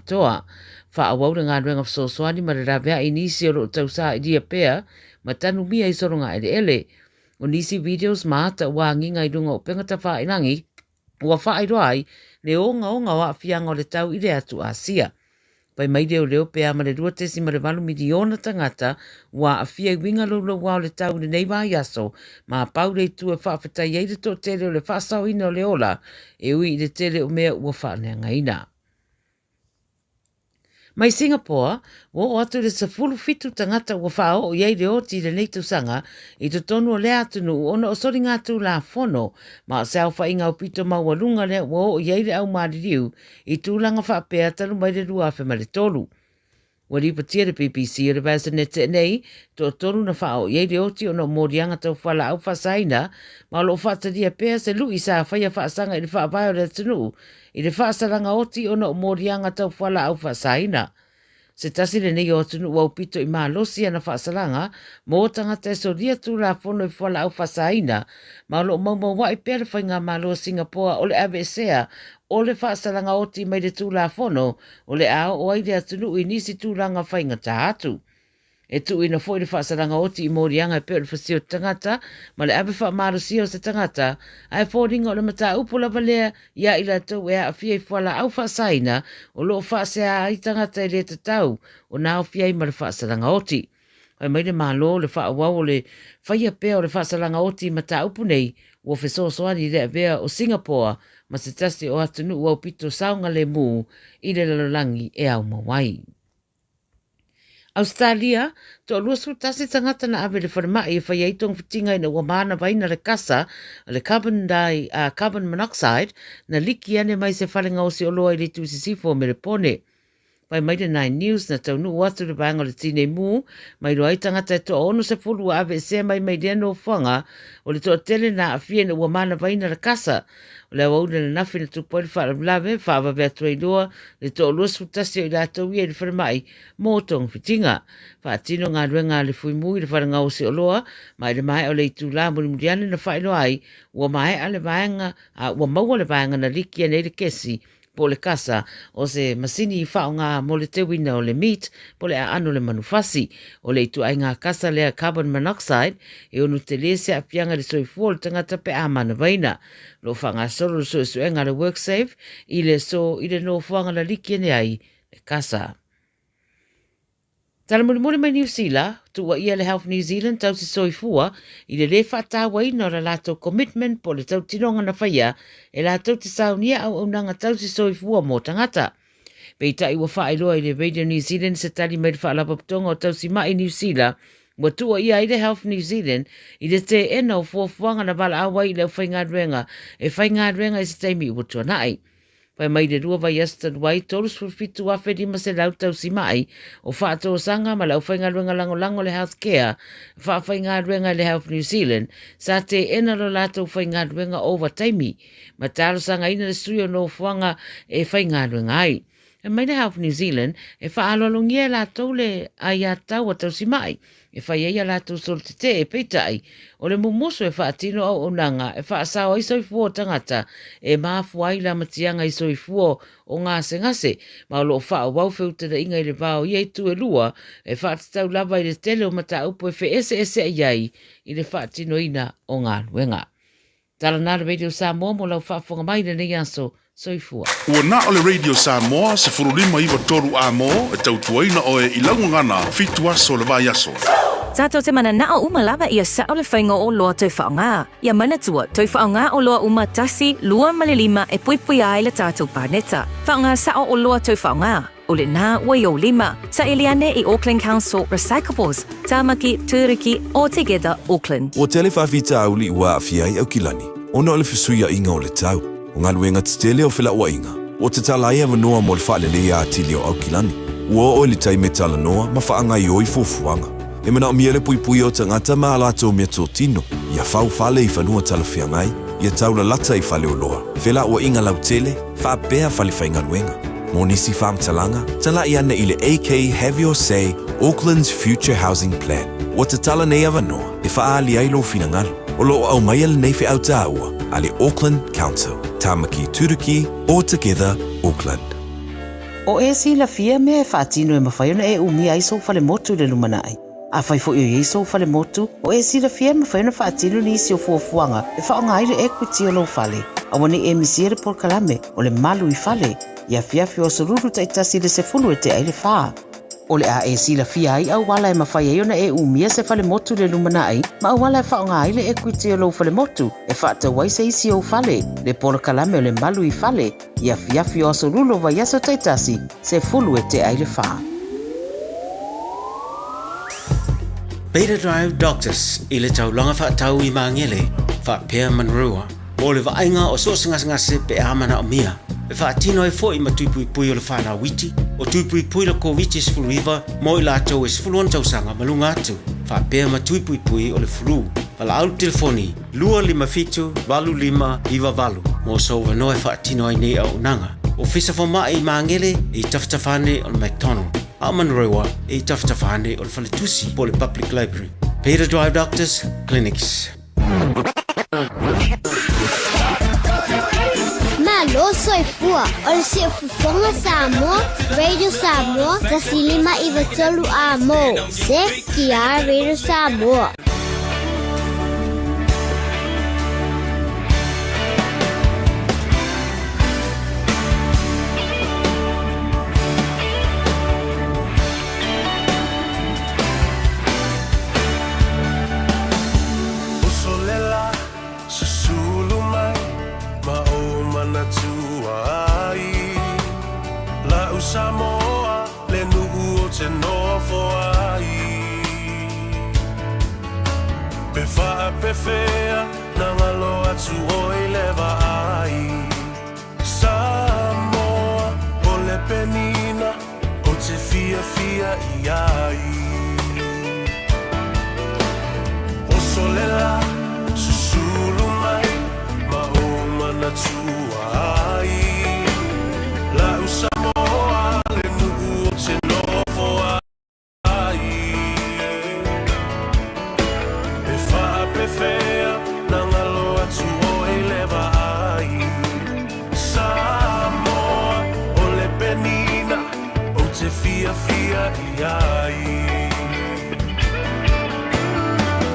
atoa. Faaauau le galuega fesoasoani ma le laveai i nisi o lo o tausailia pea ma tanumia i sologa eleele. O nisi videos ma ata ua agiga i luga o upega tafailangi ua faailoa ai le ogaoga o aafiaga o le tau i le atu Asia. Fai mai leoleo pe a ma le 2.8 miliona tagata ua aafia i uiga louloua o le tau i lenei vaiaso, ma pau le itu e faafetai ai le toatele o le faasaoina o le ola e ui i le tele o mea ua faaleagaina. Mai Singapore, ua oo atu i le 17 tagata ua faaoo i ai le oti i lenei tausaga i totonu o lea atunuu ona o soligatulafono ma o se aofaiga aupito maualuga lea ua oo i ai le au maliliu i tulaga faapea talu mai le 2003. Ua lipotia le BBC o le vaiaso nei nei, toatolu na faaoo i ai le oti ona o moliaga tau fualaau faasaina ma o lo o faatalia pea se lui sa faia faasaga i le faavae o le atunuu i le faasalaga oti ona o moliaga tau fualaau faasaina. Se tasi lenei o atunuu aupito i malosi ana faasalaga mō tagata e solia tulafono i fualaau faasaina, ma o lo o maumaua'i pea le Faigamalo a Singapoa o le aveesea o le faasalaga oti mai le tulafono o le a oo ai le atunuu i nisi tulaga faigata atu. E tuuina foi le faasalaga oti i moliaga e pei o le fasia o te tagata ma le ave faamalosia o se tagata, ae foliga o le mataupu lava lea ia i latou e aafia i fualaau faasaina o lo o faasea ai tagata e le tatau ona aofia ai ma le faasalaga oti. Fai mai le Malo, le faaauau o le faia pea o le faasalaga oti i mataupu nei ua fesoasoani i le avea o Singapore ma se tasi o atunuu aupito saogalemu i le lalolagi e aumau ai. Ausetalia, toa 21 tagata na ave i le falemai e fai ai togafitiga ina ua manavaina le kasa o le carbon, di, uh, carbon monoxide na liki ane mai se fale gaosi oloa i le itu sisifo o Melepone. Fai mai le Nine News na taunuu atu le vaega o le tinei mu ma iloa ai tagata e toa 60 ua aveesea mai mai lea nofoaga o le toatele na aafia ina ua manavaina le kasa. O le aoauli ananafi na tupu ai le faalavelave, faavave atu ai loa le toa 21 o i latou ia i le falemai mō togafitiga. Faatino galuega a le Fuimu i le fale gaosi oloa ma i le maea o le itulā mulimuli ane na faailoa ai ua maea le vaega a ua maua le vaega na liki ane ai le kesi po o le kasa o se masini i faaaoga mo le teuina o le meat po o le aano o le manufasi. O le ituaiga kasa lea carbon monoxide e ono tele se aafiaga i le soifua o le tagata pe a manavaina. O lo o faagasolo le suesuega a le WorkSafe i le aso i le nofoaga na liki ane ai le kasa. Tala mulimuli mai Niu Sila, tuuaia le Health New Zealand tausi soifua i le lē faatauaina o le latou commitment po o le tautinoga na faia e latou te saunia auaunaga tausi soifua mo tagata. Peitai ua faailoa i le Radio New Zealand se tali mai le Faalapotopotoga o Tausi Ma'i Niu Sila ua tuuaia ai le Health New Zealand i le teena o fuafuaga na valaau ai i le aufaigaluega e faigaluega i se taimi ua tuanai. Fai mai le lua vaiaso talu ai, 37,500 tausimai o faatosaga ma le aufaigaluega lagolago o le Health Care faafaigaluega i le Health New Zealand sa teena lo latou faigaluega ovataimi ma talosagaina le sui o nofoaga e faigaluega ai. Fai mai le Health New Zealand e faaaloalogia e latou le aiatatau a tausimai e fai ai a latou solo tetee, peitai, o le mumusu e faatino auaunaga e faasao ai soifua o tagata e mafua ai lamatiaga i soifua o gasegase, ma o lo o faaauau feutagaiga i le va o ia itu e lua e faatatau lava i le tele o mataupu e feeseeseai ai i le faatinoina o galuega. Tala na le Radio Samoa mo lau faafofoga mai i lenei aso. Soifua. Ua na o le Radio Samoa 15 93 A mo e tautuaina oe i lau gagana fitu aso o le vaiaso. Tatou te mananao uma lava ia sao le faiga o oloa toe faaaoga. Ia manatua, toe faaaoga oloa uma tasi, lua ma le lima e puipuia ai le tatou paneta. Faaaoga sao oloa toe faaaoga. O lena ua i ou lima. Saili ane i Auckland Council Recyclables, Tamaki, Turuki, or Together Auckland. Ua tele faafitauli ua aafia ai Aukilani ona o le fesuiaiga o le tau, o galuega tetele o felauaiga, ua tatala ai avanoa mo le faaleleia atili o Aukilani. Ua oo i le taimi e talanoa ma faagaoioi fuafuaga. E manaomia le puipuia o tagata ma a latou meatotino, ia fau fale i fanua talafeagai, ia taulalata i faleoloa, felauaiga lautele, faapea fale faigaluega. Mo nisi faamatalaga, talai ane i le AK Have Your Say, Auckland's Future Housing Plan. Ua tatala nei avanoa e faaali ai lou finagalo. O lo o aumaia lenei feau taua a le Auckland Council, Tāmaki Turuki, All Together Auckland. O e silafia mea e faatino e mafai ona e umia ai sou falemotu i le lumanai. Afai foi o i ai sou falemotu, o e silafia e mafai ona faatino nisi o fuafuaga e faaaoga ai le equity o lou fale. Aua ne i e misia le polokalame o le Malu i Fale i afiafi o Aso Lulu taitasi i le 10 e tea i le fa. O le a e silafia ai auala e mafai ai ona e umia se falemotu i le lumanai ma auala e faaaoga ai le equity o lou falemotu e faatau ai se isi ou fale, le polokalame o le Malu i Fale i afiafi o Aso Lulu o vaiaso taitasi, 10 e tea i le fa. Beta Drive Doctors i le taulaga faatau i Magele faapea Manurewa mo le vaaiga o so o se gasegase pe a manaomia. E faatino ai foi ma tui puipui o le fanau iti, o tui puipui le Koviti-19 mo i latou e 16 tausaga ma luga atu, faapea ma tui puipui o le flu. Valaau le telefoni 257 8598 mo sou avanoa e faatino ai nei auaunaga. Ofisa Fomai i Magele e i tafatafa ane o le McDonald, a o Manurewa e i tafatafa ane o le Faletusi po o le Public Library. Peter Drive Doctors Clinics. Malo soifua o le Siufofoga Samoa, Radio Samoa, 1593 A mo CKR Radio Samoa. Uso le la, susulu mai ma ou manatua ai. La'u Samoa le nu'u o te nofo ai. Pe faapefea na ngalo atu oi le vaai. Samoa o le penina o te fiafia i ai. Oso le la, susulu mai ma ou manatua ai. La'u Samoa le nu'u o te nofo ai. E faapefea na ngalo atu oe le vaai. Samoa o le penina ou te fiafia i ai.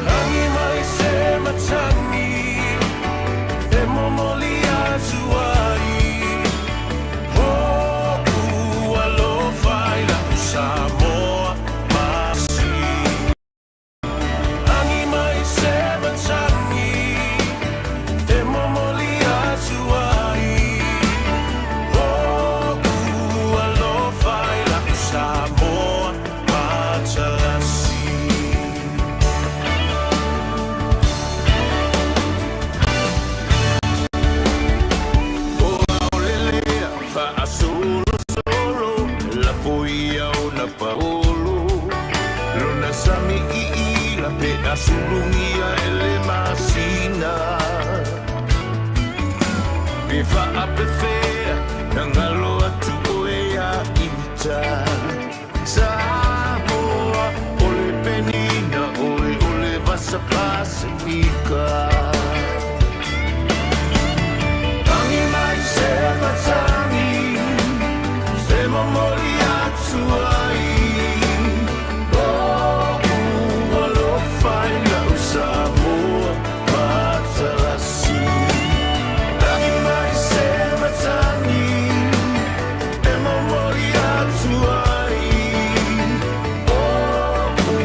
Rangi mai se matangi e momoli atu ai. Hoʻu alofa i la'u Samoa masi. Rangi mai se matangi e momoli atu ai. Hoʻu alofa i la'u Samoa matalasi. Tangi mai se matangi e momoli atu ai. O'u alofa i la'u Samoa matalasi. Tangi mai se matangi e momoli atu ai. O'u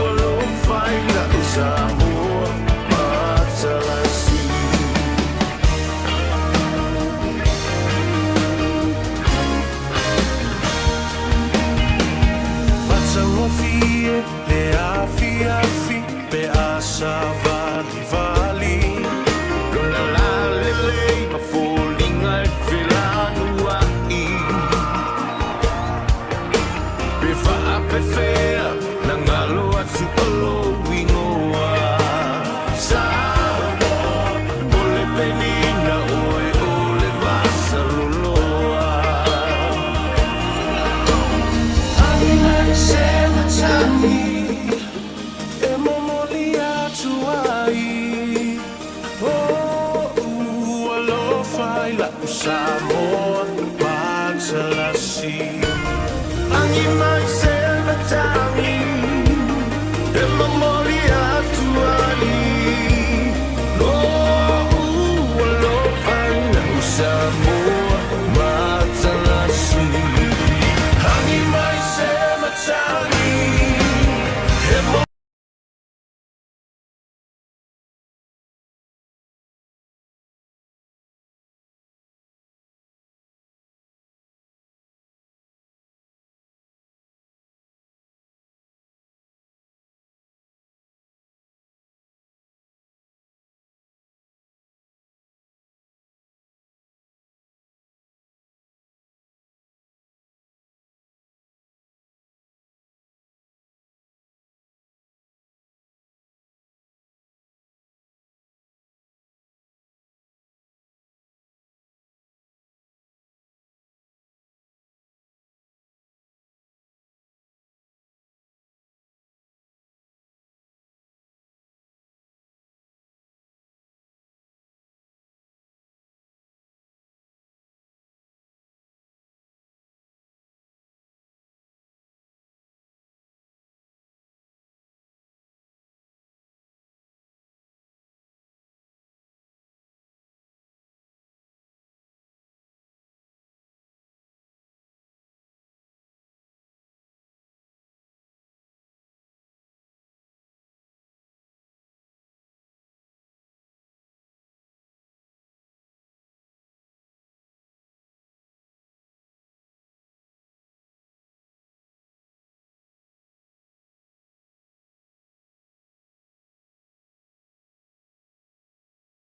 alofa i la'u Samoa matalasi. Matagofie le afiafi pe a savalivali. Lona lalelei ma foliga e felanua'i. Pe faapefea na galo atu o lou igoa. Samoa o le penina oe o le vasaloloa. Tangi mai se matangi e momoli atu ai. O'u alofa i la'u Samoa matalasi. Hagi mai se matagi E momoli atu ai Lo'u alofa iau Samoa matalasi Hagi mai se matagi E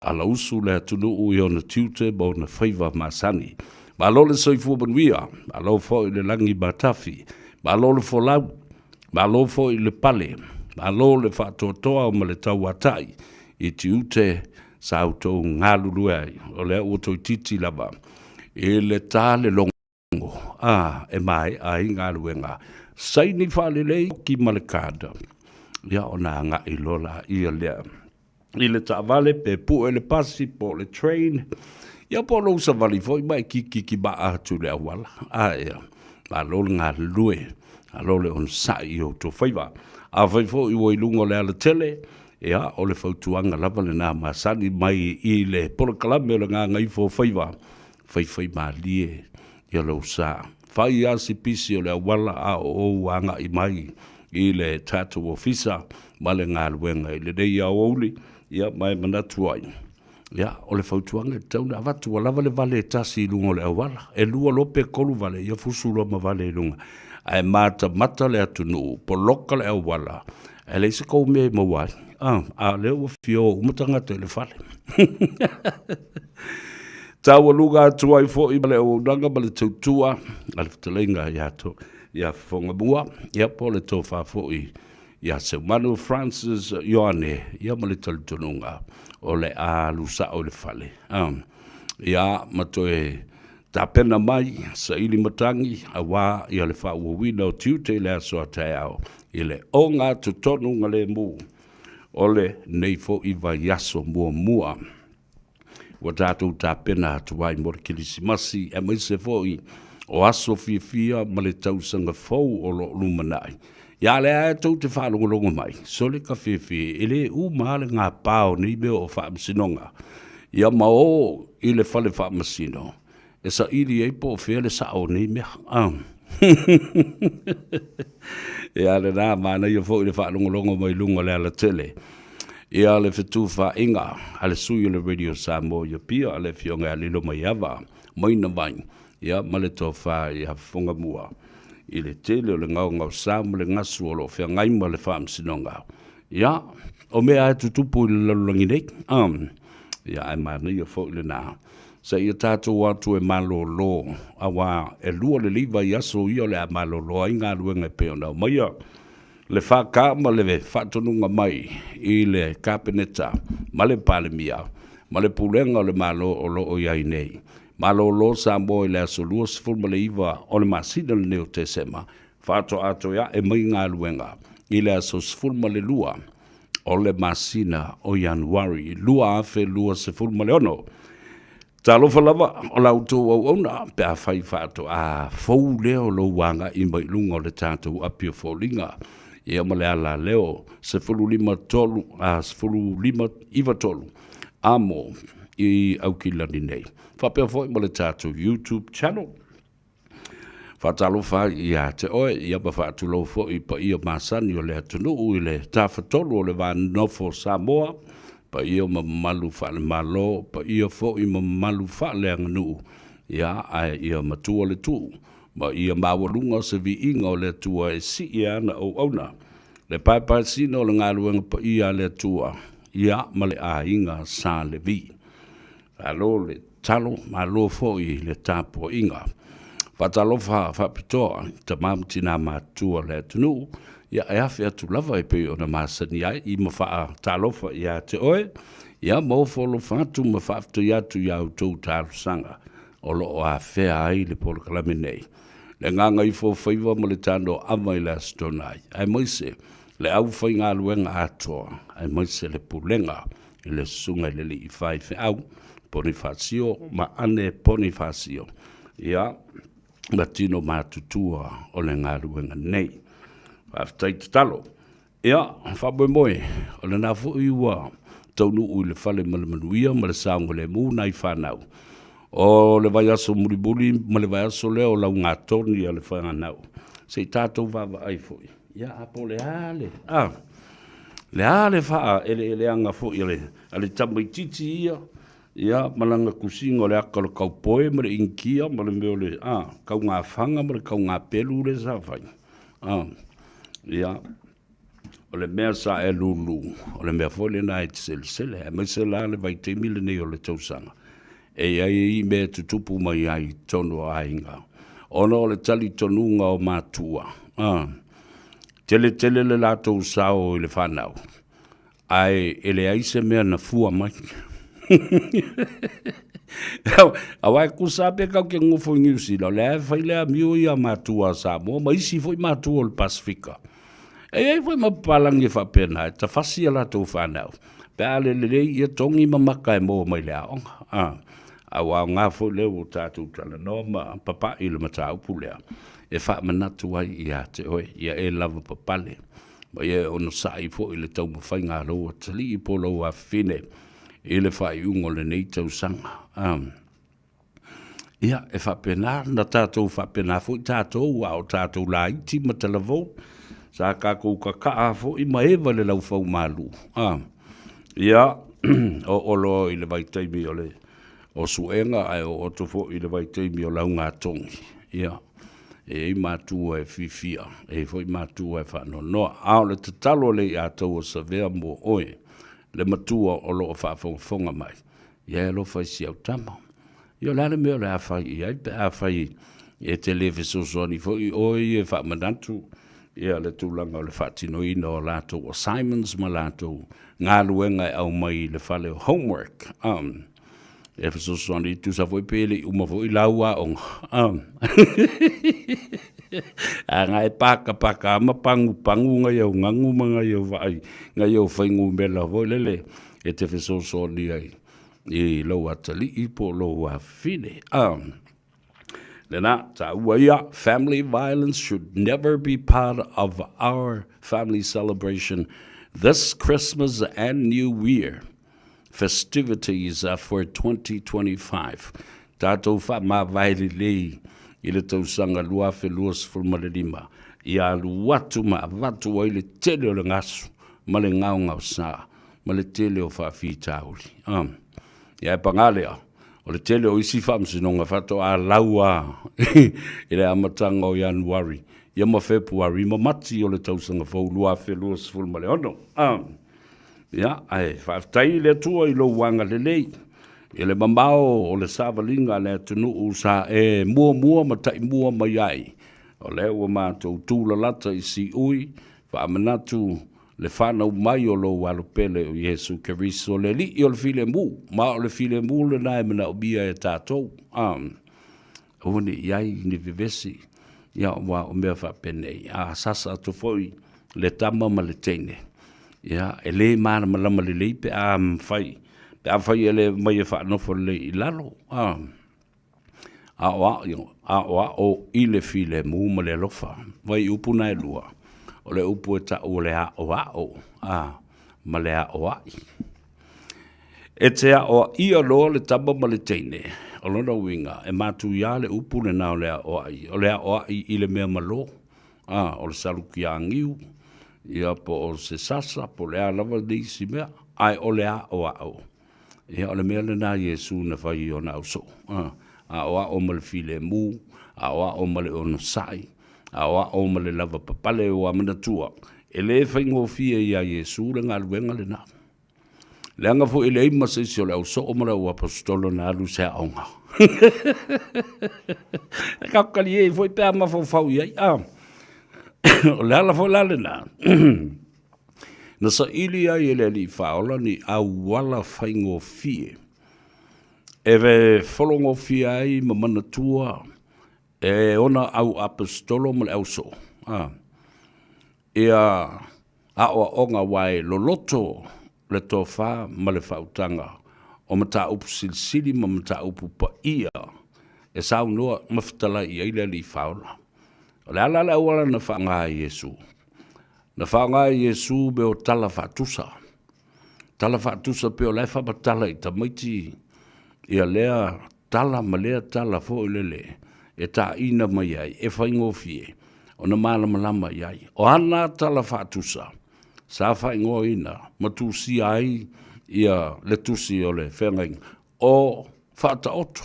Alausu le atunuu i ona tiute ma ona faiva masani. Malo le soifua manuia, malo foi le lagi matafi, malo le folau, malo foi le pale, malo le faatoatoa ma le tauatai i tiute sa outou galulue ai. O lea ua toeitiiti lava i le ta le logo a e maea ai galuega. Saini faalelei ki ma le card, ia ona agai loa laia lea i le taavale pe pue le pasi po o le train, ia po o lou savali foi ma e kikiki maa atu i le auala. Ae malo le galulue, malo le onosai i outou faiva. Afai foi ua i luga o le alatele, ia o le fautuaga lava lena masani mai i le polokalame o le Gagaifo o Faiva, faifaimalie ia lou sa. Fai lava si pisi o le auala a o ou agai mai i le tatou ofisa ma le galuega i lenei aoauli, ia ma e manatu ai, ia, o le fautuaga e tatau ona avatu, ua lava le vale e tasi i luga o le auala, e lua loa pe tolu vale, ia fusu loa ma vale i luga. Ae matamata le atunuu, poloka le auala, ae leai se kou mea e maua ai. A, a o lea ua fia o uma tagata i le fale. Taualuga atu ai foi ma le auaunaga ma le tautua a le fetalaiga ia to, ia Fofogamua, ia po o le tofa foi ia Seumanu Francis Ioane, ia ma le talitonuga o le a alu sao i le fale. A, ia ma toe tapena mai saili matagi aua ia le faaauauina o tiute i le aso a taeao i le ogatotonu galemu o lenei foi vaiaso muamua. Ua tatou tapena atu ai mo le Kerisimasi aemaise foi o aso fiafia ma le tausaga fou o lo o lumanai. Ia lea e tou te faalogologo mai, sole ka fiafia, e le uma lava le gapa o nei mea o faamasinoga. Ia ma o i le fale faamasino e saili ai po o fea le sao o nei mea. Ah. Ia lena, manaia foi le faalogologo mai luga o le alatele. Ia le fetufaaiga a le sui o le Radio Samoa i Apia, le Afioga ia Lilomaiava Maina Vai, ia ma le tofa ia Fofogamua i le tele o le gaogaosa ma le gasu o lo o feagai ma le Faamasinoga. Ia, o mea lava e tutupu i le lalolagi nei. Ah. Ia, ae manaia foi lena. Seia tatou atu e malolo, aua e lua lelei vaiaso ia o le a malolo ai galuega e pei ona aumaia le FK ma le faatonuga mai i le Kapeneta ma le Palemia ma le Pulega o le Malo o lo o i ai nei. Malolo Samoa i le aso 29 o le masina lenei o Tesema, faatoa toe ae mai galuega i le aso 12 o le masina o Ianuari 2026. Talofa lava o la outou auauna pe afai faatoa fou lea o lou agai mai luga o le tatou api o foliga ia ma le ala leo 15 3 a 15 9 3 amo i Aukilani nei. Faapea foi ma le tatou YouTube channel. Faatalofa ai ia te oe, ia ma faatulou foi i paia masani o le atunuu i le Tafatolu o le Va Nofo Samoa, paia ma mamalu faale-Malo, paia foi ma mamalu faaleaganuu, ia ae ia matua le tuu, ma ia maualuga se viiga o le Atua e sii ana auauna, le paepaesina o le galuega paia a le Atua, ia ma le aiga Sa Levi. Malo le tatalo, malo foi i le tapuaiga. Faatalofa faapitoa i tama ma tina matutua o le atunuu, ia e afe atu lava e pei ona masani ai i ma faatalofa ia te oe, ia ma ofo alofa atu ma faafetai atu i a outou talosaga o lo o afea ai le polokalame nei. Le gagaifo faiva ma le tanoaava i le Aso Toonai, aemaise le aufaigaluega atoa, aemaise le pulega i le susuga i le alii faifeau Ponifasio ma Ane Ponifasio, ia, ma tino matutua o le galuega nei. Faafetai tatalo. Ia, faamoemoe, o lena foi ua taunuu i le fale ma le manuia ma le saogalemu nai fanau. O le vaiaso mulimuli ma le vaiaso lea o laugatoni a le fanau, se i tatou vaavaai foi Ia, a po o le a le, a, le a le faaeleeleaga foi a le, a le tamaitiiti ia, ia, ma lana tusiga o le ata o le kaupoe ma le inikia ma le mea o le, a, taugafaga ma le taugapelu lea sa fai. A, ia, o le mea sa e lulu, o le mea foi lena e te selesele, aemaise la le vaitaimi lenei o le tausaga, e i ai mea e tutupu mai ai i totonu o aiga, ona o le talitonuga o matua, a, tele tele le latou sao i le fanau, ae e leai se mea na fua mai. Aua e tusa lava pe tatou te nonofo i Niu Sila, o lea e fai le amio ia a matua a Samoa ma isi foi matua o le Pasefika. E i ai foi ma papalagi e faapena, e tafasi a latou fanau, pe a le lelei ia togi ma maka e maua mai le aoga. A, a ua aoga foi lea ua tatou talanoa ma papai i le mataupu lea, e faamanatu ai ia te oe, ia e lavapapale, ma ia e onosai foi i le taumafaiga a lou atalii po o lou afafine i le faaiuga o lenei tausaga. A. Ia, e faapena na tatou faapena foi tatou a o tatou laiti ma talavou, sa tatou kakaa foi ma eva i le laufaumalu. A, ia, oo loa i le vaitaimi o le o suega ae oo atu foi i le vaitaimi o laugatogi. Ia, e i ai matua e fiafia, e i ai foi matua e faanoanoa. A o le tatalo a le Aiatou o Savea mo oe, le matua o lo o faafogafoga mai, Ia e alofa i si au tama. Ia o le a le mea o le a fai i ai pe afai e te le fesoasoani foi oe ia e faamanatu ia le tulaga o le faatinoina o latou assignments ma latou galuega e aumai i le fale o homework. E fesoasoani tusa foi pe le i uma foi lau aoga. A na e pakapaka ma pagupagu ngai au gagu ma ngai au vaai, ngai au fuainumera foi lele e te fesoasoani ai i lou atalii po o lou afafine. Lena, taua ia, family violence should never be part of our family celebration this Christmas and New Year festivities for 2025. Tatou faamavae lelei i le tausaga 2025 ia alu atu ma avatu ai le tele o le gasu ma le gaogaosa ma le tele o faafitauli. Ia e paga lea, o le tele o isi faamasinoga faatoa lau lava i le amataga o Ianuari ia ma Fepuari ma Mati o le tausaga fou 2026. Ia, ae faafetai i le Atua i lou agalelei i le mamao o le savaliga a le atunuu sa e muamua ma taimua mai ai. O lea ua matou tulalata i Siui, faamanatu le fanau mai o lou Alo pele o Iesu Keriso, le Alii o le filemu, ma o le filemu lena e manaomia e tatou. Aua ne i ai ni vevesi, ia aua o mea faapenei, a sasa atu foi le tama ma le teine, ia, e le malamalama lelei pe a mafai, Pe afai e le mai e faanofo lelei i lalo, a, aoao, aoao i le filemu ma le alofa. Vai upu na e lua, o le upu e tau o le aoao, a, ma le aoai. E te aoaia loa le tama ma le teine, o lona uiga, e matuia le upu lena o le aoai, o le aoai i le mea malo, a, o le salukiagiu, ia po o se sasa, po o le a lava le isi mea, ae o le aoao, ia o le mea lena a Iesu na fai i ona ausoo, a, aoao ma le filemu, aoao ma le onosai, aoao ma le lavapapale, ua manatua, e le faigofie iā Iesu le galuega lena. Leaga foi e leai ma se isi o le au soo ma le au aposetolo na alu i se aoga. E kakali foi pe a mafaufau i ai. Ah. O le ala foi la lena. Na saili ai e le Alii Faaola ni auala faigofie e fologofie ai ma manatua e ona au aposetolo ma le au soo. Ah. Ia aoaoga aua e loloto le tofa ma le faautaga o mataupu silisili ma mataupu paia e saunoa ma fetalai i ai le Alii Faaola. O le a la le auala na faaaoga e Iesu? Na faaaoga e Iesu mea o tala faatusa. Tala faatusa pei o la e faamatala i tamaiti ia lea tala ma lea tala foi lele e taina mai ai e faigofie ona malamalama i ai. O ana tala faatusa sa faaigoaina ma tusia ai ia le tusi o le feagaiga o Faataoto.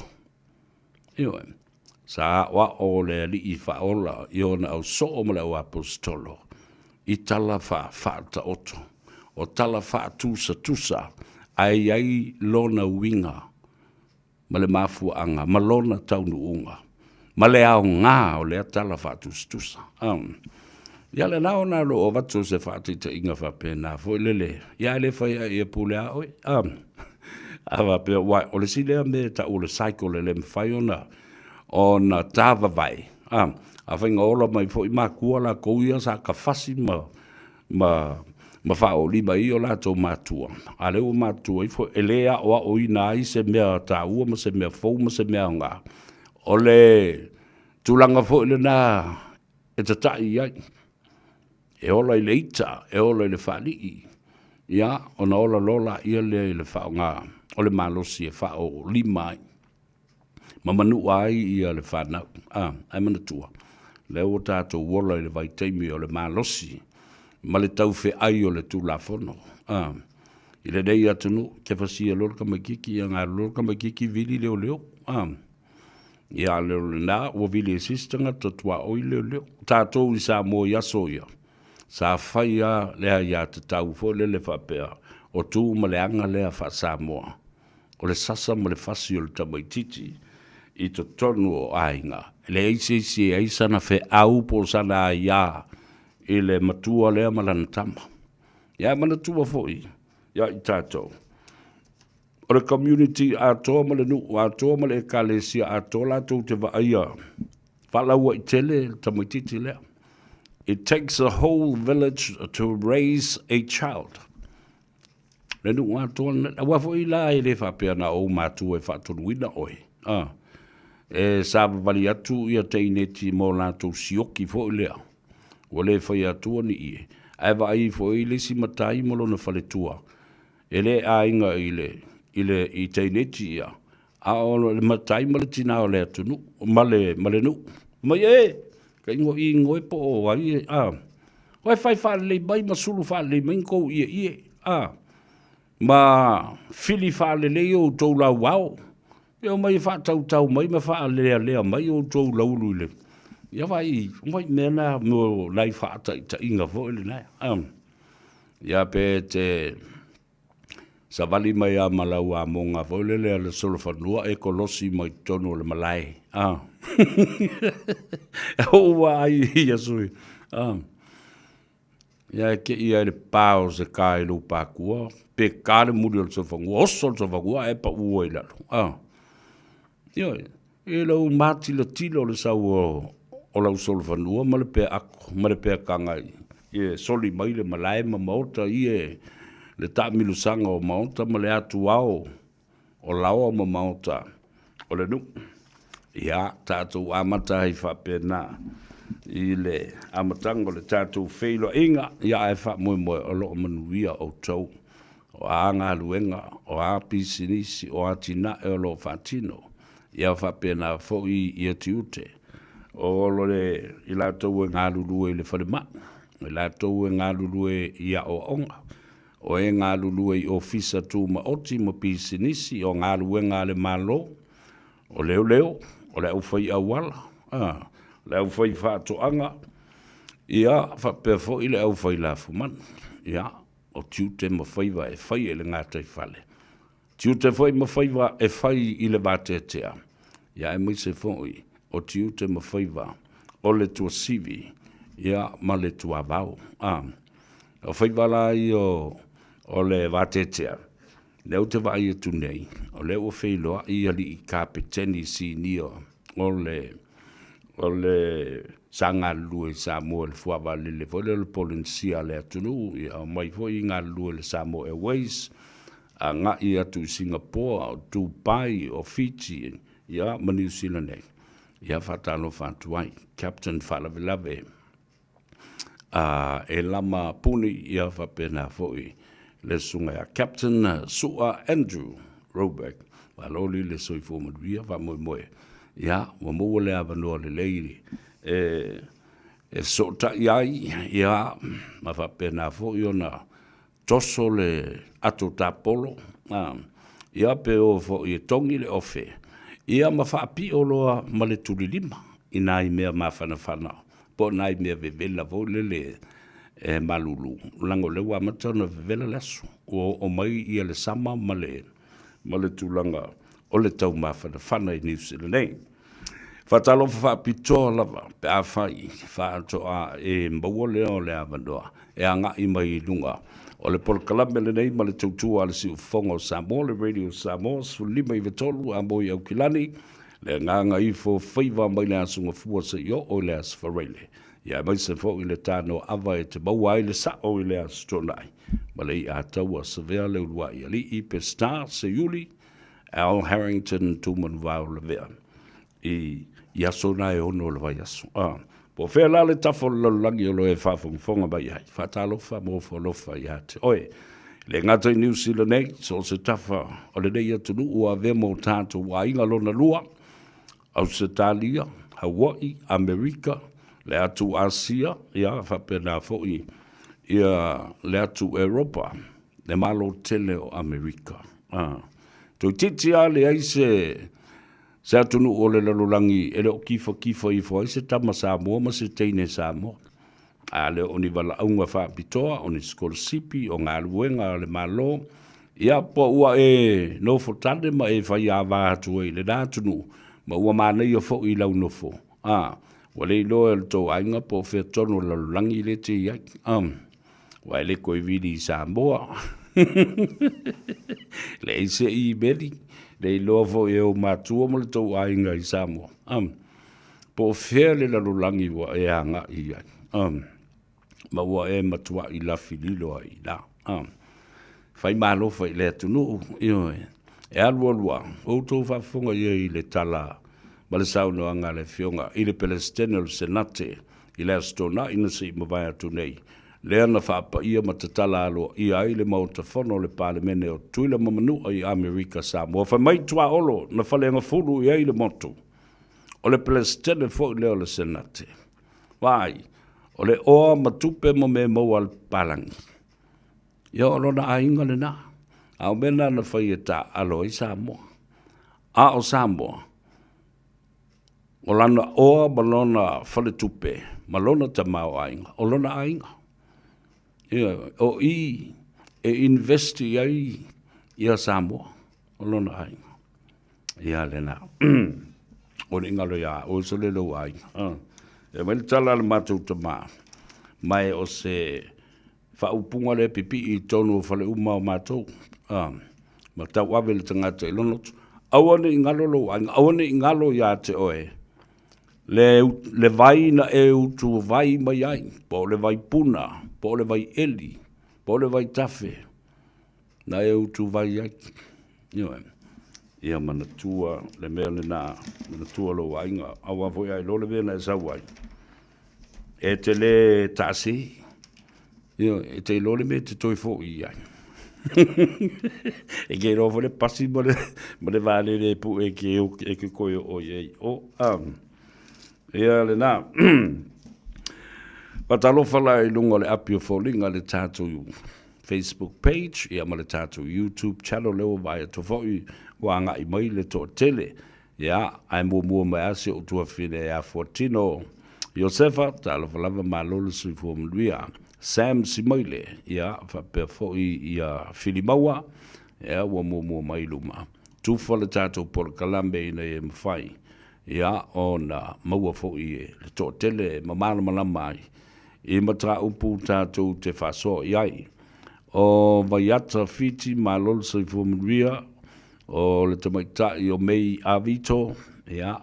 Ioe, sa aoao le Alii Faaola i ona ausoo ma le auaposeitolo i tala faa-Faataoto, o tala faatusatusa ae i ai lona uiga ma le mafuaaga ma lona taunuuga ma le aoga o lea tala faatusatusa. Ia lena ona o loo avatu o se faataitaiga faapena foi lele, ia ae le fai ai e pule a oe. A faapea, aua o le isi lea mea e tau o le cycle e le mafai ona ona tavavae, afai na ola mai foi matua latou ia sa tafasi ma ma ma faaolima i o latou matua, a lea ua matutua ifo, e le aoaoina ai se mea taua ma se mea fou ma se mea aoga. O le tulaga foi lena e tata'i i ai, e ola i le ita, e ola i le faalii, ia, ona ola loa laia lea i le faaaoga o le malosi e faaolima ai ma manua ai ia le fanau. A, ae manatua, lea ua tatou ola i le vaitaimi o le malosi ma le taufeai o le Tulafono. A, i lenei atunuu, ke fasia loa le tamaitiiti, ia galu loa le tamaitiiti vili leoleo. A, ia a le o lena, ua vili e se isi tagata tuaoi leoleo. O tatou i Samoa i aso ia, sa fai lava le aiatatau foi lele faapea, o tu ma le aga lea faa-Samoa. O le sasa ma le fasi o le tamaitiiti i totonu o aiga, e leai se isi e ai sana feau po o sana aia i le matua lea ma lana tama. Ia e manatua foi ia i tatou, o le community atoa ma le nuu atoa ma le ekalesia atoa latou te vaaia faalauaitele le tamaitiiti lea. It takes a whole village to raise a child. Le nuu atoa lena. Aua foi la e le faapea na ou matua e faatonuina oe. A, e savavali atu ia teineti mo latou sioki foi lea. Ua le faia atua ni ie. Ae vaai ifo i le isi matai ma lona faletua. E le aiga i le, i le, i teineti ia. A o le matai ma le tina o le atunuu, ma le, ma le nuu. Mai e, ka ingo i ingo e po o ai e, a. Oe fai faalelei mai ma sulu faalelei mai ni kou ieie, a. Ma fili faalelei outou lauao. E omai e faatautau mai ma faalealea mai outou laulu i le, ia vai, vai mea na mo nai faataitaiga foi lena, a. Ia pe te savali mai lava ma lau amoga foi lele a le solofanua e kolosi mai totonu o le malae. A. E ou vaai i ia sui. A. Ia e te ia i le pa o se ka i lou pakua, pe ka le muli o le solofanua, oso le solofanua ae pau ai i lalo. A. Ioe, i lou matilatila o le sau o lau solofanua ma le pea ako, ma le pea kaga i e soli mai le malae ma maota i e le taamilosaga o maota ma le atu ao o laoa ma maota o le nuu. Ia, tatou amata ai faapena i le amataga o le tatou feiloaiga, ia ae faamoemoe o lo o manuia outou, o a galuega, o a pisinisi, o atinae o lo o faatino, ia faapena foi ia tiute o le i latou e galulue i le falemai, i latou e galulue i aoaoga, o e galulue i ofisa tumaoti ma pisinisi, o galuega a le Malo, o leoleo, o le aufai auala, a, le aufai faatoaga, ia faapea foi le aufai lafumanu. Ia, o tiute ma faiva e fai e le gataifale, tiute foi ma faiva e fai i le vateatea, ia aemaise foi o tiute ma faiva o le tuasivi, ia ma le tuavao. A, o faiva la ia o le vateatea, lea ou te vaai atu nei, o lea ua feiloai alii kapeteni sinia o le o le sa galulue i Samoa i le fuavaalele foi lea o le Polenisia a le atunuu, ia omai foi galulue i le Samoa Airways, agai atu i Singapoa, o Dubai, o Fiji, ia ma Niu Sila nei. Ia faatalofa atu ai, Captain Faalavelave a e lama puni, ia faapena foi le susuga ia Captain Sua Andrew Roebuck. Malo li le soifua manuia, faamoemoe ia ua maua le avanoa lelei e e fesootai ai, ia ma faapena foi ona toso le ato tapolo, a, ia pe o foi e togi le ofe, ia ma faapio loa ma le tulilima i nai mea mafanafana po o nai mea vevela foi lele e malulu, leaga o lea ua amata ona vevela le aso, ua oo mai ia le sama ma le, ma le tulaga o le taumafanafana i Niu Sila nei. Faatalofa faapitoa lava pe afai faatoa e maua lea o le avanoa e agai mai i luga o le polokalame lenei ma le tautua a le Siufofoga o Samoa, le Radio Samoa 1593 a mo i Aukilani, le agaga ifo faiva mai le Aso Gafua seia oo i le Aso Faraile, ia aemaise foi le tanoa ava e te maua ai le sao i le Aso Toonai ma le i'a taua Savea le Uluai Alii Peseta Seiuli Al Harrington Tumanuvao Lavea i, i aso na e ono o le vaiaso. Ah, po o fea la le tafa o le lalolagi o lo e faafogafoga mai ai. Faatalofa ma ofo alofa ia te oe. Le gata i Niu Sila nei, so o se tafa o lenei atunuu ua avea mo tatou aiga lona lua, Ausetalia, Hawaii, Amerika, le atu Asia, ia faapena foi ia le atu Eropa, le Malo tele o Amerika. Ah. Toeitiiti lava leai se se atunuu o le lalolagi e le o kifakifa ifo ai se tama Samoa ma se teine Samoa. A le o ni valaauga faapitoa, o ni sikolasipi, o galuega a le Malo, ia po ua e nofo tane ma e faiava atu ai i lena atunuu, ma ua manaia foi i lau nofo, a, ua le iloa e lo tou aiga po o fea tonu o le lalolagi lea e te i ai. A. Ua e le toe vili i Samoa. Leai se imeli, le iloa foi e ou matua ma le tou aiga i Samoa. Um, po o fea le lalolagi ua e agai i ai. Um, ma ua e matuai lafi lilo ai i la. Um, fai malofa i le atunuu, ioe. E alu alu lava, ua outou faafofoga i ai i le tala ma le saunoaga a le Afioga i le Peresetene o le Senate i le Aso Toonai na se i mavae atu nei, lea na faapaia ma tatala aloaia ai le Maota Fono o le Palemene o Tutuila ma Manua i Amerika Samoa. Fai mai Tuaolo na faleagafulu i ai le motu, o le Peresetene foi lea o le Senate. Vaai, o le oa ma tupe ma mea maua a le papalagi. Ia o lona aiga lena. A o mea na na fai e taaalo ai Samoa. A o Samoa, o lana oa ma lona faletupe ma lona tamaoaiga, o lona aiga. Ia, o i e invest i ai ia Samoa, o lona aiga. Ia lena. O le ingalo ia oe sole lou aiga. E mai le tala a le matou tama, ma e o se faaupuga lea pipii i totonu o fale uma o matou, a, ma tauave le tagata i lona loto. Aua ne i galo lou aiga, aua ne i galo ia te oe le, le vai na e utu vai mai ai, po o le vai puna, po o le vai eli, po o le vai tafe. Na e utuvai ai. Ioe. Ia manatua le mea lena, manatua lou aiga, aua foi a iloa le mea na e sau ai. E te le taasi, ioe, e te iloa le mea e te toe foi i ai. E ke iloa foi le pasi ma le, ma le vaalele e pue e ke, e ke koe o i ai. O, um, ia lena. Faatalofa la i luga o le api o foliga le tatou Facebook page ia ma le tatou YouTube channel lea ua vaai atu foi ua agai mai le toatele. Ia, ae muamua mai lava si ou tuafafine ia Fuatino Iosefa, talofa lava malo le soifua manuia. Sam Simaile, ia, faapea foi ia Filimaua, ia, ua muamua mai i luma. Tufa le tatou polokalame ina ia mafai, ia, ona maua foi e le toatele e malamalama ai i mataupu tatou te faasoa i ai. O Vaiata Fiti, malo le soifua manuia, o le tamaitai o May Avito, ia,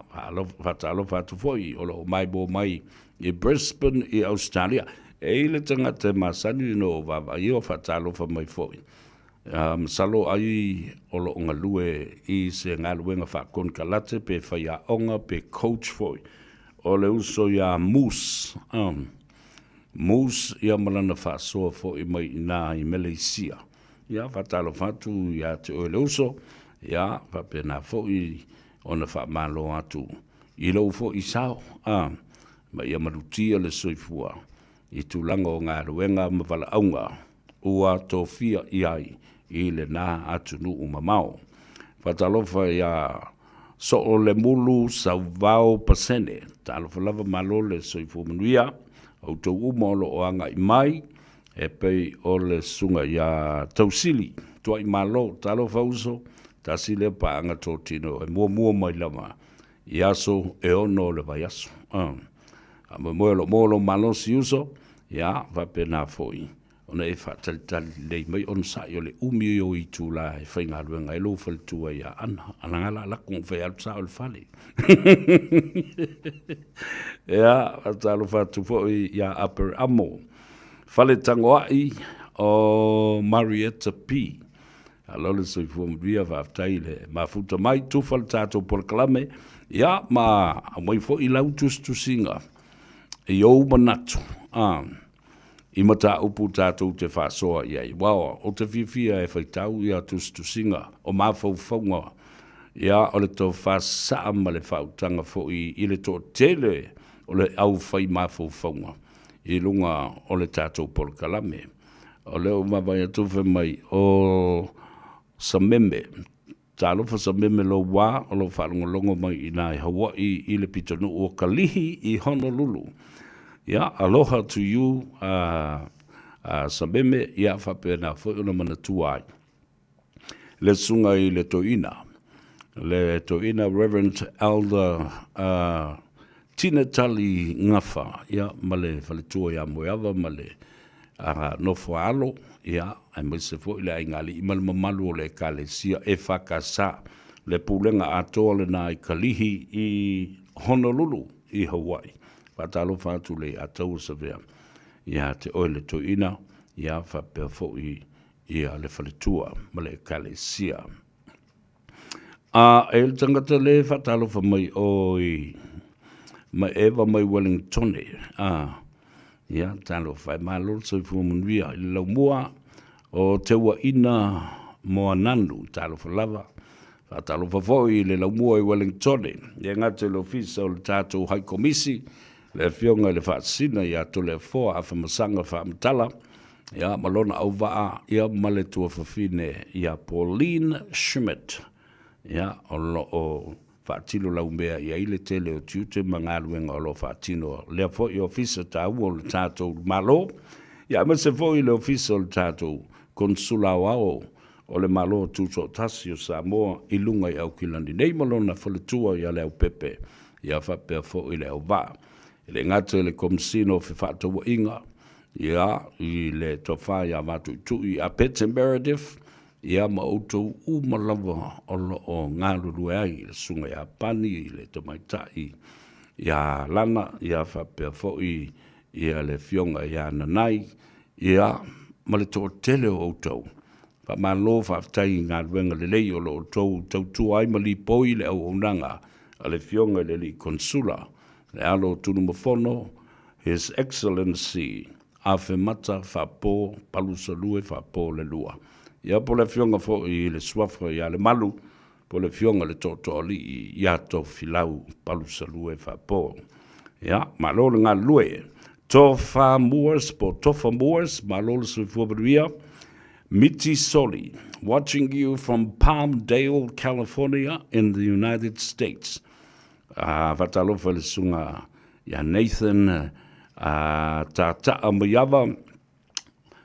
faatalofa atu foi, o lo o maimoa mai i Brisbane i Ausetalia. E i ai le tagata e masani ona ou vaavaai o faatalofa mai foi. Masalo ai o lo o galue i se galuega faakonekarate pe faiaoga pe coach foi. O le uso ia Moose, Moose ia ma lana faasoa foi mai i ina i Meleisia. Ia, faatalofa atu ia te oe le uso, ia, faapena foi ona faamalo atu i lou foi sao, ma ia malutia le soifua i tulaga o galuega ma valaauga ua tofia i ai i lena atunuu mamao. Faatalofa ia Soolemulu Sauvao Pasene, talofa lava malo le soifua manuia, outou uma o lo o agai mai e pei o le susuga ia Tausili Tuaimalo, talofa uso, tasi lea paaga totino e muamua mai lava i aso e 6 o le vaiaso. Faamoemoe o lo o maua lou malosi uso, ia faapena foi ona e faatalitali lelei mai onosai o le umi o itula e faigaluega ai lou faletua ia Ana. Ana la lako na fai alu sao i le fale. Ia, faatalofa atu foi ia Upper Amo, Faletagoai o Marietta P. Alo le soifua manuia, faafetai i le mafuta mai, tufa le tatou polokalame, ia ma aumai foi lau tusitusiga i ou manatu i mataupu tatou te faasoa i ai. Aua ou te fiafia e faitau ia tusitusiga o mafaufauga, ia o le tofa saa ma le faautaga foi i le toatele o le aufai mafaufauga i luga o le tatou polokalame. O lea ua vaavaai atu fai mai o Sameme, talofa Sameme lou wā o lou faalogologo mai i nā i Hawaii i le pitonuu o Kalihi i Honolulu. Ia, aloha to you Sameme, ia faapena foi ona manatua ai le susuga i le toeaina, le toeaina Reverend Elder Tina Tali Gafa, ia, ma le faletua ia Moeava ma le nofo a alo, ia, aemaise foi le aigaalii ma le mamalu o le Ekalesia EFKS, le pulega atoa lena i Kalihi i Honolulu i Hawaii. Faatalofa atu le Ataua Savea ia te oe le toeaina, ia, faapea foi ia le faletua ma le Ekalesia. A e le tangata le faatalofa mai oi ma Eva mai Wellingtone. A ia talofa e malo le soifua manuia i le laumua o Teuaina Moananu, talofa lava. Faatalofa foi i le laumua i Wellingtone, e gata i le ofisa o le tatou Hai Komisi, le afioga i le Faasisina ia Toleafoa Afamasaga Faamatala, ia, ma lona auvaa, ia, ma le tuafafine ia Pauline Schmidt, ia, o lo o faatino laumea i ai le tele o tiute ma galuega o lo o faatino lea foi ofisa taua o le tatou Malo, ia, aemaise foi le ofisa o le tatou Konesula Aoao o le Malo Tutoatasi o Samoa i luga i Aukilani nei ma lona faletua ia Leaupepe, ia faapea foi le auvaa. E le gata i le Komesina o Fefaatauaiga, ia, i le Tofa ia Matuitui ia Pete Meredith, ia ma outou uma lava o lo o galulue ai, le Susuga ia Pani, le Tamaitai ia Lana, ia faapea foi ia le Afioga ia Nanai, ia, ma le toatele o outou. Faamalo faafetai i galuega lelei o lo o outou tautua ai ma lipoi le auaunaga a le Afioga i le Alii Konesula, le alo o Tunumafono, His Excellency Afemata Faapo Palusalue Faapo Lelua. Ia po o le Afioga foi i le Suafa ia Lemalu, po o le Afioga i le Tootooalii ia Tofilau Palusalue Faapo. Ia, malo le galulue. Tofa Moores po o Tofa Moores, malo le soifua manuia. Miti Soli, watching you from Palmdale, California in the United States. Faatalofa i le susuga ia Nathan Tataa Maiava,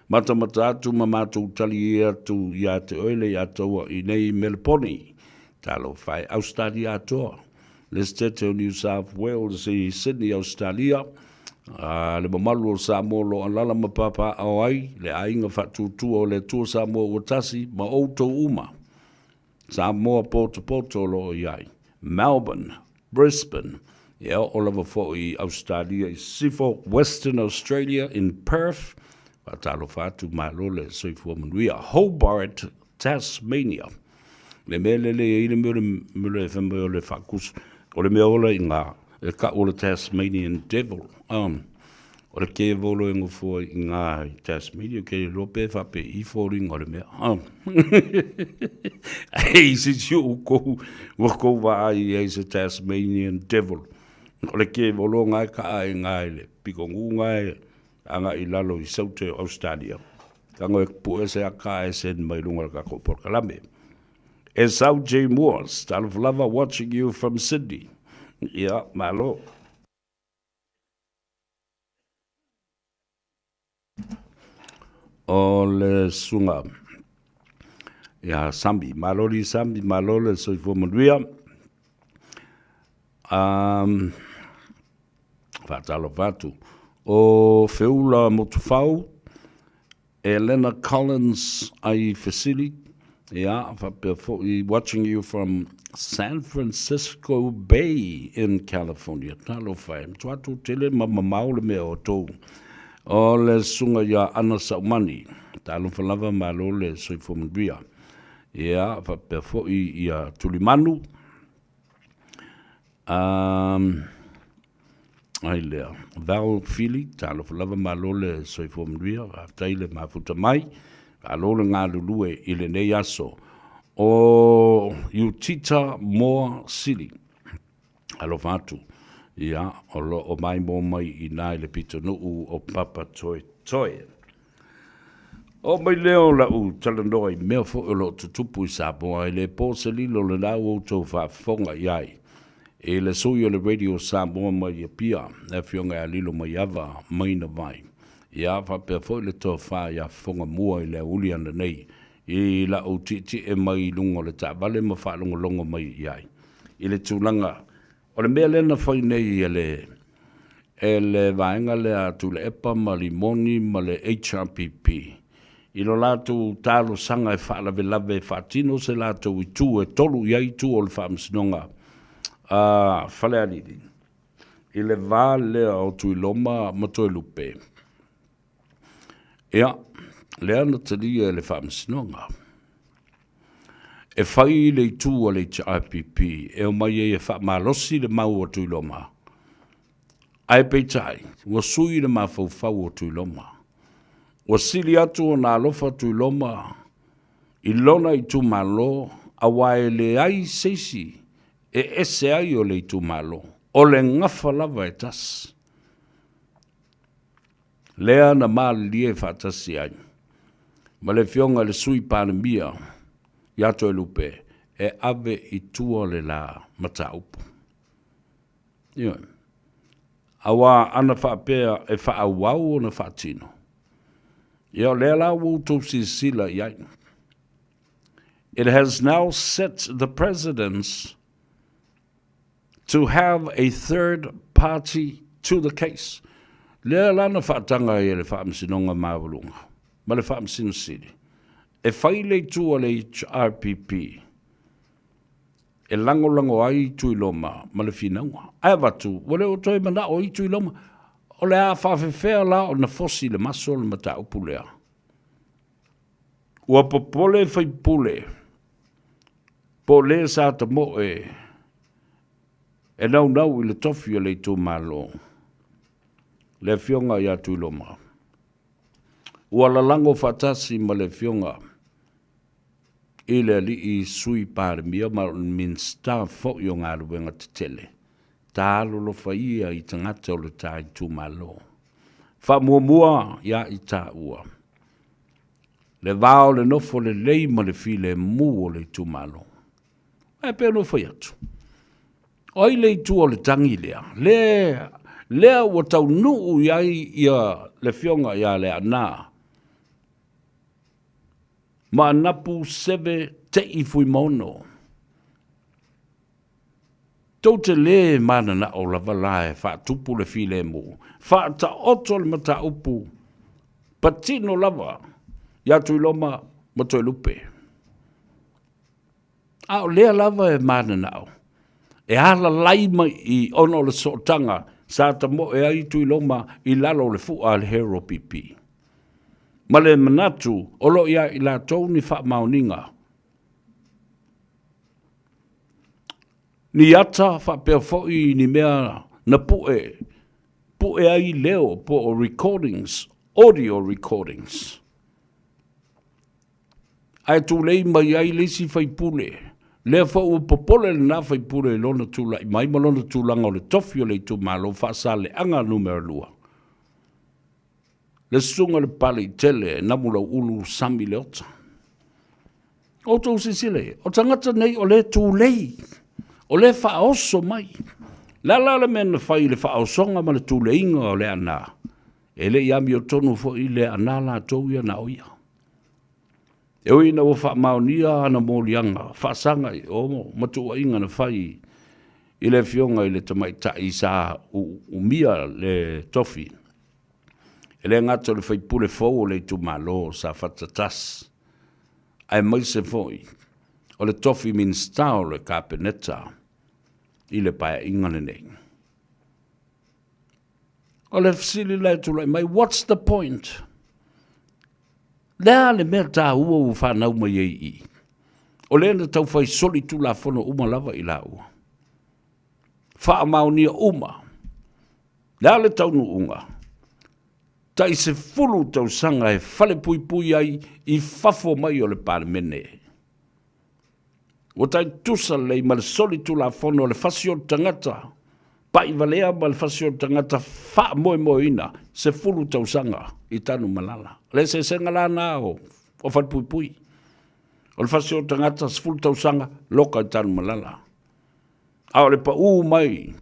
matamata atu ma matou tali atu ia te oe le ia taua i nei Meleponi. Talofa e, Australia atoa, le Setete o New South Wales i Sydney, Australia, le mamalu o Samoa o lo o alaala ma papaaao ai le aiga faatuatua o le Atua Samoa ua tasi ma outou uma. Samoa potopoto o lo o i ai, Melbourne, Brisbane, e oo lava foi i Ausetalia i Sisifo, Western Australia in Perth, faatalofa atu, malo le soifua manuia, Hobart, Tasmania. Le mea lele e i ai le mea o le mea fai mai o le faakusa, o le mea ola i ngā, e kau o le Tasmanian Devil. O le kevolo e nofo ai i ngā i Tasmania, ke iloa pe faapei foliga o le mea. Ei se si o kou, ua kou vaai i ai se Tasmanian Devil. O le kevolo ngā e kaa i ngā i le piko ngu ngā e aga i lalo i saute o Australia. Tango e pue se aka e sen mai lunga le kako polokalame. Esau J. Moores, talofa lava, watching you from Sydney. Ia, malo. O le susuga ia Sambi. Malo li Sambi, malo le soifua manuia. Um, faatalofa atu. O Feula Motufau, Elena Collins ai fesili, ia, faapea foi, watching you from San Francisco Bay in California. Talofa e, matua atu tele ma mamao le mea o tou. O le susuga ia Ana Saumani, talofa lava malo le soifua manuia. Ia, faapea foi ia Tulimanu, Um, ai lea, Val Fili, talofa lava malo le soifua manuia, faafetai le mafuta mai, malo le galulue i lenei aso. O Utita Moa Sili, alofa atu, ia, o lo o maimoa mai i nā i le pitonuu o Papatoetoe. Oo mai lea o lau talanoa i mea foi o lo o tutupu i Samoa, e le po se lilo lena ua outou faafofoga i ai i le sui o le Radio Samoa mai Apia, le Afioga ia Lilo Maiava Maina Vai. Ia, faapea foi le tofa ia Fofoga Mua i le aoauli ananei i lau tietie mai i luga o le taavale ma faalogologo mai i ai i le tulaga O le mea lea na fai nei e le e le vaega lea a Tuilaepa ma Limoni ma le HRPP i lo latou talosaga e faalavelave e faatino se latou itu e tolu i ai itu o le Faamasinoga a Falealili i le va lea o Tuiloma ma Toelupe. Ia, lea na talia e le Faamasinoga. E fai le itu a le HRPP e omai ai e faamalosi le mau a Tuiloma, ae peitai, ua sui le mafaufau o Tuiloma. Ua sili atu ona alofa Tuiloma i lona itumalo aua e leai se isi e ese ai o le itumalo, o le gafa lava e tasi. Lea na malilie faatasi ai ma le Afioga i le Sui Palemia ia Toelupe e ave i tua le la mataupu. Ioe. Aua ana faapea e faaauau ona faatino, ia o lea la ua outou silasila i ai. It has now set the precedence To have a third party to the case. Lea la na faataga ai e le Faamasinoga Maualuga ma le Faamasino Sili e fai le itu a le HRPP e lagolago ai Tuiloma ma le finauga. Ae avatu, ua le o toe manao ai Tuiloma, o le a faafefea la ona fosi le maso le mataupu lea? Ua popole faipule po o le sa tamoe e naunau i le tofi o le itumalo, le Afioga ia Tuiloma. Ua lalago faatasi ma le Afioga i le Alii Sui Palemia ma o le Minisita foi o Galuega Tetele, ta alolofa ia i tagata o le ta itumalo. Faamuamua ia i taua le va o le nofo lelei ma le filemu o le itumalo. Ae pei ona ou fai atu, o ai le itu o le tagi lea? Le, lea ua taunuu i ai ia le Afioga ia Leaana ma Anapu Seve Tei Fuimaono. Tou te lē mananao lava la e faatupu le filemu, faataoto le mataupu patino lava ia Tuiloma ma Toelupe. A o lea lava e mananao e alalai mai i ona o le sootaga sa tamoe ai Tuiloma i lalo o le fua a le Hero PP. Ma le manatu o lo o ia i latou ni faamaoniga Ni ata faapea foi ni mea na pue, pue ai leo po o recordings, audio recordings. Ae tulei mai ai le isi faipule, lea foi ua popole lena faipule i lona tulai mai ma lona tulaga o le tofi o le itumalo Faasaleleaga numera 2. Le susuga i le Papaliitele Namulauulu Sami Leota. Outou silasila i ai, o tagata nei o lea e tulei, o lea e faaoso mai. O le a la le mea na fai i le faaosoga ma le tuleiga o Leaana? E le i amiotonu foi Leaana latou ia na o ia. E ui ina ua faamaonia ana moliaga faasaga i o ma tuuaiga na fai i le afioga i le tamaitai sa umia le tofi, e le gata o le faipule fou o le itumalo o Safata 1, aemaise foi o le tofi Minisita o le Kapeneta i le Paeaiga lenei. O le fesili la e tulai mai, what's the point? Le a le mea taua ua fanau mai ai i i? O lea na tau fai solitulafono uma lava i laua. Faamaonia uma. Le a le taunuuga? Tai 10 tausaga e falepuipui ai i fafo mai o le Palemene. Ua tai tusa lelei ma le solitulafono o le fasi o le tagata pai valea ma le fasi o le tagata faamoemoeina 10 tausaga i Tanumalala. O le eseesega la na o falepuipui. O le fasi o le tagata 10 tausaga loka i Tanumalala. A o le pau mai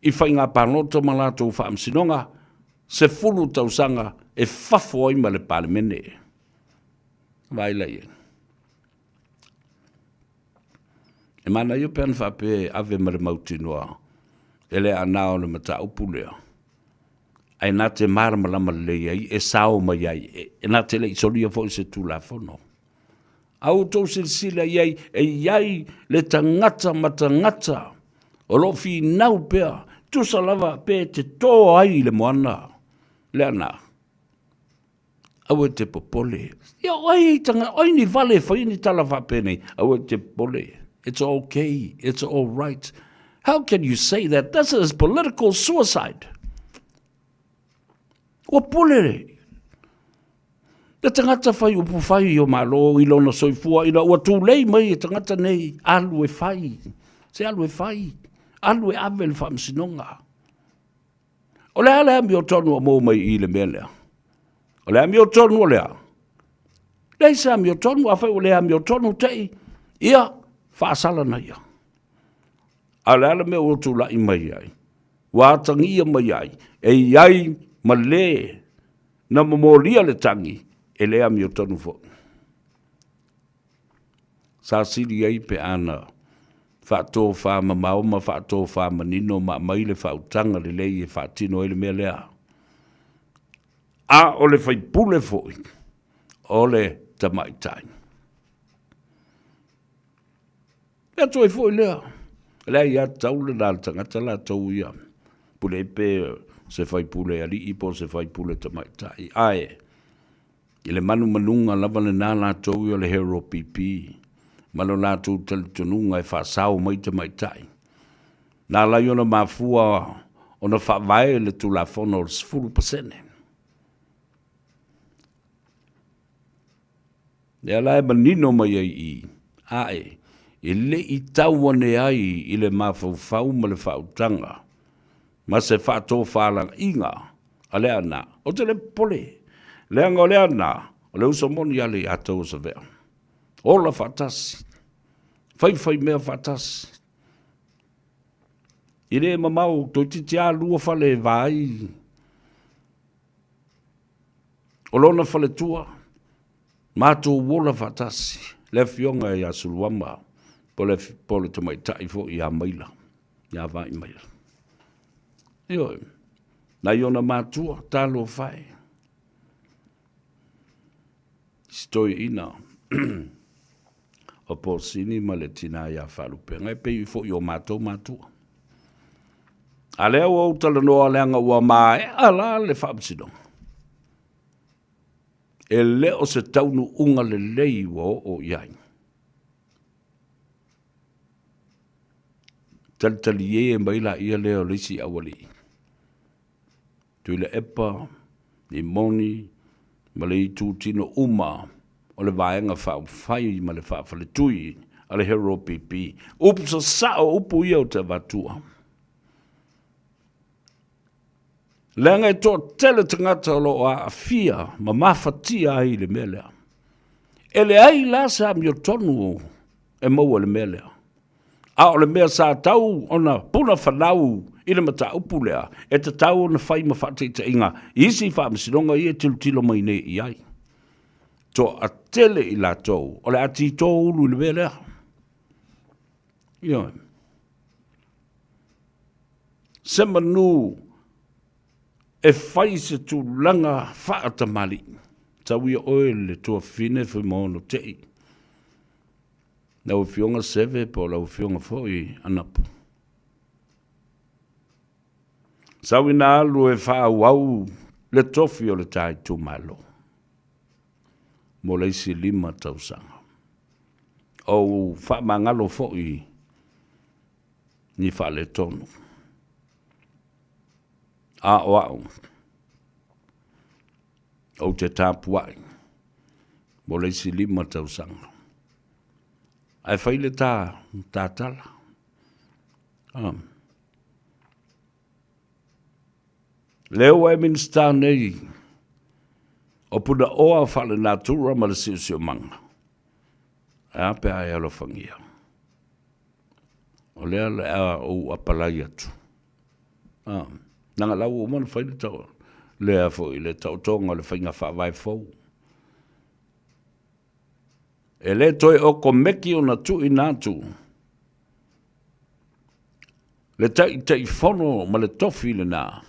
i faiga palota ma latou faamasinoga, 10 tausaga e fafo ai ma le Palemene. Vaai la i ai. E manaia pe ana faapea e ave ma le mautinoa e le ana o le mataupu lea, ae na te malamalama lelei ai e sao mai ai, e na te le i solia foi se Tulafono. A outou silasila i ai, e i ai le tagata ma tagata o lo o finau pea, tusa lava pe te tō ai i le moana, le ana, aua e te popole. Ia, o ai tanga, o ai ni vale e fai ni tala faapenei, aua e te popole. It's okay, it's all right. How can you say that? This is political suicide. Ua pule le tagata fai upu fai o Malo i lona soifua ina ua tulei mai e tagata nei alu e fai, se alu e fai, alu e ave le faamasinoga. O le a le amiotonu o maua mai i le mea lea? O le amiotonu o le a? Leai se amiotonu, afai ua le amiotonu te i, ia, faasala na ia. A o le a le mea ua tulai mai ai? Ua atagia mai ai, e i ai ma le na momolia le tagi, e le amiotonu foi. Sa sili ai pe ana faatofamamao ma faatofamanino ma aumai le faautaga lelei e faatino ai le mea lea. A o le faipule foi, o le tamaitai. E atu ai foi lea, le aiatatau lena a le tagata latou ia, pule pe se faipule alii po o se faipule tamaitai. Ae, I le manumanuga lava lena latou ia o le Hero PP ma lo latou talitonuga e faasao mai tamaitai. Na ala ai ona mafua ona faavae le Tulafono o le 10%. Lea la e manino mai ai i i, ae e le i tau ane ai i le mafaufau ma le faautaga ma se faatofalaiga a Leaana. Ou te le popole, leaga o Leaana o le uso moni a le ia tou o Savea. Ola faatasi, faifaimea faatasi. E le mamao, toeitiiti lava lua fale e va ai O lona faletua, matou ola faatasi, le afioga ia Suluama, po o le tamaitai foi ia Maila, ia Vaimaila. Ioe, nai ona matua, talofa e, si toeaina o Posini ma le tina ia Faalupega, e pei foi o matou matua. A lea ua ou talanoa leaga ua maea la le faamasinoga. E le o se taunuuga lelei ua oo i ai. Talitalie mai laia lea o le isi aualii. Tuilaepa, Limoni ma le itutino uma o le Vaega Faaupufai ma le Faafaletui a le Hero PP. Upu sasao upu ia ou te avatua. Leaga e toatele tagata o lo o aafia ma mafatia ai i le mea lea. E leai la se amiotonu e maua i le mea lea. A o le mea sa tau ona puna fanau i le mataupu lea, e tatau ona fai ma faataitaiga i isi faamasinoga ia e tilotilo mai nei i ai. Toatele i latou o le a tito ulu i le mea lea. Ioe. Se manu e fai se tulaga faatamalii, tau ia oe le tuafafine Fuimaono Tei. Lau Afioga Seve po o lau Afioga foi Anapu. Sau ina alu e faaauau le tofi o le ta itumalo mo le isi 5 tausaga. Ou faamagalo foi ni faaletonu. A o au, ou te tapuai mo le isi 5 tausaga. Ae fai le ta, ta tala. Ah. Lea ua e Minisita nei o Punaoa Faalenatura ma le Siosiomaga. E a pe a e alofagia. O lea le a ou apalai atu. Ah. Leaga la ua uma ona fai le tau, lea foi le taotoga o le faiga faavae fou. E le toe okomeki ona tuuina atu le Taitaifono ma le tofi lena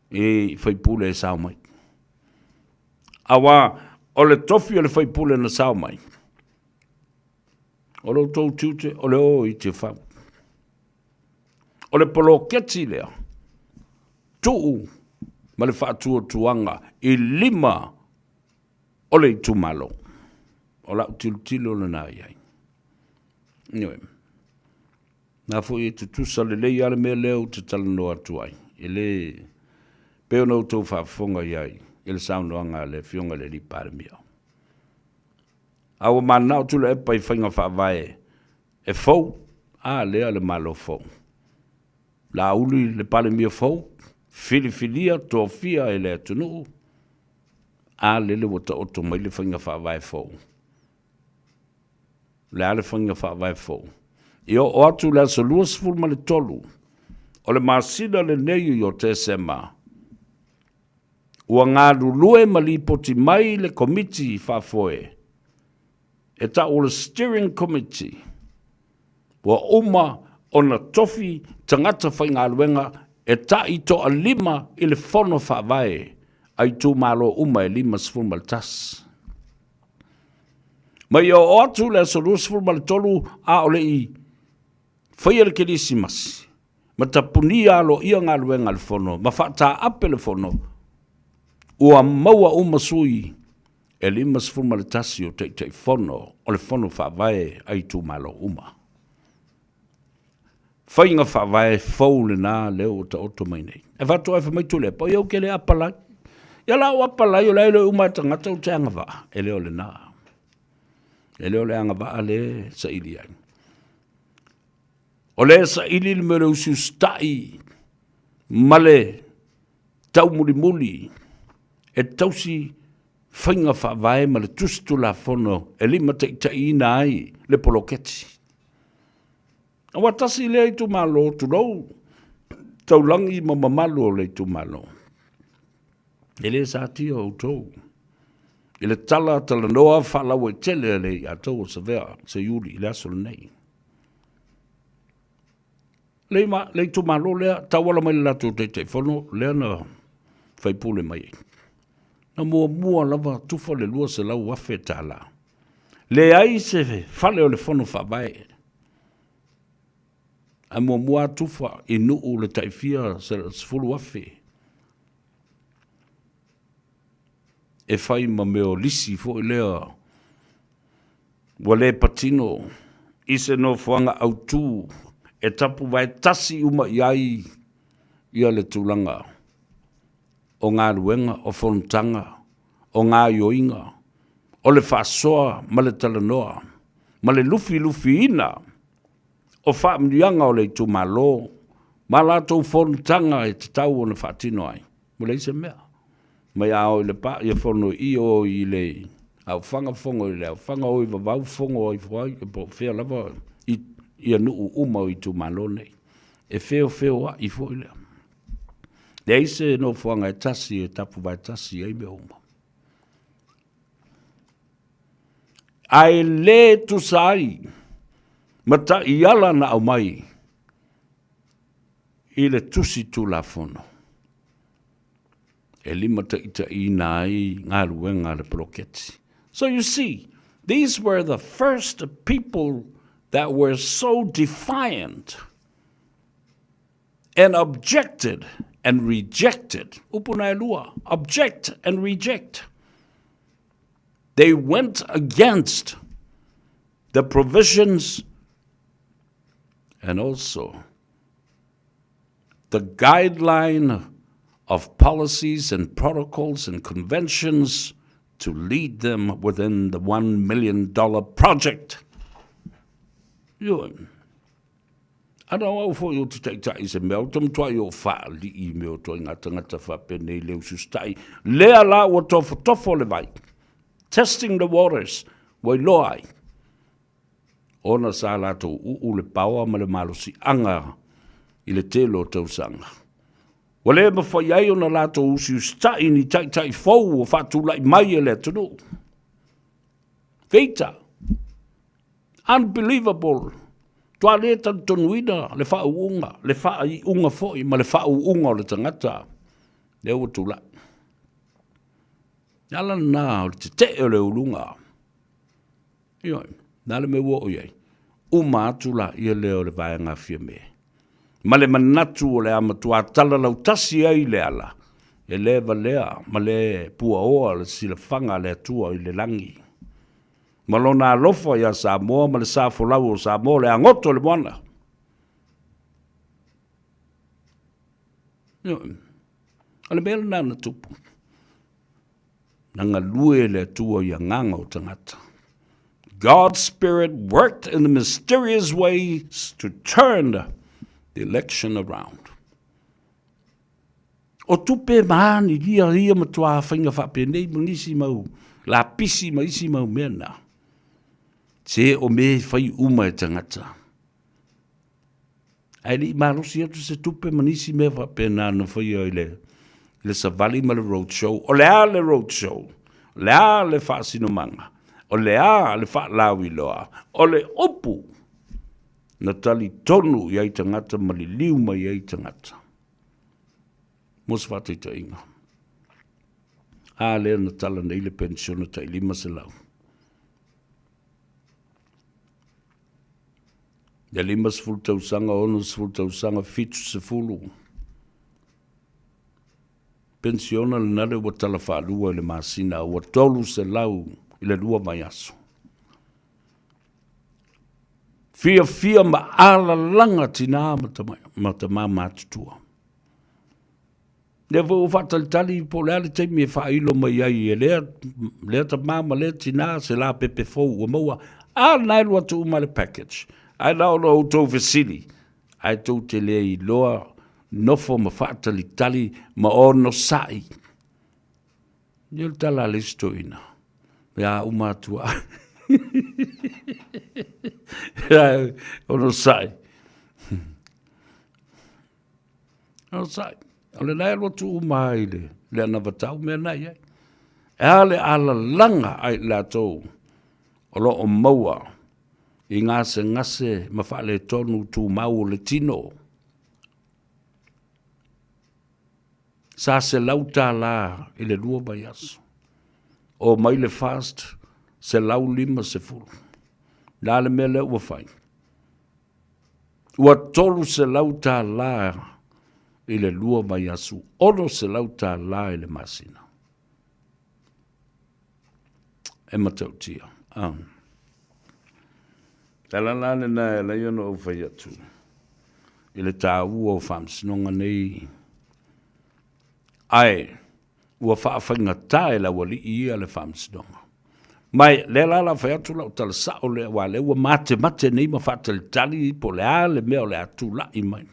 i faipule e sao mai. Aua o le tofi o le faipule na sao mai, o lo outou tiute o le o i Tiafau. O le poloketi lea, tuu ma le faatuatuaga i lima o le itumalo. O lau tilotilo lena i ai. Ioe. Na foi e tutusa lelei lava le mea lea ou te talanoa atu ai. E le pei ona outou faafofoga i ai i le saunoaga a le Afioga i le Alii Palemia. A ua mananao Tuilaepa i faiga faavae e fou, a lea le Malo fou. Laauli le Palemia fou, filifilia, tofia e le atunuu, a lele ua taoto mai le faiga faavae fou. Le a le faiga faavae fou? E oo atu le aso 23 o le masina lenei o Tesema, ua galulue ma lipoti mai le Komiti Faafoe e tau o le Steering Committee, ua uma ona tofi tagata faigaluega e tai toalima i le Fono Faavae a itumalo uma e 51. Ma ia oo atu le aso 23 a o le i faia le Kerisimasi, ma tapunia aloaia galuega a le Fono ma faataape le Fono, ua maua uma sui E 51 o Taitaifono o le Fono Faavae a itumalo uma. Faiga faavae fou lena lea ua taoto mai nei. E avatu ai fai mai Tuilaepa, oi ou te le apalai. Ia la ou apalai o la e iloa uma e tagata ou te agavaa. E le o lena. E le o le agavaa lea e saili ai. O lea e saili le mea o le usiusitai ma le taumulimuli e tausi faiga faavae ma le tusi tulafono e limataitaiina ai le poloketi. Aua tasi lea itumalo, tulou, taulagi ma mamalu o le itumalo. E le satia outou i le tala talanoa faalauaitele a le ia outou o Savea Seiuli i le aso lenei. Le, ma, le itumalo lea, tauala mai le latou taitaifono lea na faipule mai ai. Na muamua lava tufa le 200,000 tala. Leai se fale o le fono faavae. Ae muamua tufa i Nuu le taifia 10,000 e fai ma mea o lisi foi lea ua le patino i se nofoaga autu e tapuvae tasi uma i ai ia le tulaga o galuega, o fonotaga, o gaoioiga, o le faasoa ma le talanoa, ma le lufilufiina o faamanuiaga o le itumalo ma latou fonotaga e tatau ona faatino ai. Ua leai se mea. Mai a o i Lepa, ia fono i i, o i le Aufaga, fono i le Aufaga, o i Vavau, fono ai foi, po o fea lava i ia nuu uma o itumalo nei. E feofeoai foi lea. Leai se nofoaga e tasi e tapuvae tasi ai mea uma. Ae le tusa ai ma taiala na aumai i le tusi Tulafono e limataitaiina ai galuega a le poloketi. So you see, these were the first people that were so defiant and objected and rejected. Upu na e lua, object and reject. They went against the provisions and also the guideline of policies and protocols and conventions to lead them within the $1 million project. Ioe. Ana o au foi ou te taitai i se mea, ou te matuai ou faalii i mea o toi ngā tangata faapenei le usiusitai. Lea la ua tofotofo le vai. Testing the waters, ua iloa ai. Ona sa latou uu le paoa ma le malosiaga i le tele o tausaga. Ua le mafai ai ona latou usiusitai ni taitai fou ua faatulai mai e le atunuu. Feita! Unbelievable! Toa le talitonuina le faauuga, le faaiuga foi ma le faauuga o le tagata lea ua tulai. Le ala lena o le tetee o le uluga. Ioe, na le mea ua oo i ai. Uma atu la ia lea o le vaega a Fiame. Ma le manatu o le a matua talalautasi ai le ala, e le valea ma le puaoa le silafaga a le Atua i le lagi. Ma lona alofa iā Samoa ma le sa folau o Samoa o le agoto i le moana. Ioe, o le mea lena na tupu. Na galue le Atua i agaga o tagata. God's Spirit worked in the mysterious ways to turn the election around. O tupe ma ni lia ia matua whainga whaapenei ma nisi mau lapisi ma isi mau mea na. Se o me whai uma e tangata. Ae le i malosi atu se tupe ma nisi mea faapena na faia i le, i le savali ma le road show. O le a le road show? O le a le faasinomaga? O le a le faalauiloa? O le upu na talitonu i ai tagata ma liliu mai ai tagata. Mo se faataitaiga. A lea na tala nei le penisione tai 500. Ia 50 tausaga, 60 tausaga, 70. Penisiona lena lea ua tala faalua i le masina, ua 300 i le lua vaiaso. Fiafia ma alalaga tinā ma tamā matutua. Lea foi ua faatalitali po o le a le taimi e faailo mai ai e lea, lea tamā ma lea tinā se lapepe fou ua maua. A lena e alu atu uma le package. Ae na ona outou fesili, ae tou te le iloa nofo ma faatalitali ma onosai. Ia o le tala a le isi toeaina, ia uma atu lava. Onosai. Onosai. O le la e alu atu uma ai le, le anavatau mea na i ai. E a le alalaga ai latou o lo o maua i gasegase ma faaletonu tumau o le tino. Sa $100 i le lua vaiaso. O mai le FAST $150. Le a le mea lea ua fai? Ua $300 i le lua vaiaso, $600 i le masina. E matautia. Ah. Le ala la lena e ala ai ona ou fai atu i le taua o faamasinoga nei, ae ua faafaigata e le aualii ia le faamasinoga. Ma e lea la la fai atu lau tala sao lea, aua lea ua matemate nei ma faatalitali po o le a le mea o le a tulai mai.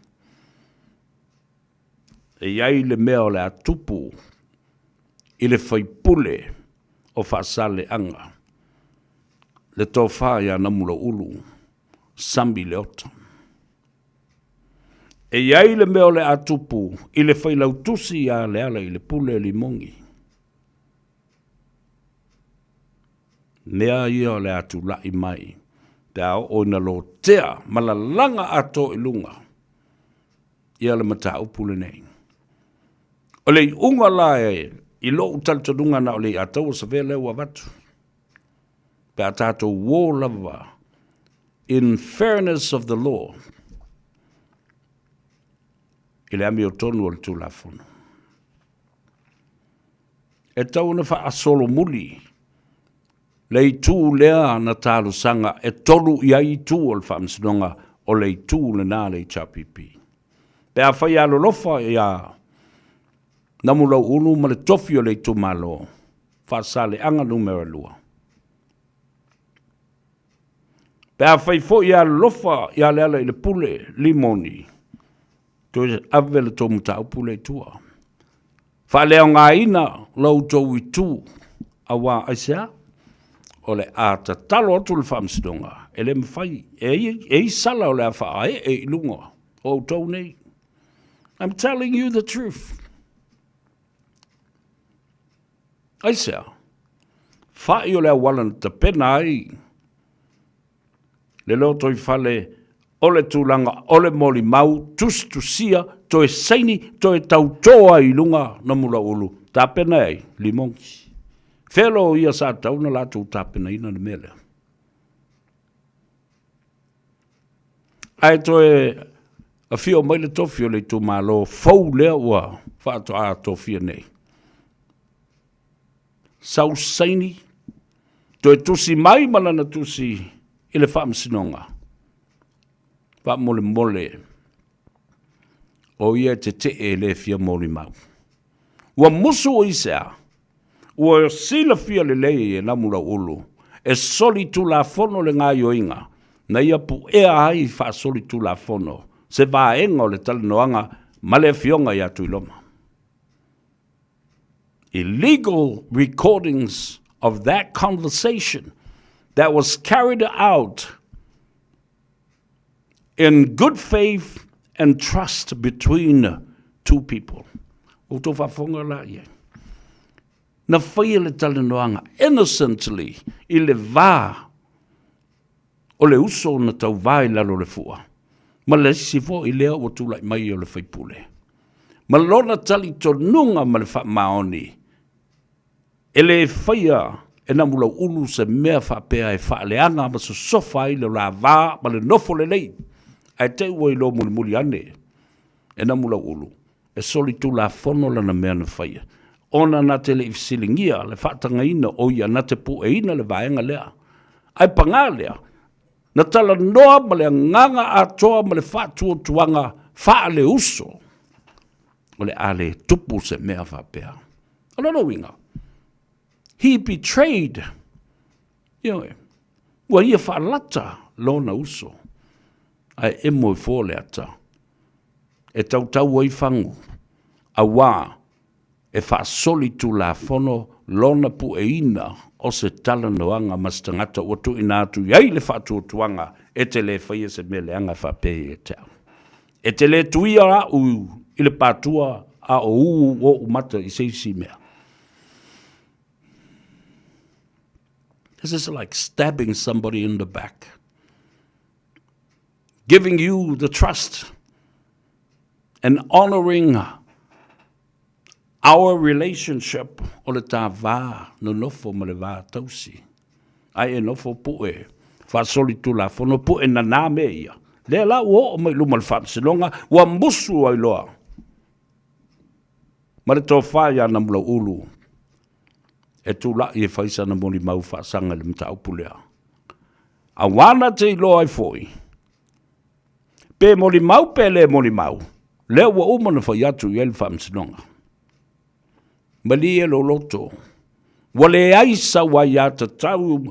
E i ai le mea o le a tupu i le faipule o Faasaleleaga, le tofa ia Namulauulu Sami Leota. E i ai le mea o le a tupu i le failautusi ia Lealailepule Limogi. Mea ia o le a tulai mai pe a oo ina lotea ma lalaga atoa i luga ia le mataupu lenei. O le iuga la e, i lou talitonuga na o le iataua savea lea ua avatu, pe a tatou uō lava in fairness of the law, i le amiotonu o le Tulafono. E tatau ona faasolomuli le itu lea na talosaga e tolu i ai itu o le Faamasinoga, o le itu lena a le HRPP. Pe afai e alolofa ia Namulauulu ma le tofi o le itumalo, Faasaleleaga Numera 2. Pe afai foi e alolofa ia Lealailepule Limoni, toe ave le tou mataupu lea i tua. Faaleaogaina lo outou itu, aua aisea? O le a tatalo atu le Faamasinoga, e le mafai, e i ai sala o le a faaee i luga o outou nei. I'm telling you the truth. Aisea? Fa'i o le auala na tapena ai le lotoifale o le tulaga o le molimau tusitusia toe saini toe tautō ai i luga Namulauulu tapena ai Limogi. Fea lo ia sa tatau ona latou tapenaina le mea lea? Ae toe afio mai le tofi o le itumalo fou lea ua faatoa tofia nei. Sau saini, toe tusi mai ma lana tusi i le faamasinoga. Faamolemole, o ia e tetee e le fia molimau. Ua musu i se a? Ua silafia lelei e Namulauulu e solitulafono le gaoioiga na ia puea ai faasolitulafono se vaega o le talanoaga ma le Afioga ia Tuiloma. Illegal recordings of that conversation that was carried out in good faith and trust between two people. Ua outou faafofoga la i ai. Na faia le talanoaga innocently i le va o le uso na tauva i lalo o le fua ma le isi foi lea ua tulai mai o le faipule. Ma lona talitonuga ma le faamaoni E le faia e Namulauulu se mea faapea e faaleaga ma sosofa ai le lava ma le nofo lelei, ae te i ua iloa mulimuli ane e Namulauulu E solitulafono lana mea na faia, ona na te le i fesiligia le faatagaina o ia na te pueina le vaega lea. Ae pagā lea, na talanoa ma le agaga atoa ma le faatuatuaga faaleuso, o le a le tupu se mea faapea. O lona uiga, he betrayed, ioe, ua ia faalata lona uso, ae emo i fua le ata e tautau ai fagu, auā e faasolitulafono lona pueina o se talanoaga ma se tagata ua tuuina atu i ai le faatuatuaga e te le faia se mea leaga faapea ia te au. E te le tuia a'u i le patua a o ū o'u mata i se isi mea. This is like stabbing somebody in the back. Giving you the trust and honoring our relationship o le ta va nonofo ma le va tausi. Ai e nofo pu'e faasolitulafono pu'e nanā mea ia. Lea la ua oo mai i luma o le Faamasinoga, ua musu ai loa ma le tofa iā Namulau'ulu e tula'i e fai sana molimau faasaga i le mataupu lea. Auā na te iloa ai foi, pe molimau pe le molimau, lea ua uma ona fai atu i ai le Faamasinoga. Malie lou loto, ua leai sau aiatatau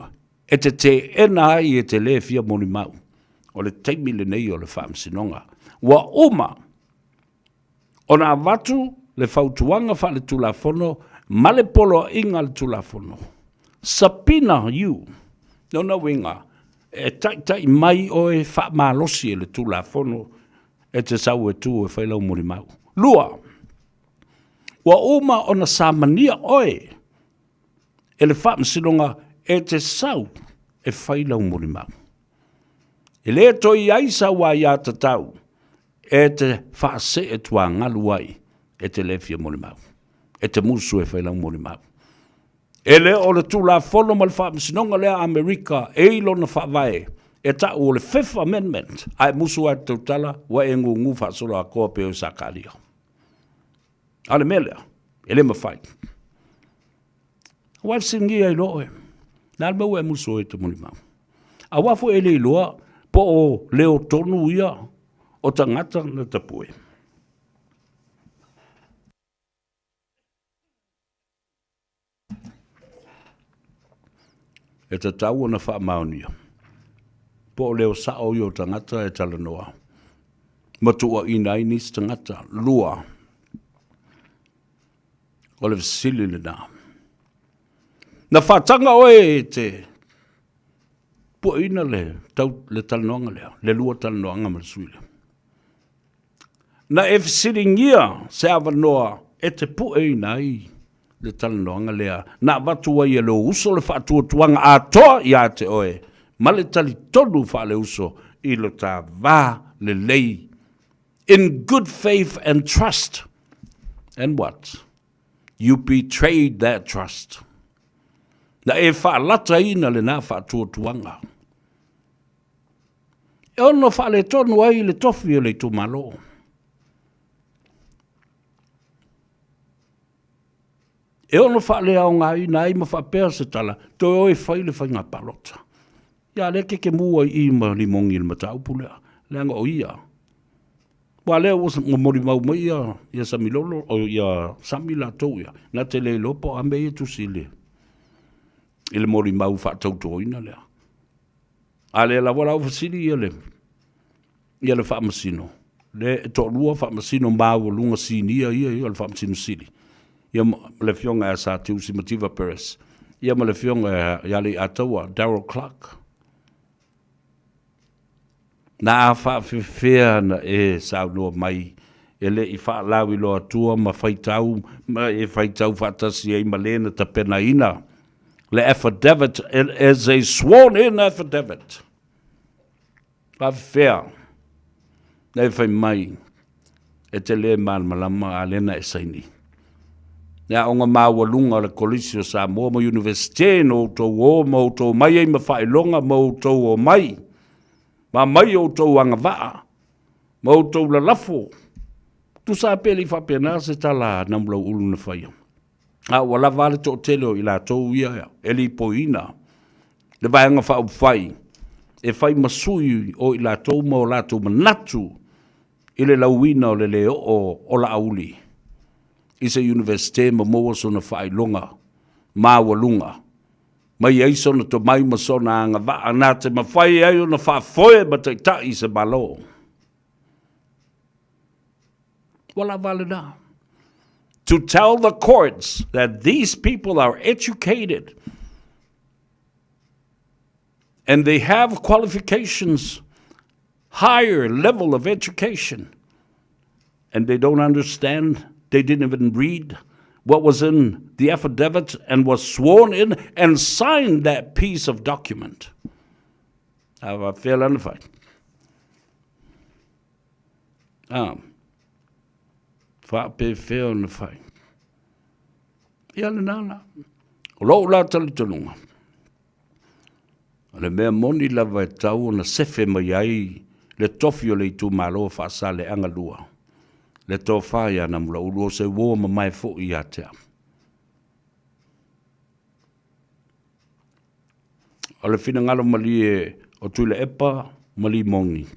e te teena ai e te lē fia molimau. O le taimi lenei o le Faamasinoga. Ua uma ona avatu le fautuaga faaletulafono ma le poloaiga a le Tulafono. Subpoena you, lona uiga, e taitai mai oe faamalosi e le Tulafono e te sau e tu e fai lau molimau. Lua, ua uma ona samania oe e le Faamasinoga e te sau e fai lau molimau. E le toe i ai sau aiatatau e te faasee tuagalu ai e te le fia molimau, e te musu e fai lau molimau. E le o le Tulafono ma le Faamasinoga lea a Amerika e i lona faavae e ta'u o le Fifth Amendment, a e musu lava e te tautala, ua e gūgū faasoloatoa pei o Sakaria. A o le mea lea, e le mafai. Aua e fesiligia ai loa oe, le a le mea ua e musu ai e te molimau? Aua foi e le iloa po o leo tonu ia o tagata na tapue. E tatau ona faamaonia po o leo sa'o ia o tagata e talanoa ma tuuaina ai nisi tagata. 2, o le fesili lena. Na faataga oe e te puaina le, tau, le talanoaga lea, le lua talanoaga ma le sui lea. Na e fesiligia se avanoa e te pueina ai le talanoaga lea na avatu ai e lou uso le faatuatuaga atoa ia te oe ma le talitonu faaleuso i lo ta va lelei in good faith and trust. And what? You betrayed that trust. Na e faalataina lena faatuatuaga. E ono faaletonu ai le tofi o le itumalo. E ono faaleaogaina ai ma faapea se tala, toe o e fai le faiga palota. Ia lea keke mu ai i ma limogi i le mataupu lea, leaga o ia. Ua lea ua molimau mai ia, ia Samilolo, o ia Sami latou ia, na te le iloa po o a mea ia tusi i le, i le molimau faatautoina lea. A lea lava la ua fesili ia le, ia le faamasino, le e toalua faamasino maualuga sinia ia ia o le faamasino sili, ia ma le afioga ia Satiusi Mativa Perez, ia ma le afioga ia Leiataua Darryl Clark. Na a faafefea na e saunoa mai e le i faalauiloa atua ma faitau ma e faitau faatasi ai ma le na tapenaina le affidavit, it is a sworn in affidavit. Faafefea na e fai mai e te lē malamalama a lea na e saini. Le aoga maualuga o le Kolisi o Samoa ma Iunivesite na outou o ma outou omai ai ma faailoga ma outou omai ma aumai outou agavaa ma outou lalafo. Tusa pe le i faapena se tala a Namulauulu na faia. A ua lava a le toatele o i latou ia e lipoiina le Vaega Faaupufai e fai ma sui o i latou ma o latou manatu i le lauina o le le oo o Laauli i se Iunivesite ma maua sona faailoga maualuga ma i ai sona tomai ma sona agavaa na te mafai ai ona faafoe ma taitai i se Malo. Ua lava lena. To tell the courts that these people are educated and they have qualifications, higher level of education, and they don't understand, they didn't even read what was in the affidavit and was sworn in and signed that piece of document. A faapefea la ona fai? A faapefea ona fai? Ia lena la. O lou la talitonuga, o le mea moni lava e tatau ona sefe mai ai le tofi o le itumalo o Faasaleleaga 2, le tofa ia Namulauulu o se uo mamae foi ia te au. O le finagalo malie o Tuilaepa ma Limoni,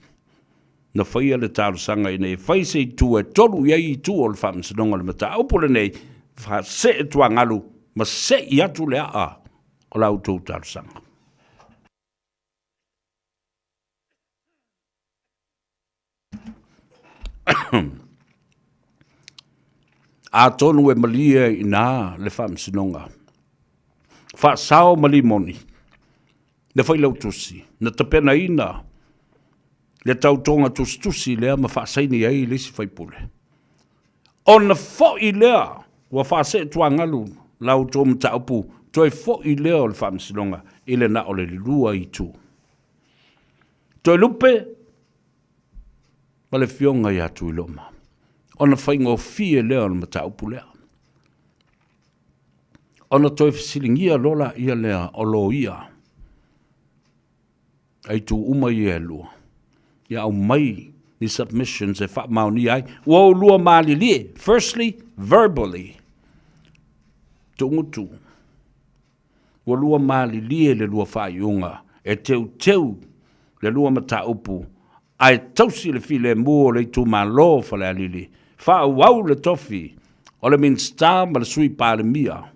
na faia le talosaga ina ia fai se itu e tolu i ai itu o le Faamasinoga o le mataupu lenei, faasee tuagalu ma sei atu le aa o la outou talosaga. Atonu e malie ai i ina le Faamasinoga, faasao ma Limoni, le Failautusi, na tapenaina le tautoga tusitusi lea ma faasaini ai le isi faipule. Ona foi lea ua faaseetuagalu la outou mataupu, toe foi lea o le Faamasinoga i le na o le lua itu. Toelupe ma le Afioga ia Tuiloma, ona faigofie lea o le mataupu lea. Ona toe fesiligia loa laia lea o loia a itu uma ia e lua, ia aumai ni submissions e faamaonia ai ua oulua malilie, firstly, verbally, tuugutu. Ua lua malilie le lua faaiuga e teuteu le lua mataupu ae tausi le filemu o le itumalo o Falealili, faaauau le tofi o le Minisita ma le Sui Palemia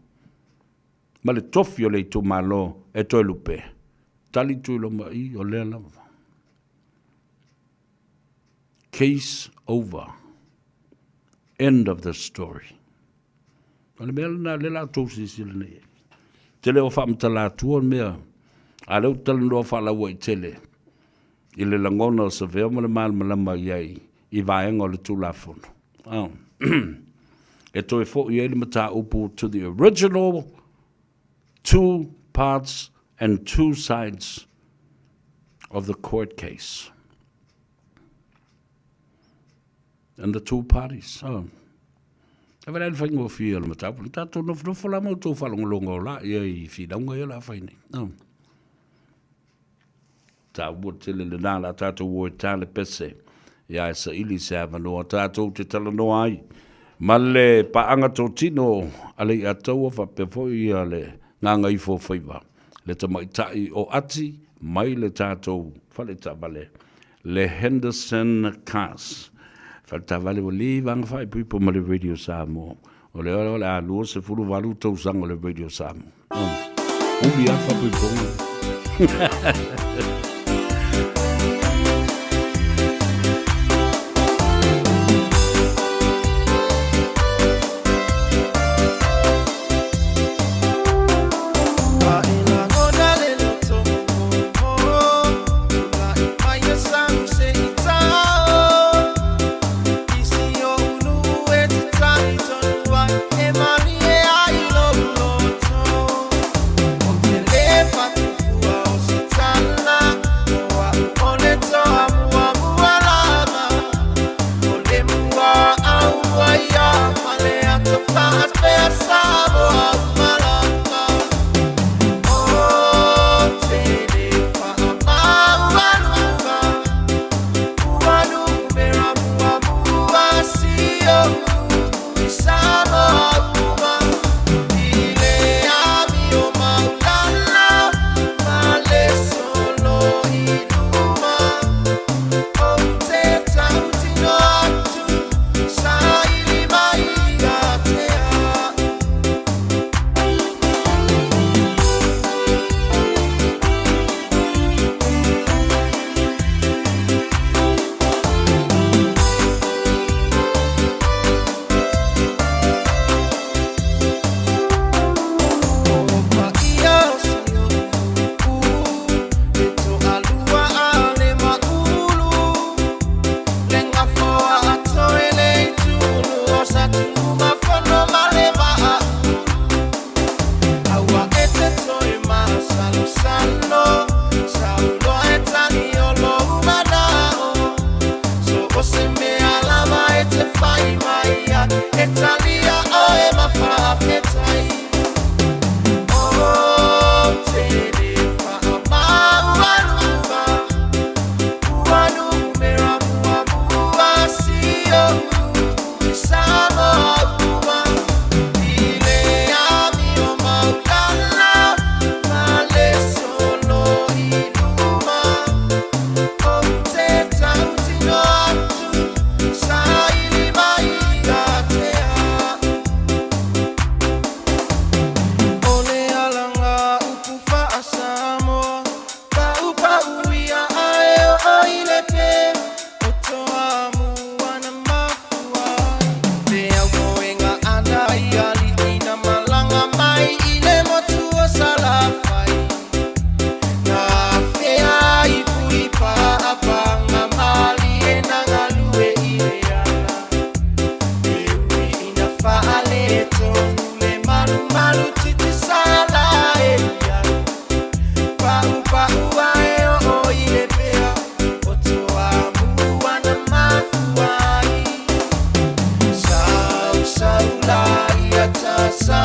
ma le tofi o le itumalo e Toelupe. Tali Tuiloma i o lea lava. Case over. End of the story. O le mea lena lea la outou silasila nei ai. Tele o faamatala atua le mea, a lea ou te talanoa faalauaitele i le lagona o Savea ma le malamalama i ai i vaega o le Tulafono. Oh. E toe foi ai le mataupu to the original two parts and two sides of the court case. And the two parties. Oh. E wale le whaingofie o le mataupu. Na tātou nofonofo la ma outou whalongolonga o la ia i whinaunga ia la whai nei. Oh. Tāua tele le nā la tātou o e tāle pese. Ia e saili se avanoa tātou te talanoa ai. Ma le paanga tōtino a le Iataua faapea foi ia le Gagaifo Faiva. Le tamaitai o Ati mai le tātou fale taavale le Henderson Cars. Fale taavale ua leva ona faaipoipo ma le Radio Samoa. O lea o le a 28 tausaga o le Radio Samoa. Umi lava faapoipoga.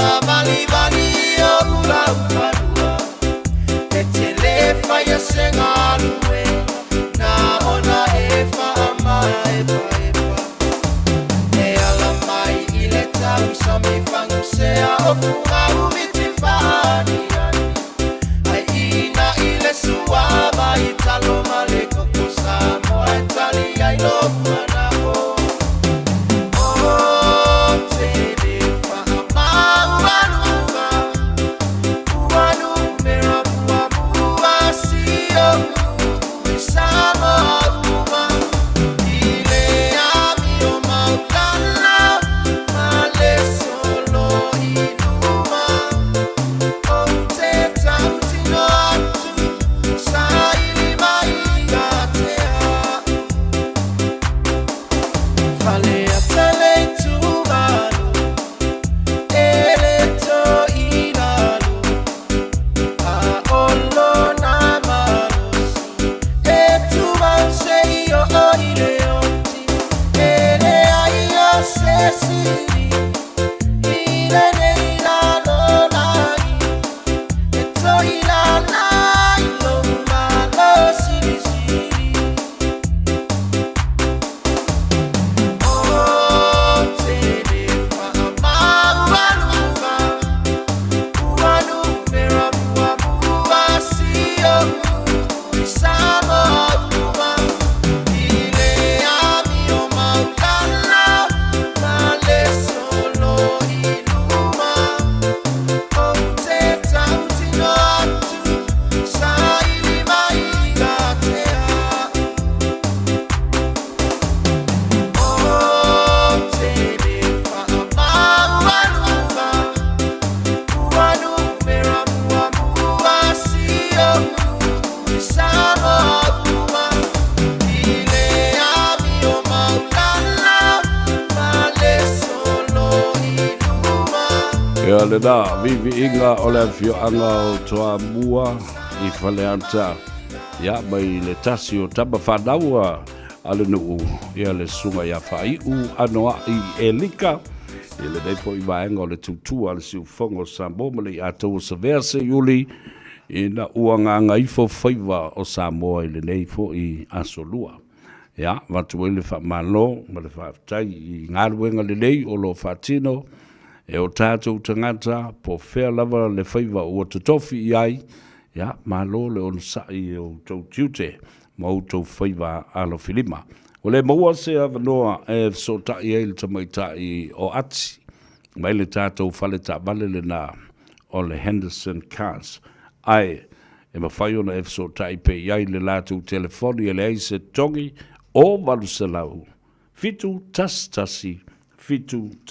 Savalivali oʻu laufanua E te lē faia se galuega Na ona e faamaepaepa E ala mai i le tausami fagusea O Fugaumi tifaaniani Ai ina i le suava i talo ma le koko Samoa e tali ai lou manaʻo O te le faamaualuga Ua numera muamua si ou nuu i Samoa uma I le amio maulana ma le solo i luma Ou te tautino atu Saili mai ia te au Faleata le itumalo E le to i lalo A o lona malosi E tumau seia oo i le oti E leai o se sili I lenei lalolagi E toilala ai lou malosi silisili O te le faamaualuga Ua numera muamua si ou nuu i Samoa uma I le amio maulana ma le solo i luma Ou te tautino atu Saili mai ia te au O te le faamaualuga Ua numera muamua si ou nuu i Samoa uma I le amio maulana ma le solo i luma. Ia lena viiviiga o le afioaga o Toamua i Faleata, ia mai le tasi o tama fanau a le nuu, ia le susuga ia Faaiu Anoa'i Elika, i lenei foi vaega o le tutua a le siufofoga o Samoa ma le Iatau o Savea Seiuli, ina ua gagaifo faiva o Samoa i lenei foi aso lua. Ia, avatu ai le faamalo ma le faafetai i galuega lelei o lo o faatino e o tatou tagata, po o fea lava le faiva ua totofi i ai, ia, malo le onosai i outou tiute ma outou faiva alofilima. Ua le maua se avanoa e fesootai ai le tamaitai o Ati mai le tatou fale taavale lena o le Henderson Cars, ae e mafai ona e fesootai pea i ai i le latou telefoni e leai se togi o 800 711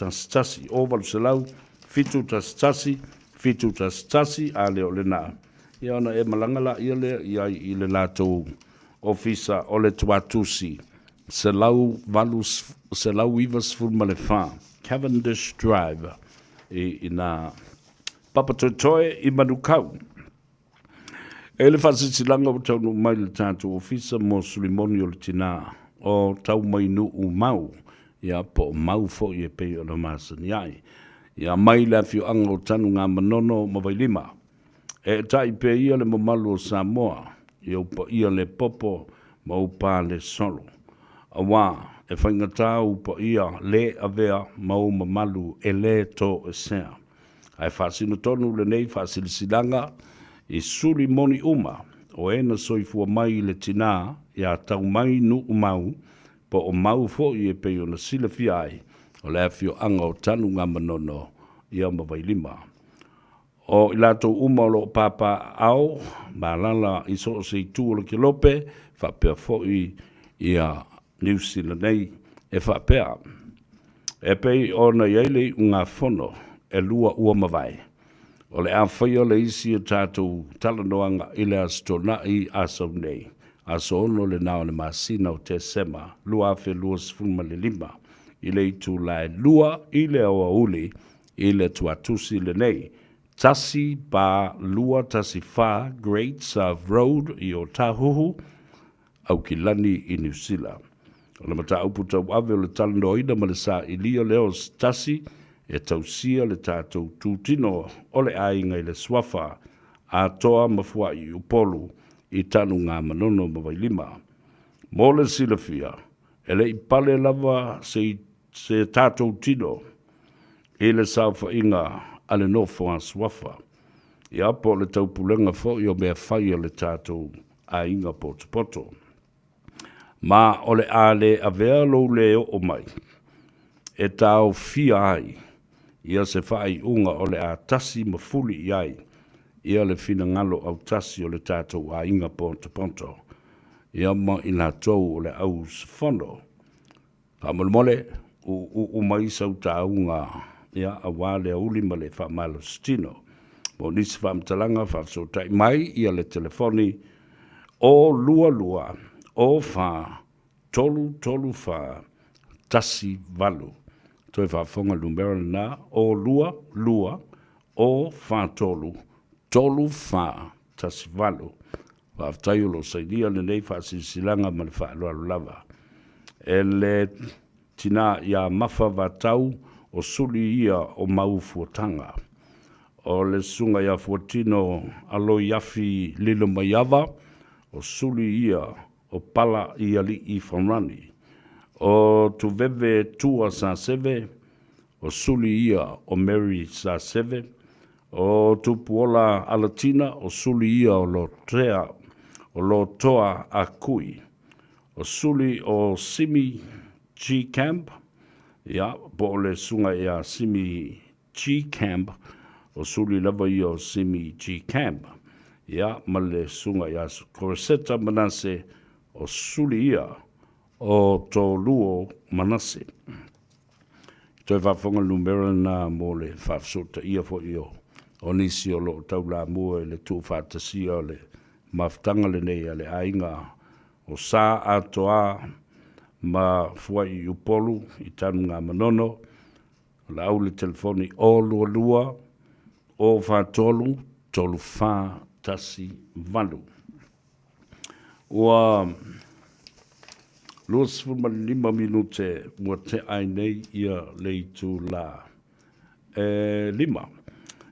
711 o 800 711 711 a le o lena ia ona e malaga laia lea i ai i le latou ofisa o le Tuatusi 194 Cavendish Drive i ina Papatoetoe i Manukau. E le faasilasilaga ua taunuu mai le tatou ofisa mo Sulimoni o le tina o Taumainuu Mau, ia po o Mau foi e pei ona masani ai. Ia mai le afioaga o Tanugamanono ma Vailima. Eetai pea ia le mamalu o Samoa i ou paia le popo ma ou pa le solo. Auā, e faigata ou paia le avea ma ou mamalu e le toesea. Ae faasino tonu lenei faasilasilaga i suli moni uma o e na soifua mai i le tinā iā Taumai Nuumau, po o Mau foi e pei ona silafia ai, o le afioaga o Tanugamanono ia ma Vailima. O i latou uma o lo o papaaao ma alaala i so o se itu o le kelope, faapea foi ia Niu Sila nei, e faapea, E pei ona i ai le iugafono e lua ua mavae, o le a faia le isi o tatou talanoaga i le Aso Toonai a sau nei, aso 6 lena o le masina o Tesema 2025, i le itula e 2 i le aoauli i le Tuatusi lenei, 14214 Great South Road i Otahuhu, Aukilani i Niu Sila. O le mataupu tauave o le talanoaina ma le sailia lea o se tasi e tausia le tatou tutino o le aiga i le suafa Atoa ma Fua'i Upolu i Tanuga Manono ma Vailima. Mo le silafia, e le i pale lava se se tatou tino i le saofaiga a le nofo a suafa, ia po o le taupulega foi o mea fai a le tatou aiga potopoto. Ma o le a le avea lou le oo mai e taofia ai ia se faaiuga o le a tasi ma fuli i ai ia le finagalo autasi o le tatou aiga potopoto, ia ma i latou o le au usufono. Faamolemole, uu mai sau tauga ia aua le auli ma le faamalositino. Mo nisi faamatalaga, faafesootai mai ia le telefoni 022 04 334 18. Toe faafofoga le numera lena, 022 043 34 18. Faafetai o lo o sainia lenei faasilasilaga ma le faaaloalo lava e le tina ia Mafa Vatau o suli ia o Maufuataga. O le susuga ia Fuatino Aloiafi Lilomaiava o suli ia o Pala i Alii Farani. O Tuveve Tua Saseve o suli ia o Mary Saseve. O Tupuola Alatina, o suli ia o Lotea, o Lotoa a Kui. O suli o Simi G. Camp, ia, po o le susuga ia Simi G. Camp, o suli lava ia o Simi G. Camp, ia, ma le susuga ia Coriseta Manase, o suli ia o Toluo Manase. Toe faafofoga le numera lena mo le faafesootaia foi o o nisi o lo o taulamua i le tuufaatasia o le mafutaga lenei a le aiga o Sa Atoa ma Fuai Upolu i Tanugamanono. O le au le telefoni 022 043 3418. Ua 25 minute ua tea ai nei ia le itula e 5.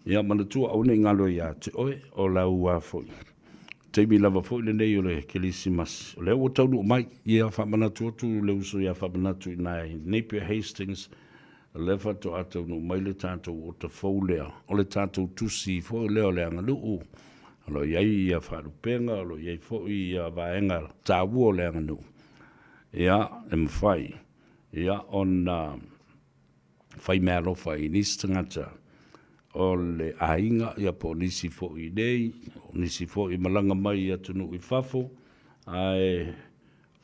Ia manatua aua ne i galo ia te oe o lau a foi taimi lava foi lenei o le Kerisimasi. O lea ua taunuu mai, ia faamanatu atu le uso ia faamanatu i ina i Napier Hastings, O lea faatoa taunuu mai le tatou ota fou lea, o le tatou tusi foi lea o le aganuu, o lo o i ai ia faalupega, o lo o i ai foi ia vaega taua o le aganuu, ia, e mafai ia ona fai meaalofa i nisi tagata o le aiga, ia po o nisi foi i inei, o nisi foi e malaga mai i atunuu i fafo, ae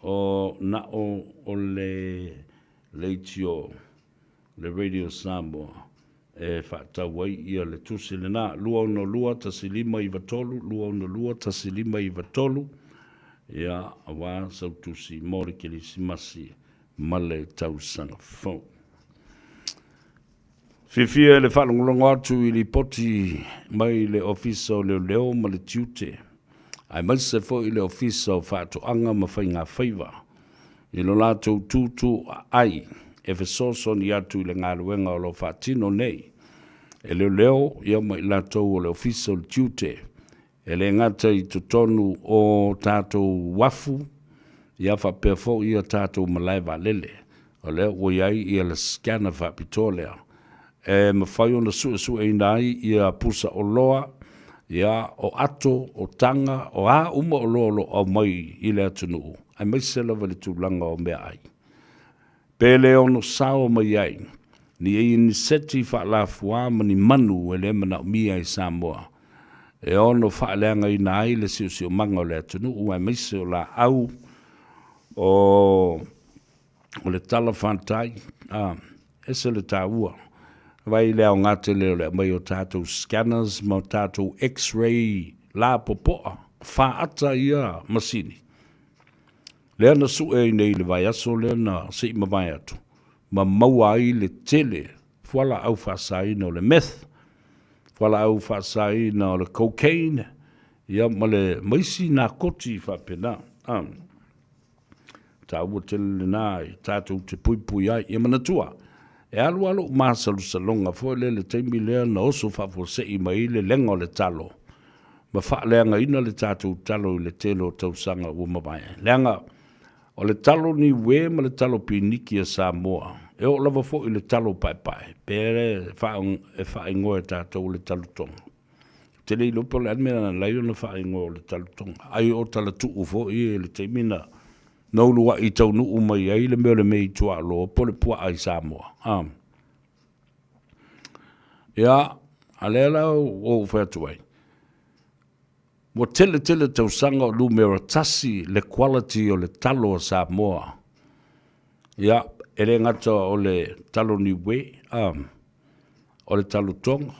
o na o le leitio le Radio Samoa e faatau ai ia le tusi lena, 262 1593, 262 1593, ia, aua sau tusi mo le Kerisimasi ma le tausaga fou. Fiafia i le faalogologo atu i lipoti mai le Ofisa o Leoleo ma le Tiute, aemaise foi le Ofisa o Faatoaga ma Faigafaiva i lo latou tūtū aai e fesoasoani atu i le galuega o lo o faatino nei e leoleo ia ma i latou o le Ofisa o le Tiute, e le gata i totonu o tatou uafu, ia faapea foi ia tatou malae vaalele. O lea ua i ai ia le scanner faapitoa lea e mafai ona suesueina ai ia pusa oloa, ia, o ato, o taga, o a uma oloa o lo o aumai i le atunuu, aemaise lava i le tulaga o meaai. Pe le ono sao mai ai ni iniseti faalafuā ma ni manu e le manaomia i Samoa e ono faaleagaina ai le siosiomaga o le atunuu aemaise o laau o o le tala fatai, a, ese le taua. Vaai i le aoga tele o le aumai o tatou scanners ma tatou x-ray lapopoa, faata ia masini. Lea na sue ai nei i le vaiaso lea na se i mavae atu, ma maua ai le tele fualaau faasaina o le meth, fualaau faasaina o le cocaine, ia ma le ma isi nakoti faapena. A. Taua tele lena e tatou te puipui ai. Ia manatua, E alu lava lou masalosaloga foi lea i le taimi lea na oso faafuasei mai ai le lega o le talo ma faaleagaina le tatou talo i le tele o tausaga ua mavae. Leaga o le talo niue ma le talo piniki a Samoa, e oo lava foi i le talo paepae, pe e faaigoa e tatou o le talo toga. Ou te le iloa po o le a le mea na ala ai ona faaigoa o le talo toga, ai o talatuu foi ia i le taimi na na uluai taunuu mai ai le mea o le mei tuaaloa po o le puaa i Samoa. A. Ia, a lea la ua ou fai atu ai, ua tele tele tausaga o numera tasi le quality o le talo a Samoa. Ia, e le gata o le talo niue, a, o le talo toga,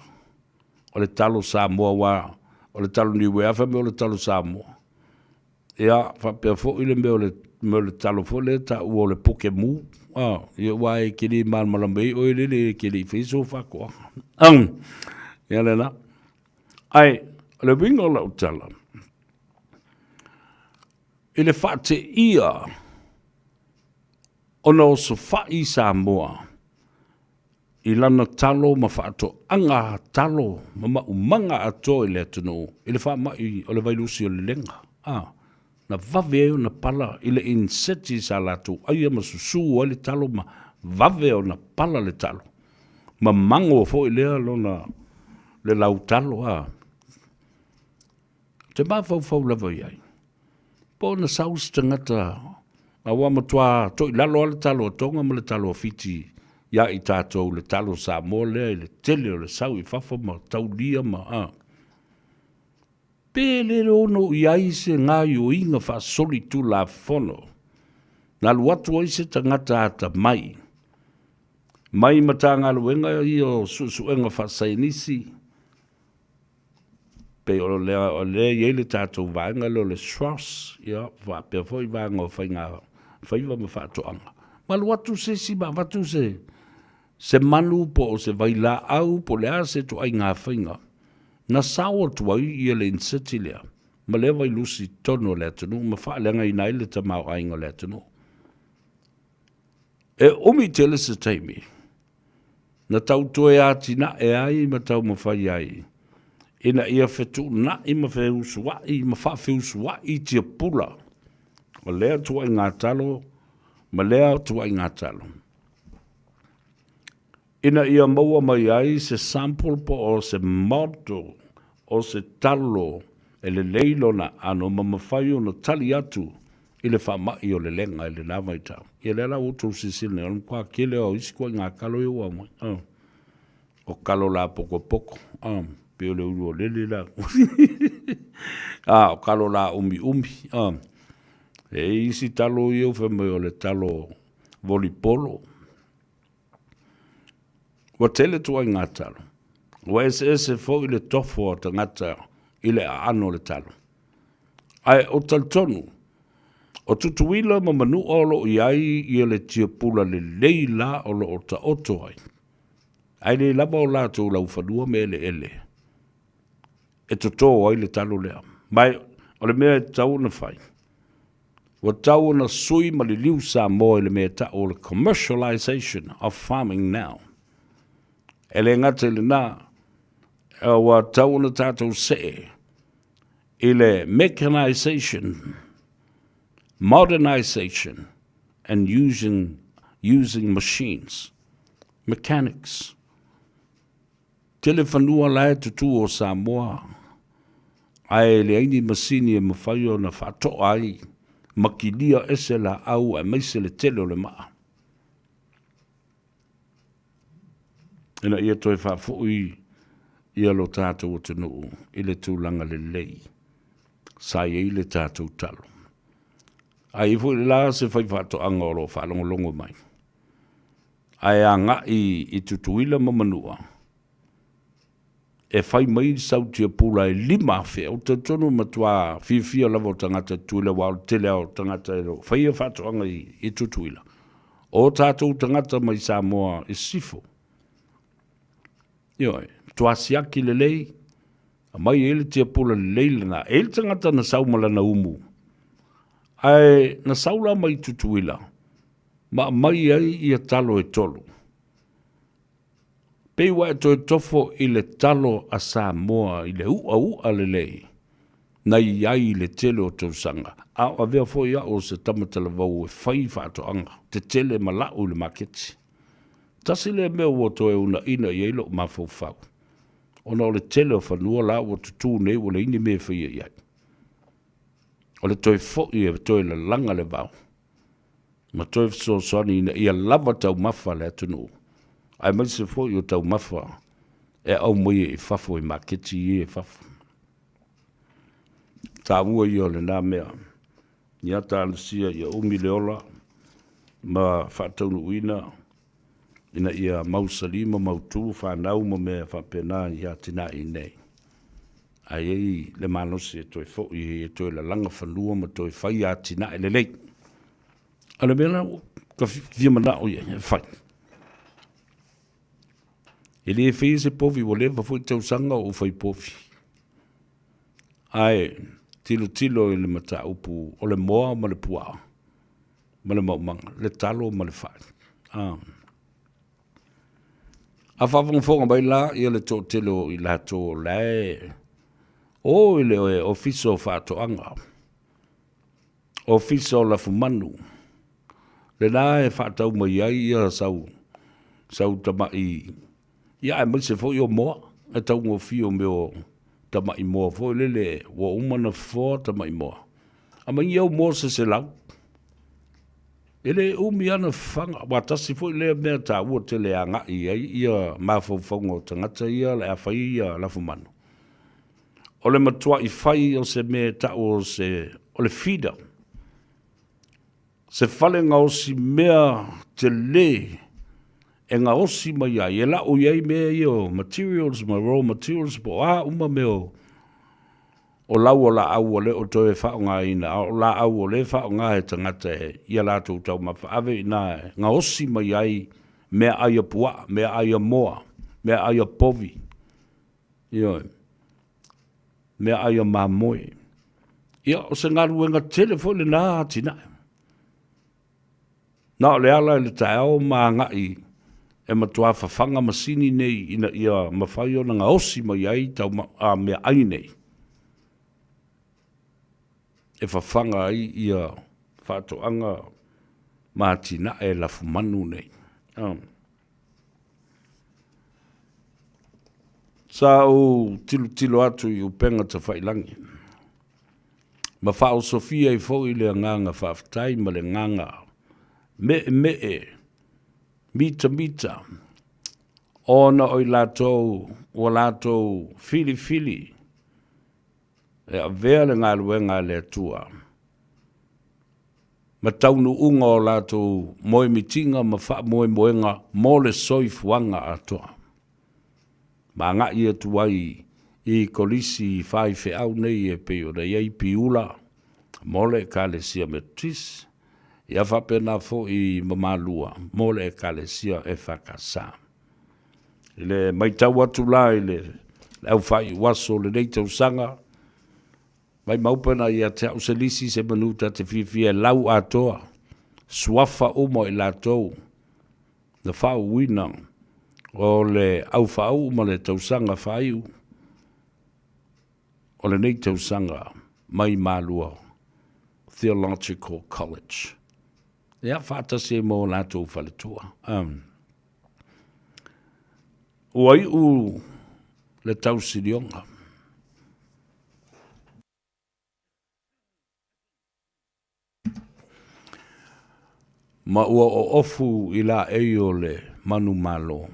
o le talo Samoa, aua o le talo niue lava fai mai o le talo Samoa. Ia, faapea foi le mea o le mea o le talo foi lea e taua o le pokemu, a, ia aua e te le malamalama i ai oe lele e te le i faia sou faatoaga. Ia lena. Ae, o le uiga o lau tala, i le faateia ona osofai Samoa i lana talo ma faatoaga talo ma maumaga atoa i le atunuu i le faamai o le vailusi o le lega, a, na vave ai ona pala i le iniseti sa latou aia ma susu ai le talo ma vave ona pala le talo ma mago foi lea lona le lau talo, a. Ou te mafaufau lava i ai, po o na sau se tagata a ua matua toilalo lava le talo a Tonga ma le talo a Fiti ia i tatou le talo Samoa lea i le tele o le sau i fafo ma taulia ma a. Pe le ono i ai se gaoioiga faasolitulafono na alu atu ai se tagata atamai mai Matagaluega ia o Suesuega Faasaienisi, Pei o lea o lea e i ai le tatou vaega lea o le SROS, ia, faapea foi vaega o faiga faiva ma faatoaga. Ma alu atu se isi ma avatu se, se manu po o se vailaau po o le a se ituaiga faiga na sao atu ai ia le iniseti lea ma lea vailusi i totonu o le atunuu ma faaleagaina ai le tamaoaiga o le atunuu. E umi tele se taimi na tau toe atinae ai ma taumafai ai ina ia fetuunai ma feusuai ma faafeusuai tiapula o lea tuaiga talo ma lea tuaiga talo ina ia maua mai ai se sample po o se model o se talo e lelei lona aano ma mafai ona tali atu i le faamai o le lega i lena vaitau. Ia lea la ua outou silasila nei, o le matua tele lava o isi ituaiga talo ia ua aumai. O talo lapokopoko, pei o le ulu o lele la. O talo laumiumi. E i ai isi talo ia ua fai mai o le talo volipolo. Ua tele ituaiga talo. Ua eseese foi le tofo a tagata i le aano o le talo. Ae ou te talitonu, o Tutuila ma Manua o lo o i ai ia le tiapula lelei la o lo o taoto ai, ae le lava o latou laufanua ma eleele e toto ai le talo lea. Ma o le mea e tatau ona fai, Ua tatau ona sui ma liliu Samoa i le mea e ta'u o le commercialization of farming now. E le gata i lena, ua tatau ona tatou see i le mechanization, modernization and using, using machines, mechanics. Tele fanua la e tutū o Samoa, ae leai ni masini e mafai ona faatoa ai ma kilia ese laau aemaise le tele o le maa. Ina ia toe faafoi ia lo tatou atunuu i le tulaga lelei sa i ai le tatou talo. A i ai foi la se faifaatoaga o lo o faalogologo mai, ae agai i Tutuila ma Manua e fai mai sau tiapula e 5,000. Ou te talitonu e matua fiafia lava o tagata i Tutuila aua o le tele lava o tagata e o faia faatoaga i Tutuila. O tatou tagata mai Samoa i sisifo. Ioe, matua siaki lelei, aumai ai le tiapula lelei lena. E i ai le tagata na sau ma lana umu, ae na sau la mai Tutuila, ma aumai ai ia talo e tolu. Pei ua e toe tofo i le talo a Samoa i le u'au'a lelei na i ai i le tele o tausaga, a o avea foi a'u o se tama talavou e fai faatoaga tetele ma la'u i le maketi. Tasi lea mea ua toe unaina i ai lo'u mafaufau, ona o le tele o fanua la ua tutū nei ua leai ni mea e faia i ai. O le toe fo'i e toe lalaga le vao ma toe fesoasoani ina ia lava taumafa a le atunuu, aemaise foi o taumafa e aumaia i fafo i maketi ia i fafo. Taua ia o lena mea. Ia talosia ia umi le ola ma faataunuuina ina ia mausali ma mautu fanau ma mea faapena i atinae nei. Ae i ai le malosi e toe foi ai e toe lalaga fanua ma toe fai atinae lelei. A o le mea la ua ta fia manao i ai e fai, e le faia se povi ua leva foi tausaga o ou fai povi. Ae tilotilo i le mataupu o le moa ma le puaa ma le maumaga, le talo ma le fai. A. A faafogafoga mai la ia le toatele o i latou o la e o i le Ofisa o Faatoaga, Ofisa o Lafumanu, lena e faatau mai ai ia sau, sau tamai, ia aemaise foi o moa, e taugofie o mea o tamai moa foi lele ua uma ona fofoa tamai moa. Aumai au moa se 100. E le umi lava ona fafaga, aua tasi foi lea mea taua tele e agai i ai ia mafaufauga o tagata ia o le a fai ia lafumanu, o le matuai fai o se mea e tau o se, o le feeder, se fale gaosi mea tele e gaosi mai ai, e lau i ai mea ia o materials ma raw materials po o a uma mea o O lau o laau ua le o toe faaaogaina, a o laau o lea e faaaoga e tagata i a latou taumafa, ave i ina e gaosi mai ai meaai a puaa, meaai a moa, meaai a povi, ioe, meaai a mamoe. Ia, o se galuega tele foi lena atinae. Na o le ala i le taeao ma agai e matua fafaga masini nei ina ia mafai ona gaosi mai ai meaai nei e fafaga ai ia faatoaga ma atinae lafumanu nei. Sa ou tilotilo atu i upega tafailangi ma faaosofia ai foi le agaga faafetai ma le agaga meemee mitamita ona o i latou ua latou filifili e avea le galuega a le Atua ma taunuuga o latou moemitiga ma faamoemoega mo le soifuaga atoa. Ma agai atu ai i kolisi faifeau nei e pei ona i ai Piula mo le Ekalesia Metotisi, ia faapena foi ma Malua mo le Ekalesia EFKS. I le matau atu la i le aufaaiuaso o lenei tausaga, Maimau pe na ia te au se lisi se manu ta te fiafia e lau atoa suafa uma o i latou na faauuina o le au faauu ma le tausaga faaiu o lenei tausaga mai Malua Theological College. Ia, faatasi ai ma o latou faletua. Ua iu le tausilioga. Ma ua oofu i laei o le manumalo,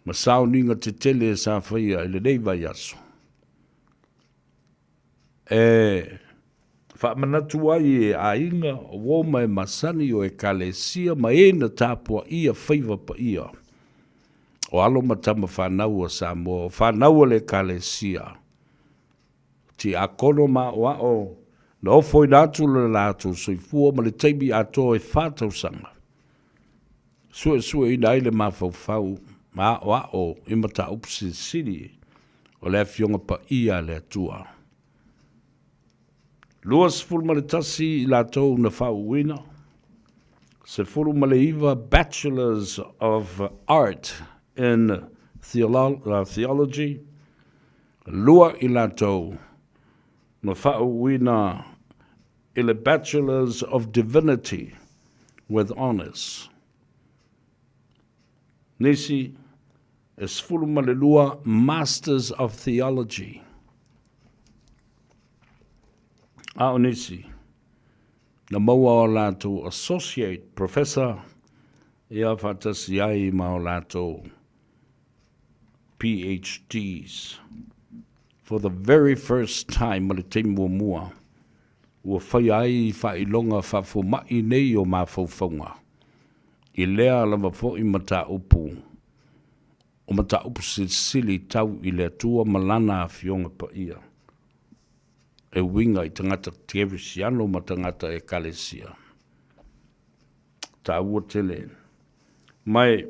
ma sauniga tetele sa faia i lenei vaiaso, e faamanatu ai e aiga, o uo ma e masani, o Ekalesia ma e na tapuaia faiva paia o alo ma tama fanau a Samoa, o fanau a le Ekalesia, tiakono ma aoao na ofoina atu le latou soifua ma le taimi atoa e fa tausaga, suesueina ai le mafaufau ma aoao i mataupu silisili o le Afioga Paia a le Atua. 21 i latou na faauuina, 19 Bachelors of Art. in Theology, 2 i latou na faauuina i le Bachelors of Divinity with Honours. Nisi e 12 Masters of Theology. A o nisi, na maua o latou Associate Professor ia faatasi ai ma o latou PhDs. For the very first time ma le taimi muamua ua faia ai faailoga faafoma'i nei o mafaufauga i lea lava foi mataupu o mataupu silisili tau i le Atua ma Lana Afioga Paia e uiga i tagata kerisiano ma tagata ekalesia. Taua tele. Mai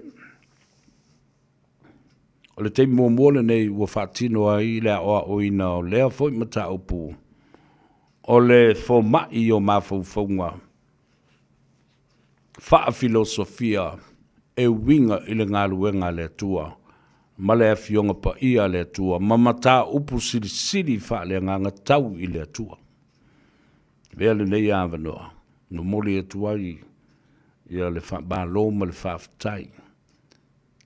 O le taimi muamua lenei ua faatino ai le aoaoina o lea foi mataupu o le foma'i o mafaufauga faafilosofia e uiga i le galuega a le Atua ma le Afioga Paia a le Atua ma mataupu silisili faaleagaga tau i le Atua. Avea lenei avanoa momoli atu ai ia le faamalo ma le faafetai.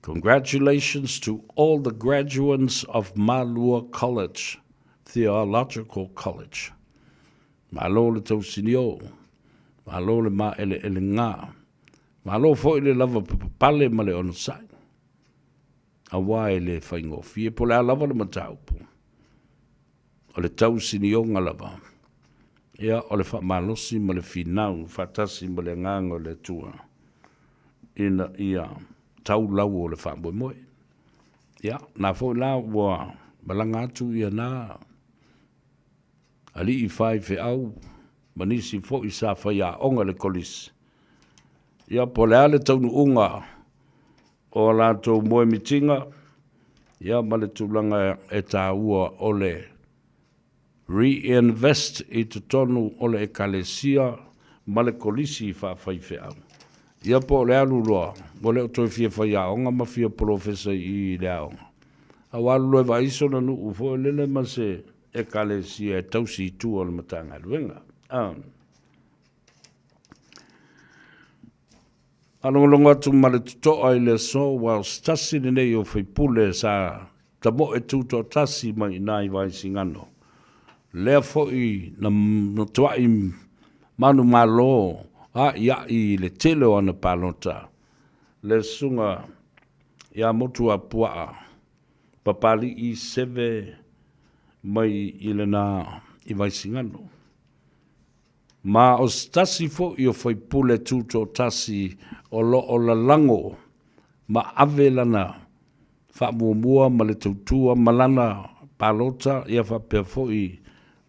Congratulations to all the graduands of Malua College, Theological College. Malo le tausinio, malo le maeleelega, malo foi le lava papapale ma le onosai. Aua e le faigofie po o le a lava le mataupu. O le tausinioga lava, ia, o le faamalosi ma le finau faatasi ma le Agaga o le Atua, ina ia tau lau o le faamoemoe. Ia, na foi la ua malaga atu ia na alii faifeau ma nisi foi sa faiaoga i le kolisi. Ia, po o le a le taunuuga o a latou moemitiga, ia ma le tulaga e taua o le reinvest i totonu o le Ekalesia ma le Kolisi Faafaifeau. Ia po o le alu loa, ua le o toe fia faiaoga ma fia polofesa i i i le aoga, a ua alu loa e vaai sona nuu foi lele ma se Ekalesia e tausi i tua o le Matagaluega. Faalogologo atu ma le totoa i le aso aua o se tasi lenei o faipule sa tamoe tutoatasi mai i ina i Vaisigano, lea foi na matuai manumalo a'ia'i i le tele o ana palota le Susuga ia Motuapuaa Papali'i Seve mai i lena i Vaisigano. Ma o se tasi foi o faipule tutoatasi o lo o lalago ma ave lana faamuamua ma le tautua ma lana palota ia faapea foi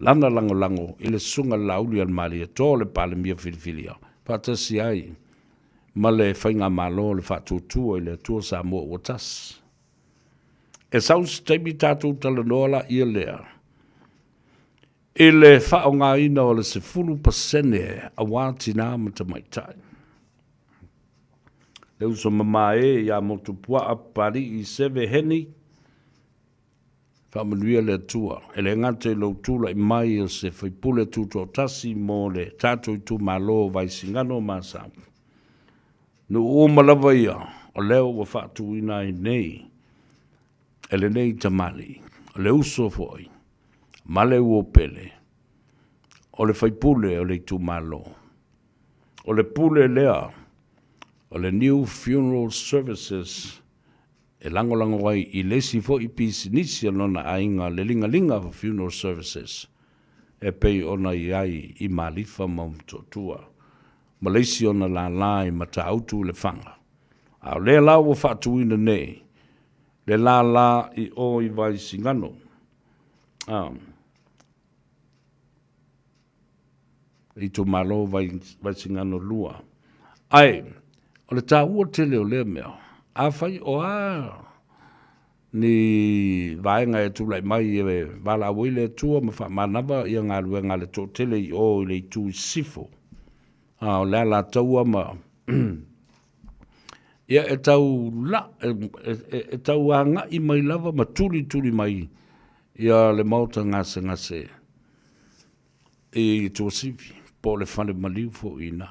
lana lagolago i le Susuga Laauli a le Malietoa o le Palemia filifilia faatasi ai ma le Faigamalo o le Faatuatua i le Atua Samoa ua Tasi. E sau se taimi tatou talanoa laia lea i le faaaogaina o le 10% aua tinā ma tamaitai. Le uso mama e ia Motupuaa Papali'i Seve Heni, faamanuia le Atua. E le gata i lou tulai mai o se faipule tutoatasi mo le tatou itumalo o Vaisigano ma Asau. Nuu uma lava ia, o lea ua faatuina ai nei e lenei tamalii, o le uso foi ma le uo pele, o le faipule o le itumalo. O le pule lea o le New Funeral Services e lagolago ai i le isi foi pisinisi a lona aiga le Ligalinga Funeral Services e pei ona i ai i Malifa ma Motootua ma le isi ona lala i Matautu i Lefaga. A o lea la ua faatuina nei le lala i o i Vaisigano. A. Itumalo Vaisigano 2. Ae, o le taua tele o lea mea, afai o a ni vaega e tulai mai e valaau ai le Atua ma faamanava ia galuega a le toatele i o i le itu i sisifo, a o le Alataua ma Ia e tau la, e, e, e, e tau agai mai lava ma tulituli mai ia le maota gasegase i Tuasivi, po o le fale maliu foi i ina.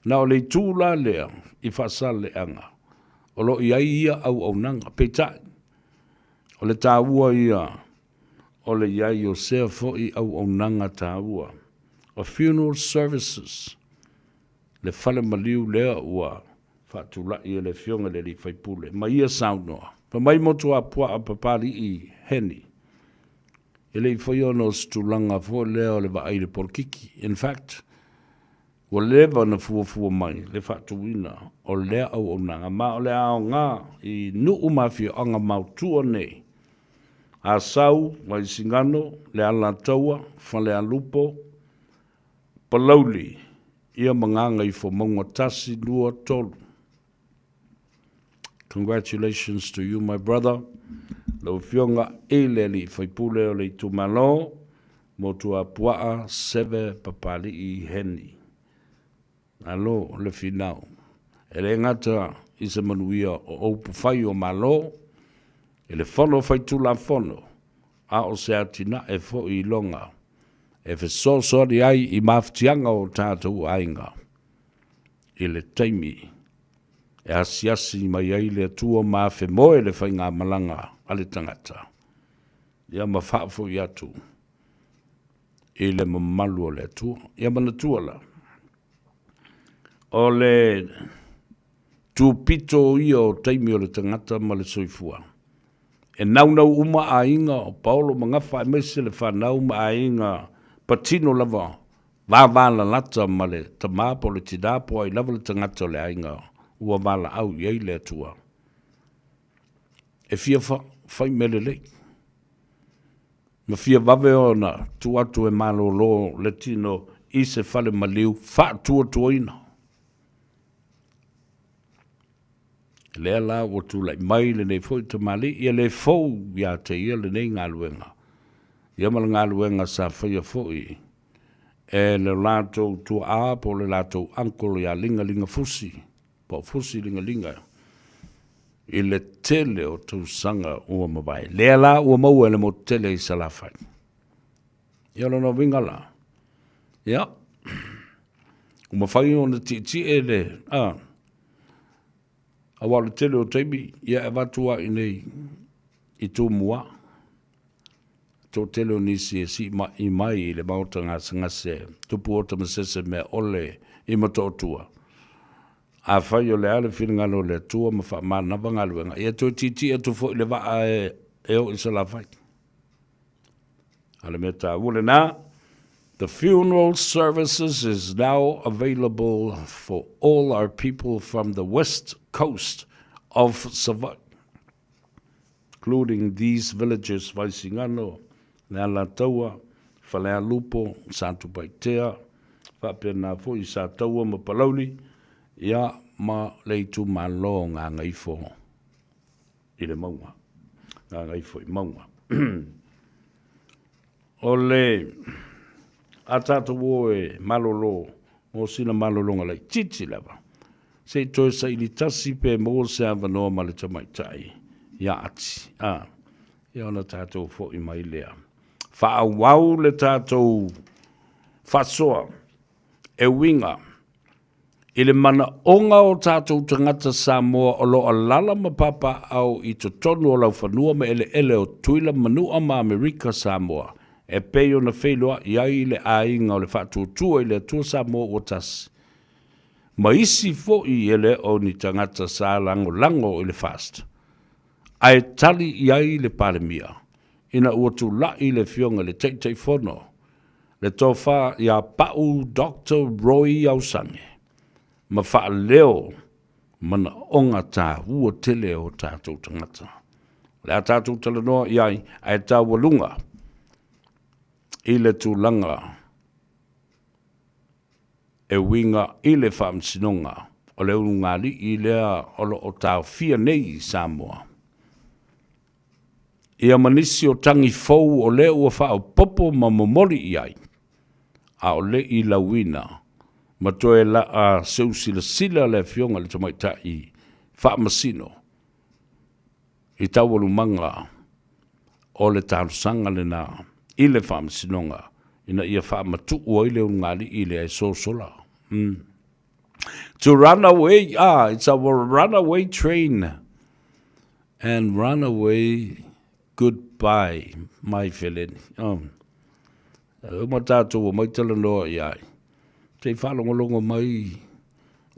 Na o le itu la lea i Faasaleleaga o lo o i ai ia auaunaga. Peitai, o le taua ia o le i ai o sea foi auaunaga taua o funeral services, le fale maliu lea ua faatulai e le Afioga i le alii faipule ma ia saunoa. Fai mai Motuopuaa Papalii Heni, e le i faia ona o se tulaga foi lea o le vaai i le polokiki. In fact, ua leva ona fuafua mai le faatuina o lea auaunaga, ma o le aoga i nuu ma afioaga maotua nei, Asau, Vaisigano, Le Alataua, Falealupo, Palauli, ia ma Gagaifomauga 1, 2, 3. Congratulations to you my brother, lau Afioga i le alii faipule o le itumalo, Motuapuaa Seve Papalii Heni. Malo le finau. E le gata i se manuia o upufai o Malo, i le Fono Faitulafono, a o se atinae foi i loga e fesoasoani ai i mafatiaga o tatou aiga i le taimi e asiasi mai ai le Atua ma afemoe le faigamalaga a le tagata, ia ma faafoi atu i le mamalu o le Atua. Ia manatua la, o le tupito ia o taimi o le tagata ma le soifua. E naunau uma aiga o Paolo ma Gafa aemaise le fanau ma aiga patino lava vavalalata ma le tama po o le tina po o ai lava le tagata o le aiga ua valaau i ai le Atua. E fia fai mea lelei ma fia vave ona tuu atu e malolo le tino i se fale maliu faatuatuaina. Lea la ua tulai mai lenei foi tamalii, ia le fou ia te ia lenei galuega, ia ma le galuega sa faia foi e le latou tuaa po o le latou uncle ia Ligalinga Fusi, po o Fusi Ligalinga, i le tele o tausaga ua mavae. Lea la ua maua e le motu tele i Salafai. Ia o lona uiga la, ia, ua mafai ona tietie le, a, aua o le tele o taimi, ia e avatu lava i inei i Tumua, toatele o nisi e siimai mai i le maota gasegase, tupu ota ma sese mea ole i Motootua. Afai o le a le finagalo o le Atua ma faamanava galuega, ia toe tietie atu foi le vaa e oo i Salafai. A le mea taua lena, The funeral services is now available for all our people from the west coast of Savaii, including these villages, Vaisigano, Le Alataua, Falealupo, Satupaitea, faapena foi i Sataua ma Palauli, ia ma le itumalo o Gagaifo. i le mauga, Gagaifo i mauga. O le a tatou o e malolo mo sina malologa laitiiti lava, se i toe saili tasi pe maua se avanoa ma le tamaitai ia Ati, a, ia ona tatou foi mai lea. Faaauau le tatou faasoa e uiga I le manaoga o tatou tagata Samoa o lo o alaala ma papaaao i totonu o laufanua ma eleele o Tutuila, Manua ma Amerika Samoa, e pei ona feiloai ai le aiga o le Faatuatua i le Atua Samoa ua tasi, ma isi foi e le o ni tagata sa lagolago i le FAST, ae tali i ai le Palemia ina ua tulai le Afioga i le Taitaifono le tofa ia Pau Doctor Roy Ausage ma faaleo manaoga taua tele o tatou tagata. O le a tatou talanoa i ai ae taualuga i le tulaga e uiga i le faamasinoga o le ulugalii lea o lo o taofia nei i Samoa. Ia ma nisi o tagi fou o lea ua faaopoopo ma momoli i ai, a o le i lauina. Ma toe laa seusilasila le Afioga i le Tamaitai Faamasino i taualumaga o le talosaga lena i le Faamasinoga ina ia faamatuu ai le ulugalii lea e sosola. To run away, ah, it's our runaway train and run away goodbye, my feleni. Oh. Uma tātou o mai talanoa i ai. Te i whaalongolongo mai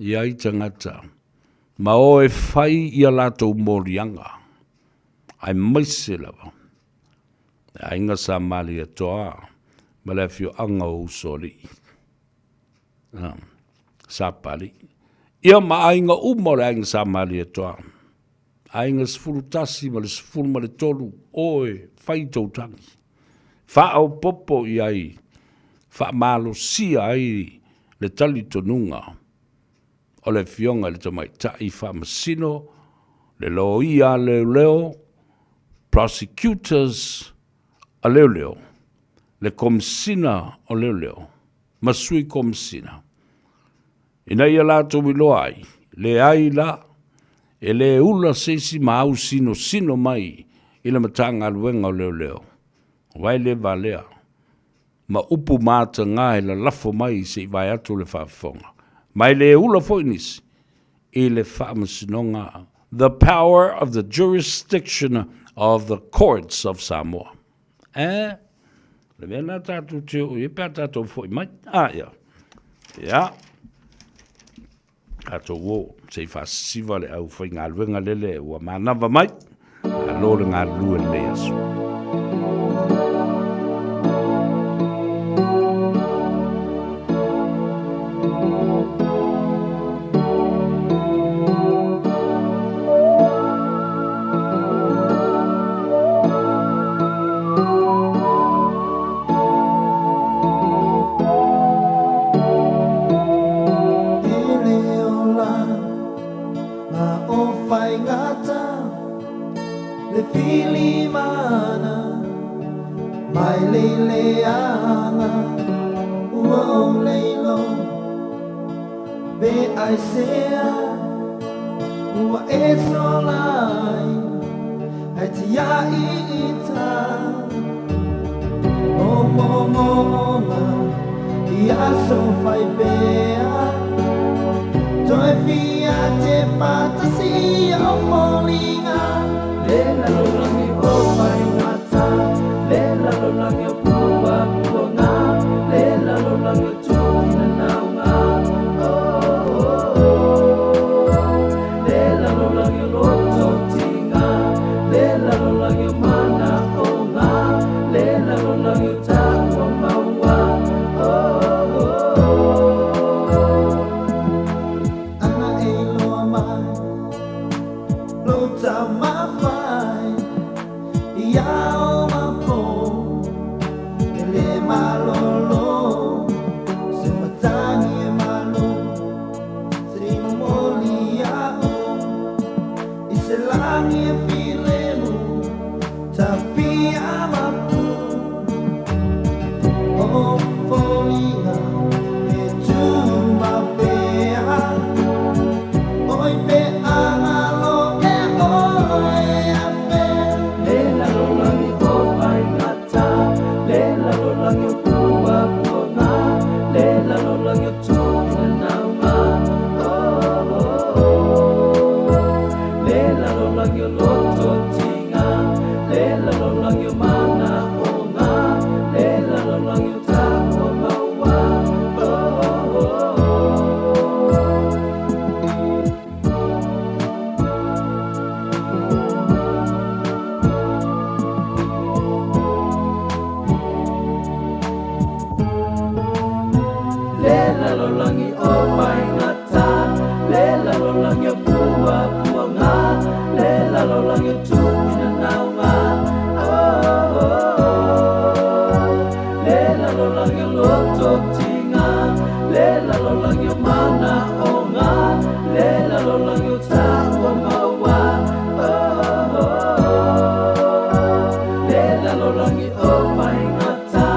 i ai tangata. Ma o e whai i a lātou morianga. Ai maise lava. Le aiga sa Malietoa ma le afioaga o Usoalii, Sapalii. Ia ma aiga uma o le aiga sa Malietoa, aiga 11 ma le 13, oe fai tou tagi. Faaopoopo i ai, faamalosia ai le talitonuga o le Afioga i le Tamaitai Faamasino, le Loia a Leoleo, Prosecutors a Leoleo, le Komesina o Leoleo ma Sui Komesina, ina ia latou iloa ai, leai la, e le ula se isi ma ausinosino mai i le Matagaluega o Leoleo, aua e le valea ma upu mataga e lalafo mai se i vae atu le faafofoga, ma e le ula foi nisi i le Faamasinoga The power of the jurisdiction of the courts of Samoa. Eh, le mea lena tatou te oo i ai pe a tatou foi mai. Ah, ia. Ia. Tatou o, se i faasisiva le aufaigaluega lele ua manava mai. Malo le galulue lenei aso. Le filimana mai le leaga ua ou leilo pe aisea ua e sola ai ai tiai ita o momoona i aso fai pea toe fia te patasi o foliga le lalolagi o faigata le lalolagi o puapuaga le lalolagi o tuinanauga oh, oh, oh. Le lalolagi o lototiga le lalolagi o manaoga le lalolagi o taua maua oh, oh, oh. Ana e loa mai lou taumafai ia o mapo e le malolo se matagi e malo se i momoli iaʻu i se lagi e filemu tafia mapu o foliga e tumapea oi pe agalo e oe afe Le lalolagi o faigata le lalolagi o puapuaga le lalolagi o tuinanauga oh, oh, oh. Le lalolagi o lototiga le lalolagi o manaoga le lalolagi o taua maua oh, oh, oh. Le lalolagi o faigata le lalolagi o puapuaga le lalolagi o tuinanauga oh, oh, oh. Le lalolagi o lototiga le lalolagi o manaoga le lalolagi o taua maua oh, oh, oh. Le lalolagi o faigata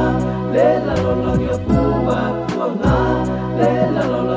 le lalolagi o puapuaga le lalolagi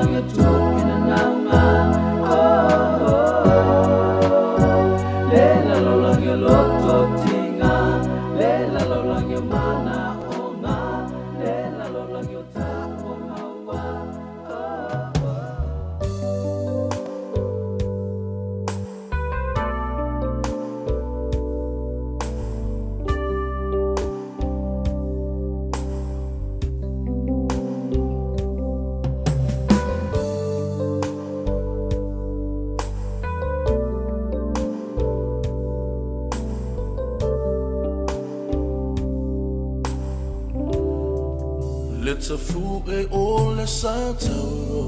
Le tafuʻe o le sa tauro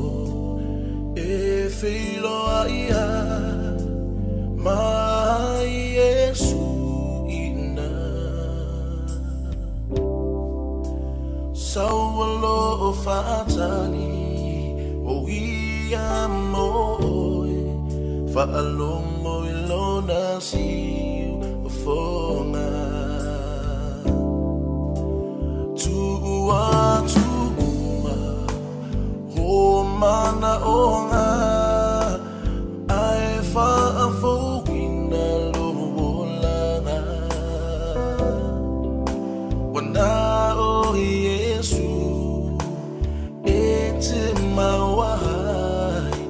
e feiloai ai ma Iesu i ina. Sau o lo o faatali o ia mo oe, faalogo i lona siufofoga. Tuu atu uma o manaʻoga ae faafouina lou olaga. Ua na o Iesu e te maua ai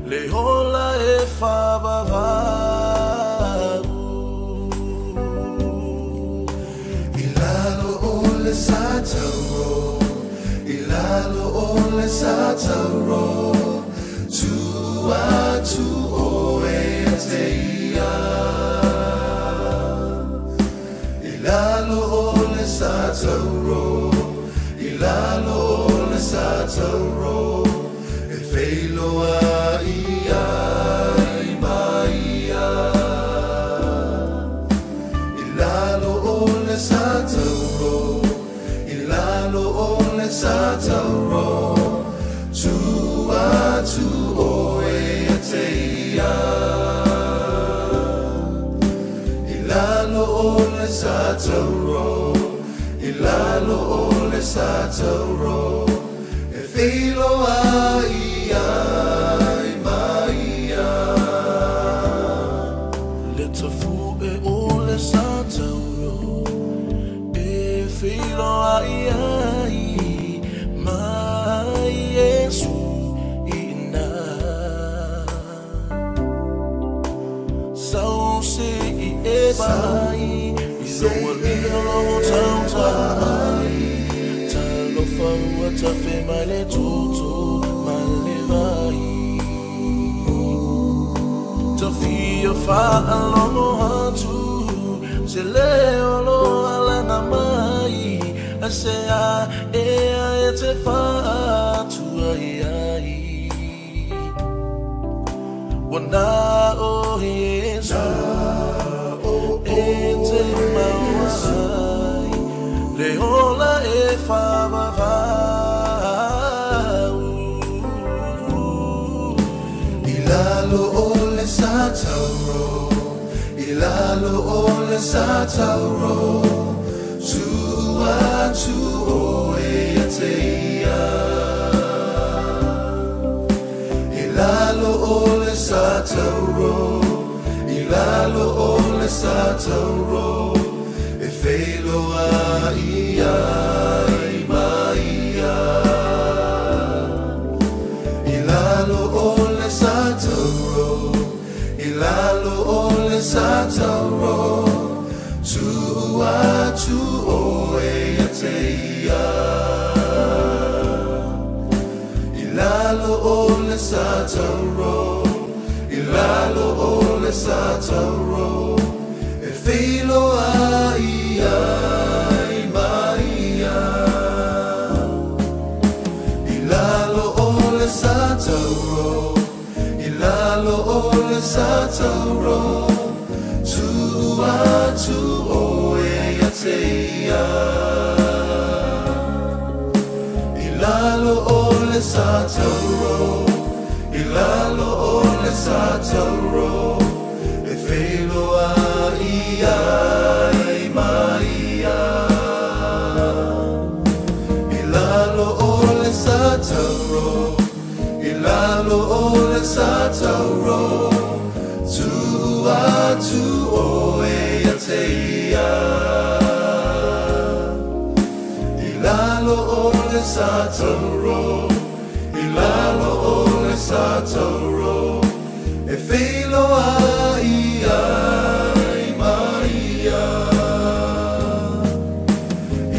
le ola e faavavau. I lalo o le sa tauro, i lalo o le sa tauro, tuu atu oe ia te ia. I lalo o le sa tauro, i lalo o le sa tauro, e feiloai ai ma ia. I lalo o le sa tauro, i lalo o le sa tauro, tuu atu oe ia te ia. I lalo o le sa tauro, i lalo o le sa tauro, e feiloai ai ma ia. Le tafuʻe o le sa tauro e feiloai ai ma Iesu i ina. Sau se i e vaai i lou alii o lo o tautau mai. Talofa ua tafe mai le toto ma le vai. Ta fia faalogo atu se leo o lo alaga mai, aisea ea e te faatuai ai. Ua na o Iesu e te maua ai le ola e faavavau. I lalo o le sa tauro, i lalo o le sa tauro, tuu atu oe ia te ia. I lalo o le sa tauro, i lalo o le sa tauro, e feiloai ai ma ia. I lalo o le sa tauro, i lalo o le sa tauro, tuu atu oe ia te ia. I lalo o le sa tauro, i lalo o le sa tauro, e feiloai ai ma ia. I lalo o le sa tauro, i lalo o le sa tauro, tuu atu oe ia te ia. I lalo o le sa tauro, i lalo o le sa tauro, e feiloai ai ma ia. I lalo o le sa tauro, i lalo o le sa tauro, tuu atu oe ia te ia. sa tauro, i lalo o le sa tauro, e feiloai ai ma ia.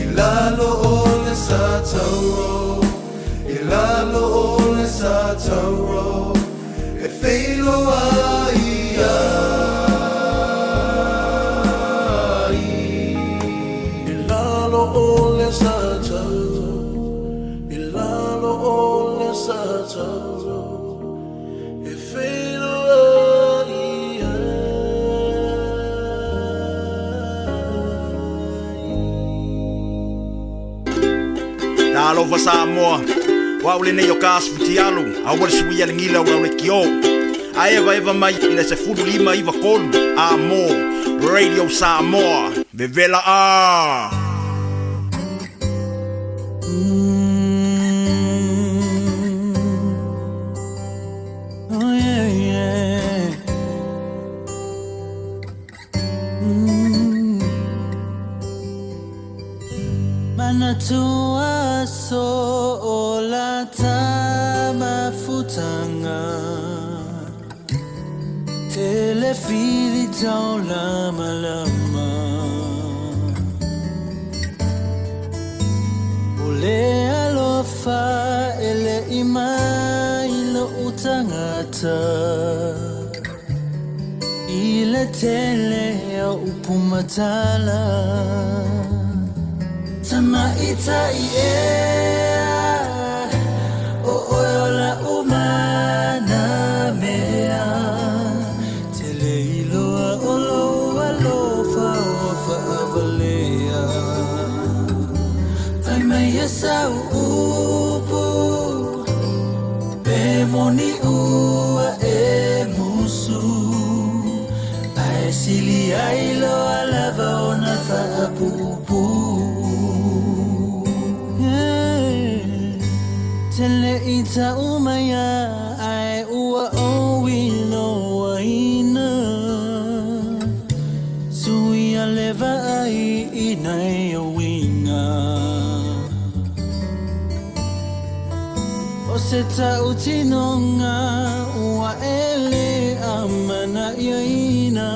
I lalo o le sa tauro, i lalo o le sa tauro, e feiloai ai. I lalo o le sa tauro, i lalo o le sa tauro, e feiloai ai. Talofa Samoa, o au lenei o ka Futialu, aua le suia le gila o lau lekiō. A evaeva mai i le 15 93 A mo Radio Samoa, vevela a! Oh yeah. Manatua so o la tamafutanga Telefili tau lama lama O le alofa e le imai lo utangata I le tele o upumatala Tamaita i ea O oe ola umana mea Te le iloa o lou alofa o faavalea Fai mai e sau upu Pe moni ua e musu Ae sili ai loa lava ona faapuupuu Yeah. Te le i tau mai ai ua ou iloaina Suia le vaai i nai o uiga O se tautinoga ua e lē amanaiaina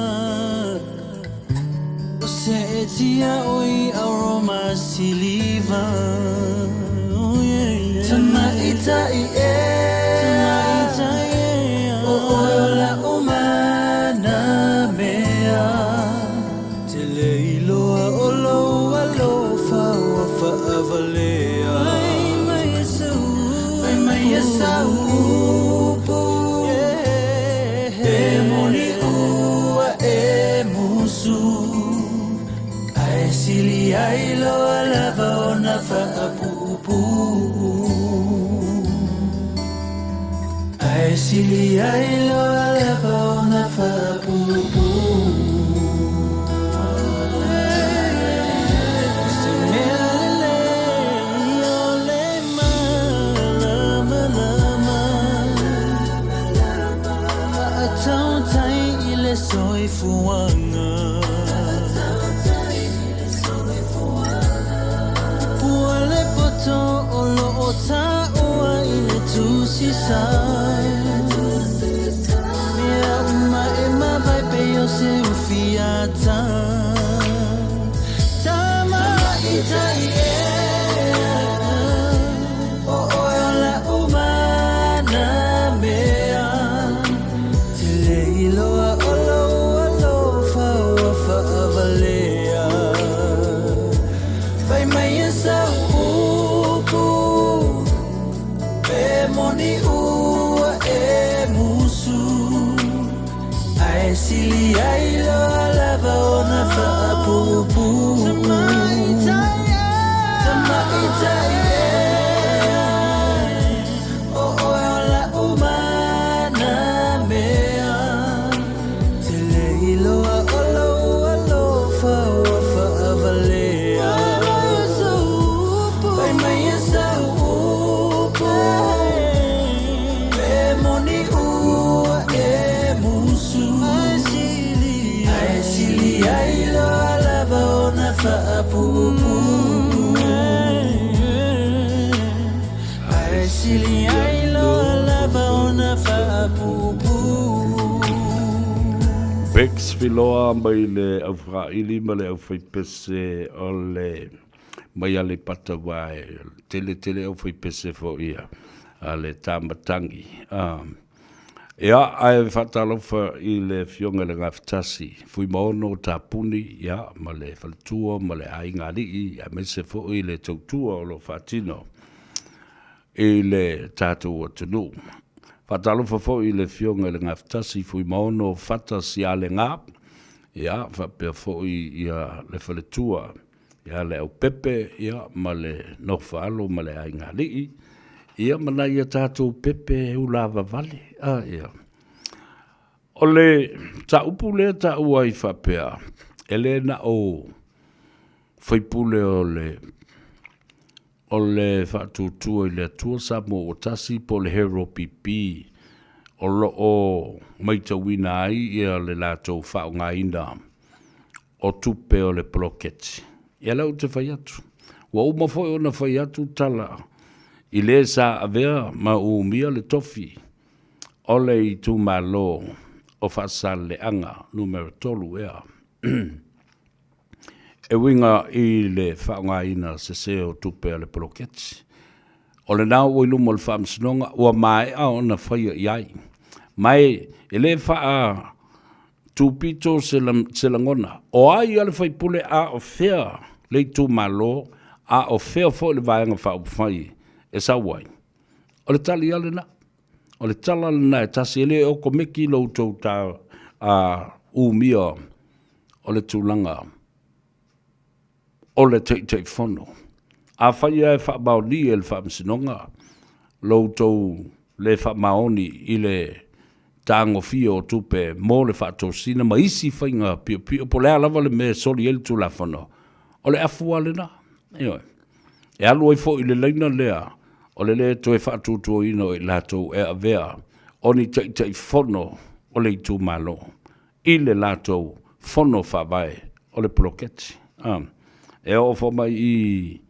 O se etiaʻoi auro ma siliva. Oh, yeah. Tamaitai e Tamaitai e O oe o la'u mana mea Te le iloa o lou alofa ua faavalea Fai mai e sau upu Pe moni ua e musu Ae sili ai loa lava ona faapuupuu Ae sili ai loa lava ona faapuupuu Se mea lelei o le malamalama Faatautai i le soifuaga Pua le poto o loo taua i le tusi sai Mea uma e mavae pei o se ufiata Tamaitai e O oe o la'u mana mea Te le iloa o lou alofa ua faavalea Fai mai e sau upu Pe moni ua e musu Ae sili ai loa lava ona faapuupuu Tamaitai e O oe o la'u mana mea Te le iloa o lou alofa ua faavalea Fai mai e sau upu Pe moni ua e musu Ae sili ai loa lava ona faapuupuu. sili ai loa lava ona faapuupuu. Bex Filoa mai le aufakaili ma le aufaipese o le mai Aleipata wa e tele tele aufaipese fo ia a le Tamatangi. Ia, ae faatalofa i le Afioga i le Gafatasi, Fuimaono Tapuni, ia, ma le faletua ma le aiga alii, aemaise foi le tautua o lo o faatino i le tatou atunuu. Faatalofa foi i le Afioga i le Gafatasi, Fuimaono Fata Sialega, ia, faapea foi ia le faletua ia Leaupepe, ia, ma le Nofoalo ma le aiga alii, ia, ma nai a tatou pepe ulavavale. A, ia. O le mataupu lea e taua ai faapea, e le na o faipule o le o le Faatuatua i le Atua Samoa ua Tasi po o le HRPP o lo o matauina ai ia le latou faaaogaina o tupe o le poloketi. Ia lea ou te fai atu. Ua uma foi ona fai atu tala i le sa avea ma umia le tofi o le itumalo o Faasaleleaga numera 3 ea. E uiga i le faaaogaina sese o tupe a le poloketi. O lena ua i luma o le Faamasinoga, ua maea ona faia i ai. Ma e le faa tupito se lagona, o ai a le faipule a o fea le itumalo, a o fea foi le Vaega Faaupufai e sau ai? O le tali lava lena. O le tala lena e tasi, e le okomeki lo outou ta umia o le tulaga o le Taitaifono. Afai lava e faamaoni e le Faamasinoga lo outou le faamaoni i le tagofia o tupe mo le faatosina ma isi faiga piopio, po o le a lava le mea e soli ai le Tulafono, o le afu lava lena. Ioe. E alu ai foi i le laina lea o le lē toe faatuatuaina o i latou e avea o ni Taitaifono o le itumalo i le latou fono faavae o le poloketi. A, e oo foi mai i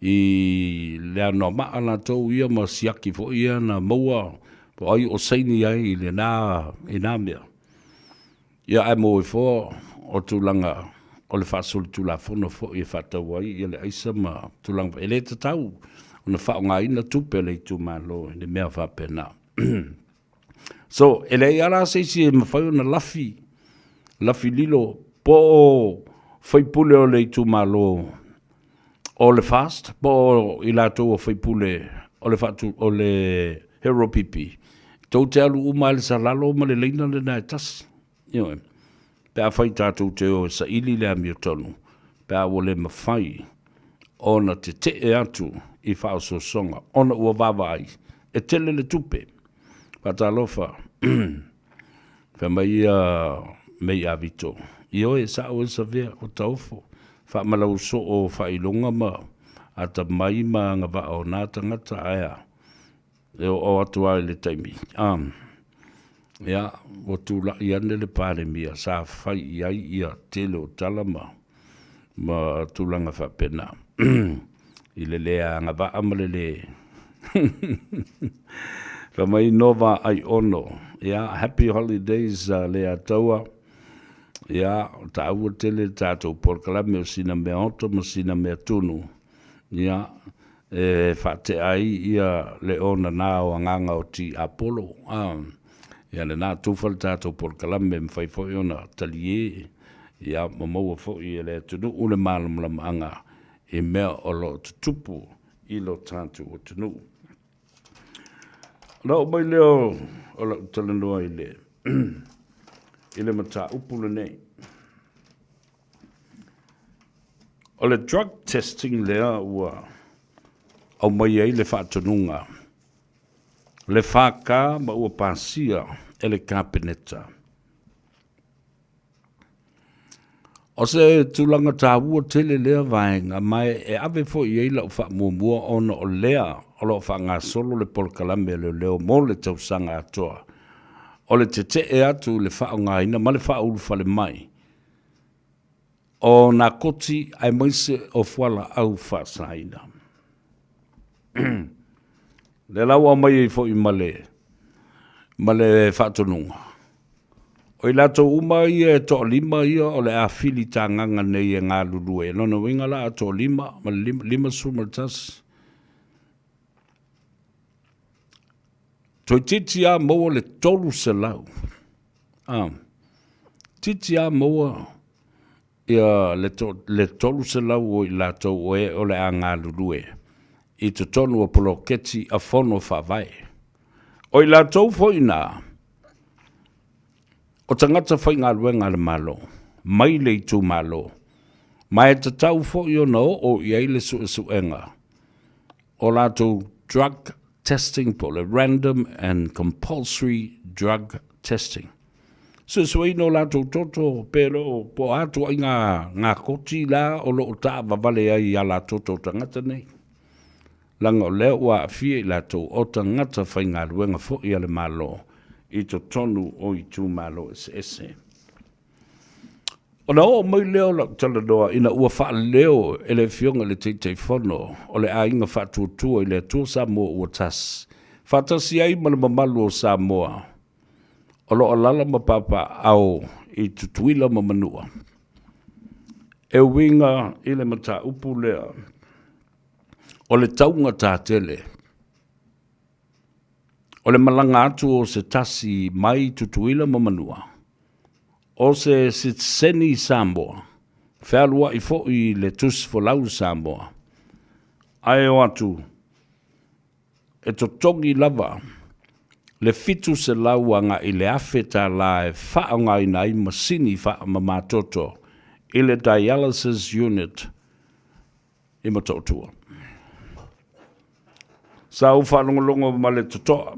i le Anoamaa latou ia ma siaki foi ia na maua po o ai o saini ai i lena i na mea. Ia ae maua ifo o tulaga o le faasolitulafono foi e faatau ai ia le aisa ma tulaga e le tatau ona faaaogaina tupe a le itumalo i le mea faapena. So, e leai lava la se isi e mafai ona lafi, lafi lilo po o faipule o le itumalo o le FAST po o i latou o faipule o le faatu, o le HRPP, tou te alu uma lava i le salalo ma le laina lena e tasi. Ioe. Pe afai tatou te o e saili le amiotonu, pe a ua le mafai ona tetee atu i faaosoosoga ona ua vaavaai e tele le tupe. Faatalofa. Fai mai ia Mei Avito, Ioe, sao oe Savea, o taofo, faamalau soo o faailoga ma atamai ma agavaa o na tagata, ae a? E oo atu lava i le taimi, a, ia, ua tulai ane le Palemia sa fai i ai ia tele o tala ma, ma tulaga faapena i le le agavaa ma le le Fai mai Nova Aiono, ia, happy holidays Leiataua, ia, o taua tele le tatou polokalame o sina mea oto ma sina mea tunu, ia, e faatea ai ia le onana o agaga o Tiapolo. A, ia lena tufa le tatou polokalame e mafai foi ona talie, ia, ma maua foi e le atunuu le malamalamaaga i mea o lo o tutupu i lo tatou atunuu. Ona oo mai lea o lau talanoa i le i le mataupu lenei. O le drug testing lea ua aumai ai le faatonuga, le FK ma ua pasia e le Kapeneta. O se tulaga taua tele lea vaega, ma e ave foi i ai lau faamuamua ona o lea o lo o faagasolo le polokalame a leoleo mo le tausaga atoa o le tetee atu i le faaaogaina ma le faaulufale mai o nakoti aemaise o fualaau faasaina. Lea la ua aumai ai foi ma le, ma le faatonuga. O i latou uma ia e toalima ia o le a filitagaga nei e galulue. Lona uiga la a toalima ma le 51. Toeitiiti lava maua le 300. Ah, titi lava maua ia le, to, le 300 o i latou o e o le a galulue i totonu o poloketi a fono faavae. O i latou foi na, o tagata faigaluega a le Malo, mai le itumalo, ma e tatau foi ona oo i ai le suesuega o latou drug testing po o le random and compulsory drug testing. Suesueina o latou toto pe le o po o a tuaiga gakoti la o lo o taavavale ai i a latou toto tagata nei. Leaga o lea ua aafia i latou o tagata faigaluega foi a le Malo i totonu o itumalo eseese. Ona oo mai lea o lau talanoa ina ua faaleo e le Afioga i le Taitaifono o le Aiga Faatuatua i le Atua Samoa ua Tasi, faatasi ai ma le mamalu o Samoa o lo o alaala ma papaaao i Tutuila ma Manua, e uiga i le mataupu lea o le taugata tele o le malaga atu o se tasi mai Tutuila ma Manua, o se sitiseni Samoa, fealuai foi i le tusi folau Samoa, ae o atu e totogi lava le $700 agai i le $1,000 e faaaogaina ai masini faamamatoto i le dialysis unit i Motootua. Sa ou faalogologo ma le totoa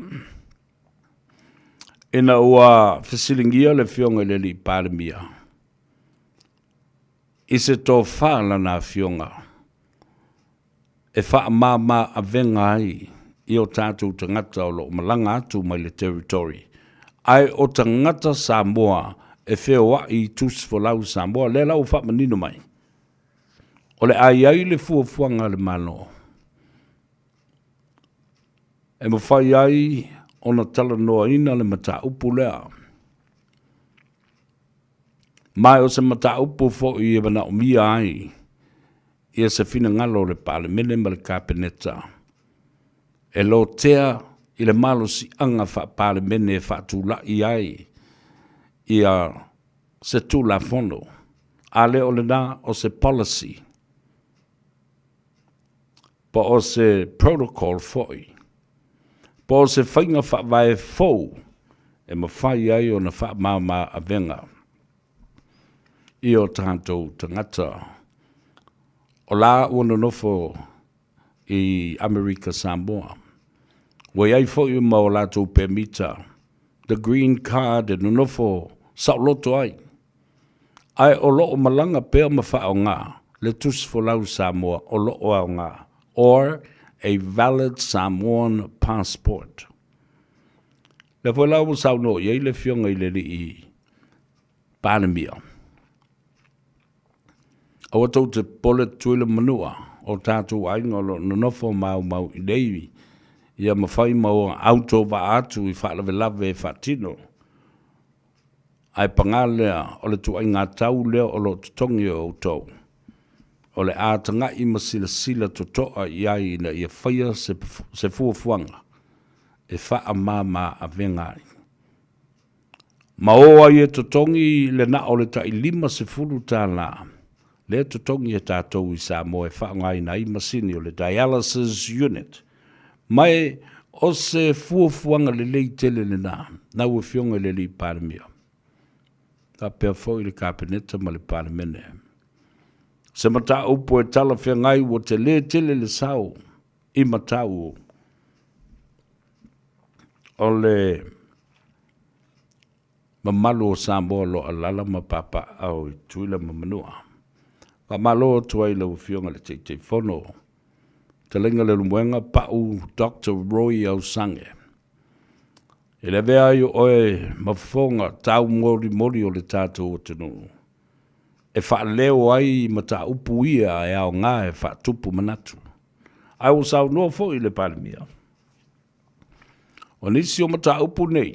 ina ua fesiligia le Afioga i le Alii Palemia i se tofa a lana afioga e faamama avega ai i o tatou tagata o lo o malaga atu mai le territory, ae o tagata Samoa e feoai i tusi folau Samoa. Lea la ua faamanino mai. O le a i ai le fuafuaga a le Malo e mafai ai ona talanoaina le mataupu lea. Ma o se mataupu foi e manaomia ai ia se finagalo o le Palemene ma le Kapeneta e lotea i le malosiaga faa-Palemene e faatulai ai ia se Tulafono, a le o lena o se policy po o se protocol foi, po o se faiga faavae fou e mafai ai ona faamama avega i o tatou tagata o la ua nonofo i Amerika Samoa. Ua i ai foi ma o latou pemita, the green card e nonofo saoloto ai, ae o lo o malaga pea ma faaaoga le tusi folau Samoa o lo o aoga, or a valid Samoan passport. Lea foi la ua saunoa i ai le Afioga i le Alii Palemia. Aua tou te popole Tutuila ma Manua, o tatou aiga o lo o nonofo maumau i nei ia ma fai ma autovaa atu i faalavelave e faatino. Ae paga lea, o le tuaiga tau lea o lo o totogi e outou, o le a tagai ma silasila totoa i ai ina ia faia se fuafuaga e faamama avega ai. Ma o ai e totogi le na o le tai $50 lea e totogi e tatou i Samoa e faaaogaina ai masini o le dialysis unit. Ma e o se fuafuaga lelei tele lena, lau Afioga i le Alii Palemia, faapea foi le Kapeneta ma le Palemene. Se mataupu e talafeagai ua tele tele le sao i matau o le mamalu o Samoa o lo o alaala ma papaaao i Tutuila ma Manua. Faamalo atu ai i lau Afioga i le Taitaifono, Fetalaiga Leulumoega Pau Doctor Roy Ausange. I le avea ai o oe ma fofoga taumolimoli o le tatou atunuu e faaleo ai mataupu ia e aoga e faatupu manatu. Ae ua saunoa foi le Palemia. O nisi o mataupu nei,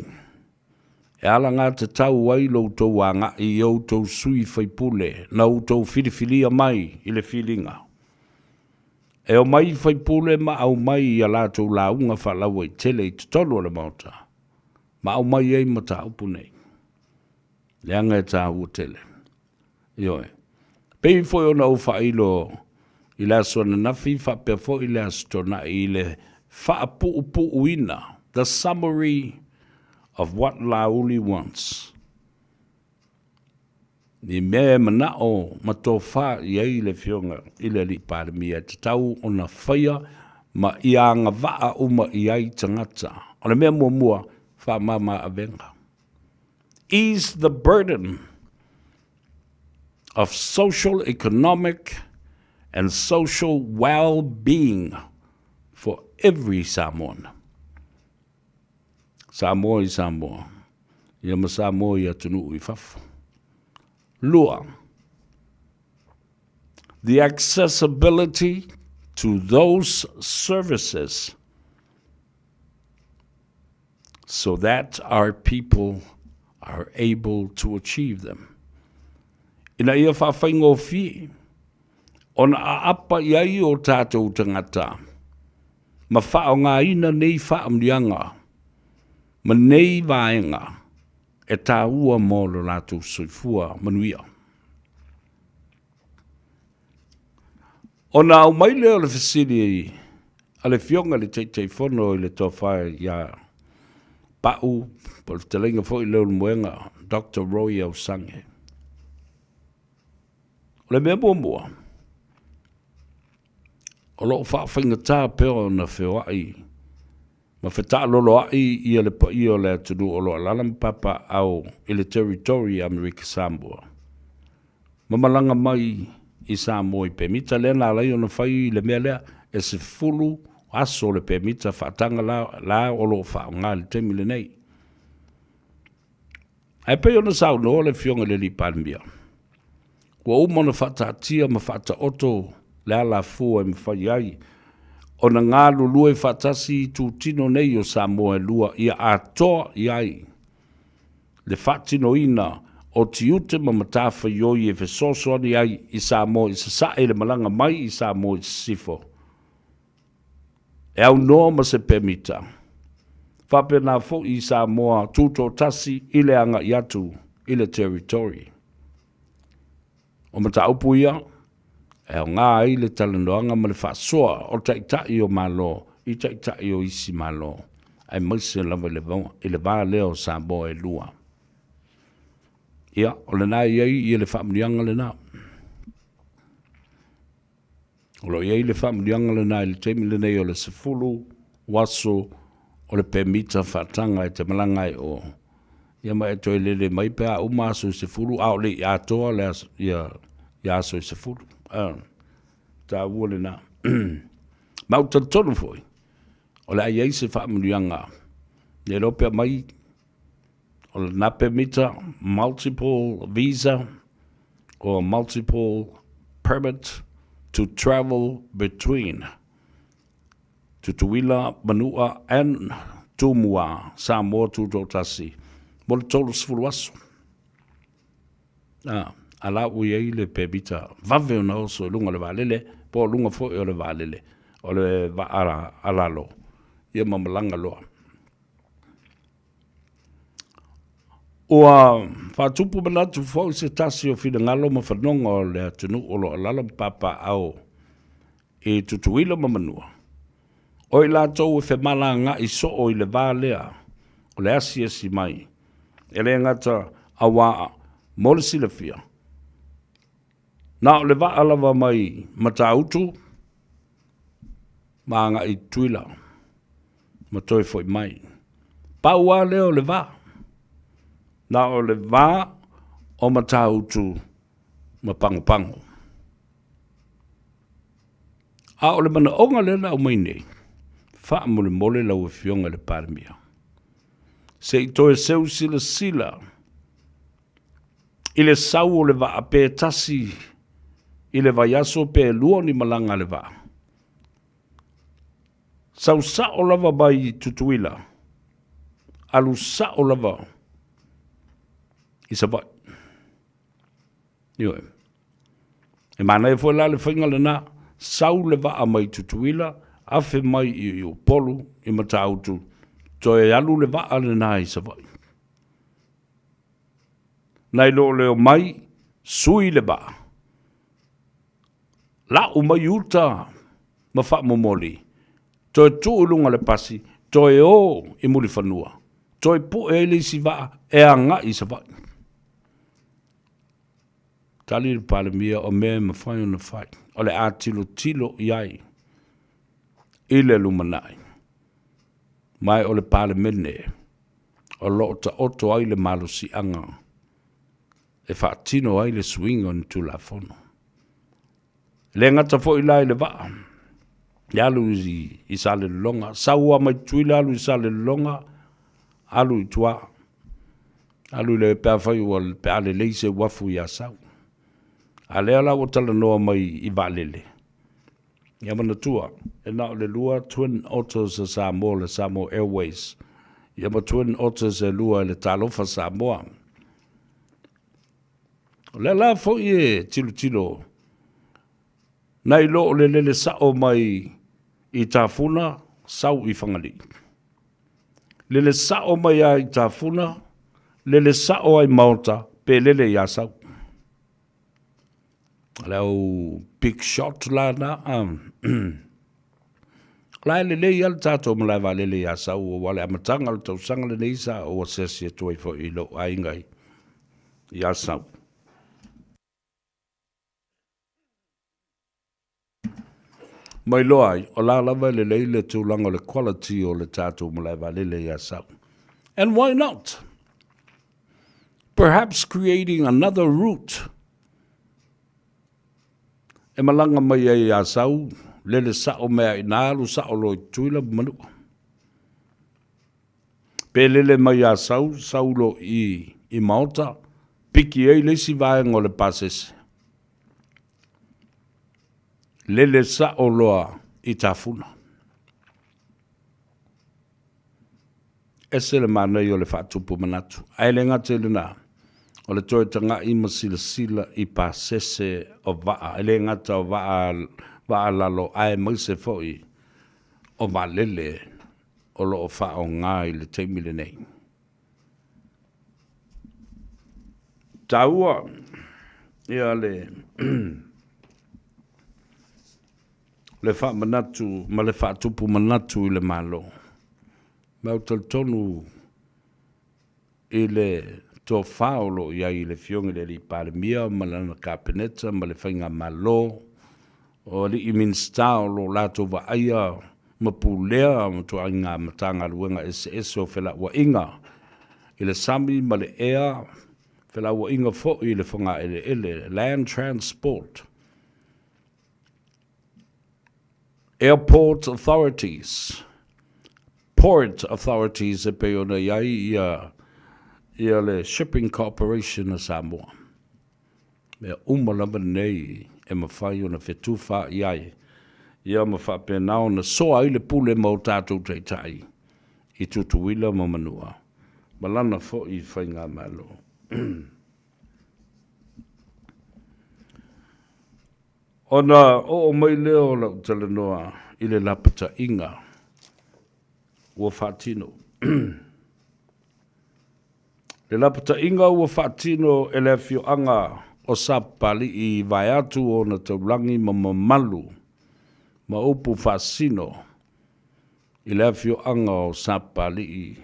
e alagatatau ai lo outou agai i outou sui faipule na outou filifilia mai i le filiga. E omai faipule ma aumai i a latou lauga faalauaitele i totonu o le Maota, ma aumai ai mataupu nei, leaga e taua tele. Ioe. Pei foi ona ou faailo i le aso ananafi faapea foi le Aso Toonai i le faapuupuuina, the summary of what Laauli wants. I mea e manao ma tofa i ai le Afioga i le Alii Palemia e tatau ona faia ma ia agavaa uma i ai tagata. O le mea muamua, faamama avega. Ease the burden of social, economic and social well-being for every Samoan. Samoa i Samoa, ia ma Samoa i atunuu i fafo. Lua, the accessibility to those services so that our people are able to achieve them. Ina ia whawhaingofie, ona aapa i ai o tātou tangata, ma whaongaina nei whaamnianga, ma nei vaenga, e tāua mō lo lātou soifua manuia. Ona aumai lea o le fesili a le Afioga i le Taitaifono i le Tofa ia Pa'u, po o le fetalaiga foi i Leulumoega, Doctor Roy Ausange. O le mea muamua, o lo o faafaigata pea ona feoai ma fetaaloloai ia le paia o le atunuu o lo o alaala ma papaaao i le Territory i Amerika Samoa. Ma malaga mai i Samoa i pemita lea na ala ai ona fai le mea lea e 10 aso le pemita faataga la, la o lo o faaaoga i le taimi lenei. Ae pei ona saunoa le Afioga i le Alii Palemia, ua uma ona faataatia ma faataoto le alafua e mafai ai ona galulue faatasi itutino nei o Samoa e lua ia atoa i ai le faatinoina o tiute ma matafaioi e fesoasoani ai i Samoa i Sasae i le malaga mai i Samoa i Sisifo e aunoa ma se pemita. Faapena foi i Samoa tutoatasi i le agai atu i le Territory. O mataupu ia e aoga ai le talanoaga ma le faasoa o Taitai o Malo i Taitai o isi Malo, aemaise lava i le va lea o Samoa e lua. Ia, o lena e i ai ia le faamanuiaga lena. O lo o i ai le faamanuiaga lena i le taimi lenei o le 10 aso o le pemita faataga e te malaga ai o. Ia ma e toe lele mai pe a uma aso e 10, a o le i atoa le aso, ia, ia aso e 10. Taua lena. Ma ou te talitonu foi, o le a i ai se faamanuiaga, ne iloa pe aumai o lena pemita multiple visa or multiple permit to travel between Tutuila, Manua and Tumua, Samoa Tutoatasi mo le 30 aso. A, a la ua i ai le pemita vave ona oso i luga o le vaalele, po o luga foi o le vaalele, o le vaa a lalo, ia ma malaga loa. Ua faatupu manatu foi se tasi o finagalo ma fanoga o le atunuu o lo o alaala ma papaaao i Tutuila ma Manua, o i latou e femalagaai soo i le va lea o le asiasi mai, e le gata auā mo le silafia, na o le vaa lava mai Matautu ma agai i Tutuila ma toe foi mai. Pau lava lea o le va, na o le va o Matautu ma Pagopago. A o le manaoga lea na aumai nei, faamolemole lau Afioga i le Palemia, se i toe seu silasila i le sau o le vaa pe tasi i le vaiaso pe lua ni malaga a le vaa. Sau sao lava mai Tutuila. Alu sa'o lava i Savaii. Ioe. E manaia foi la le faiga lena, sau le vaa mai Tutuila, afe mai i Upolu, i Matautu, toe alu le vaa lena i Savaii. Nai lo le omai, sui le vaa, lau mai uta ma faamomoli, toe tuu i luga o le pasi, toe o i Mulifanua, toe pue ai le isi vaa e agai i Savaii. Tali le Palemia, o mea e mafai ona fai, o le a tilotilo i ai i le lumanai. Ma o le Palemene o lo o taoto ai le malosiaga e faatino ai le suiga o ni Tulafono. E le gata foi la i le vaa, e alu i Salelologa, sau lava mai Tutuila alu i Salelologa, alu i tua, alu i le, pe afai ua, pe a lelei se uafu i Asau. A lea la ua talanoa mai i vaalele, ia manatua, e na o le lua Twin Otters a Samoa, le Samoa Airways, ia ma Twin Otters e lua e le Talofa Samoa. O lea la foi e tilotilo nai lo o le lele sa'o mai i Tafuna sau i Fagalii. Lele sa'o mai lava i Tafuna, lele sa'o ai Maota pe lele i Asau. O le au big shot la na. O la e lelei lava le tatou malae vaalele i Asau aua le amataga o le tausaga lenei sa ou asiasi atu ai foi i lou aiga i Asau. Ma iloa ai, o la lava e lelei le tulaga o le quality o le tatou malae vaalele i Asau. And why not? Perhaps creating another route e malaga mai ai i Asau, lele sa'o mai a i ina, alu sa'o loa i Tutuila ma Manua. Pe lele mai Asau, sau loa i i Maota, piki ai le isi vaega o le pasese. Lele sa'o loa i Tafuna. Ese le manaia o le faatupu manatu. Ae le gata i lena, o le toe taga'i ma silasila i pasese o vaa, e le gata o vaa, vaa lalo aemaise foi o vaalele o lo o faaaoga i le taimi lenei. Taua ia le le faamanatu ma le faatupu manatu i le Malo. Ma ou te talitonu i le tofa o lo o i ai i le Afioga i le Alii Palemia ma lana Kapeneta ma le Faigamalo, o alii Minisita o lo o latou vaaia ma pulea ma ituaiga Matagaluega eseese o felauaiga i le sami ma le ea, felauaiga foi i le fogaeleele, land transport. Airport Authorities, Port Authorities e pei ona i ai ia, ia le Shipping Corporation a Samoa. Mea uma lava nei e mafai ona fetufaai ai, ia ma faapena ona soa ai le pule ma o tatou taitai i Tutuila ma Manua, ma lana foi Faigamalo. Ona oo mai lea o lau talanoa i le lapataiga ua faatino. Le lapataiga ua faatino e le afioaga o Sapapalii vaeatu ona taulagi ma mamalu ma upu faasino i le afioaga o Sapapalii,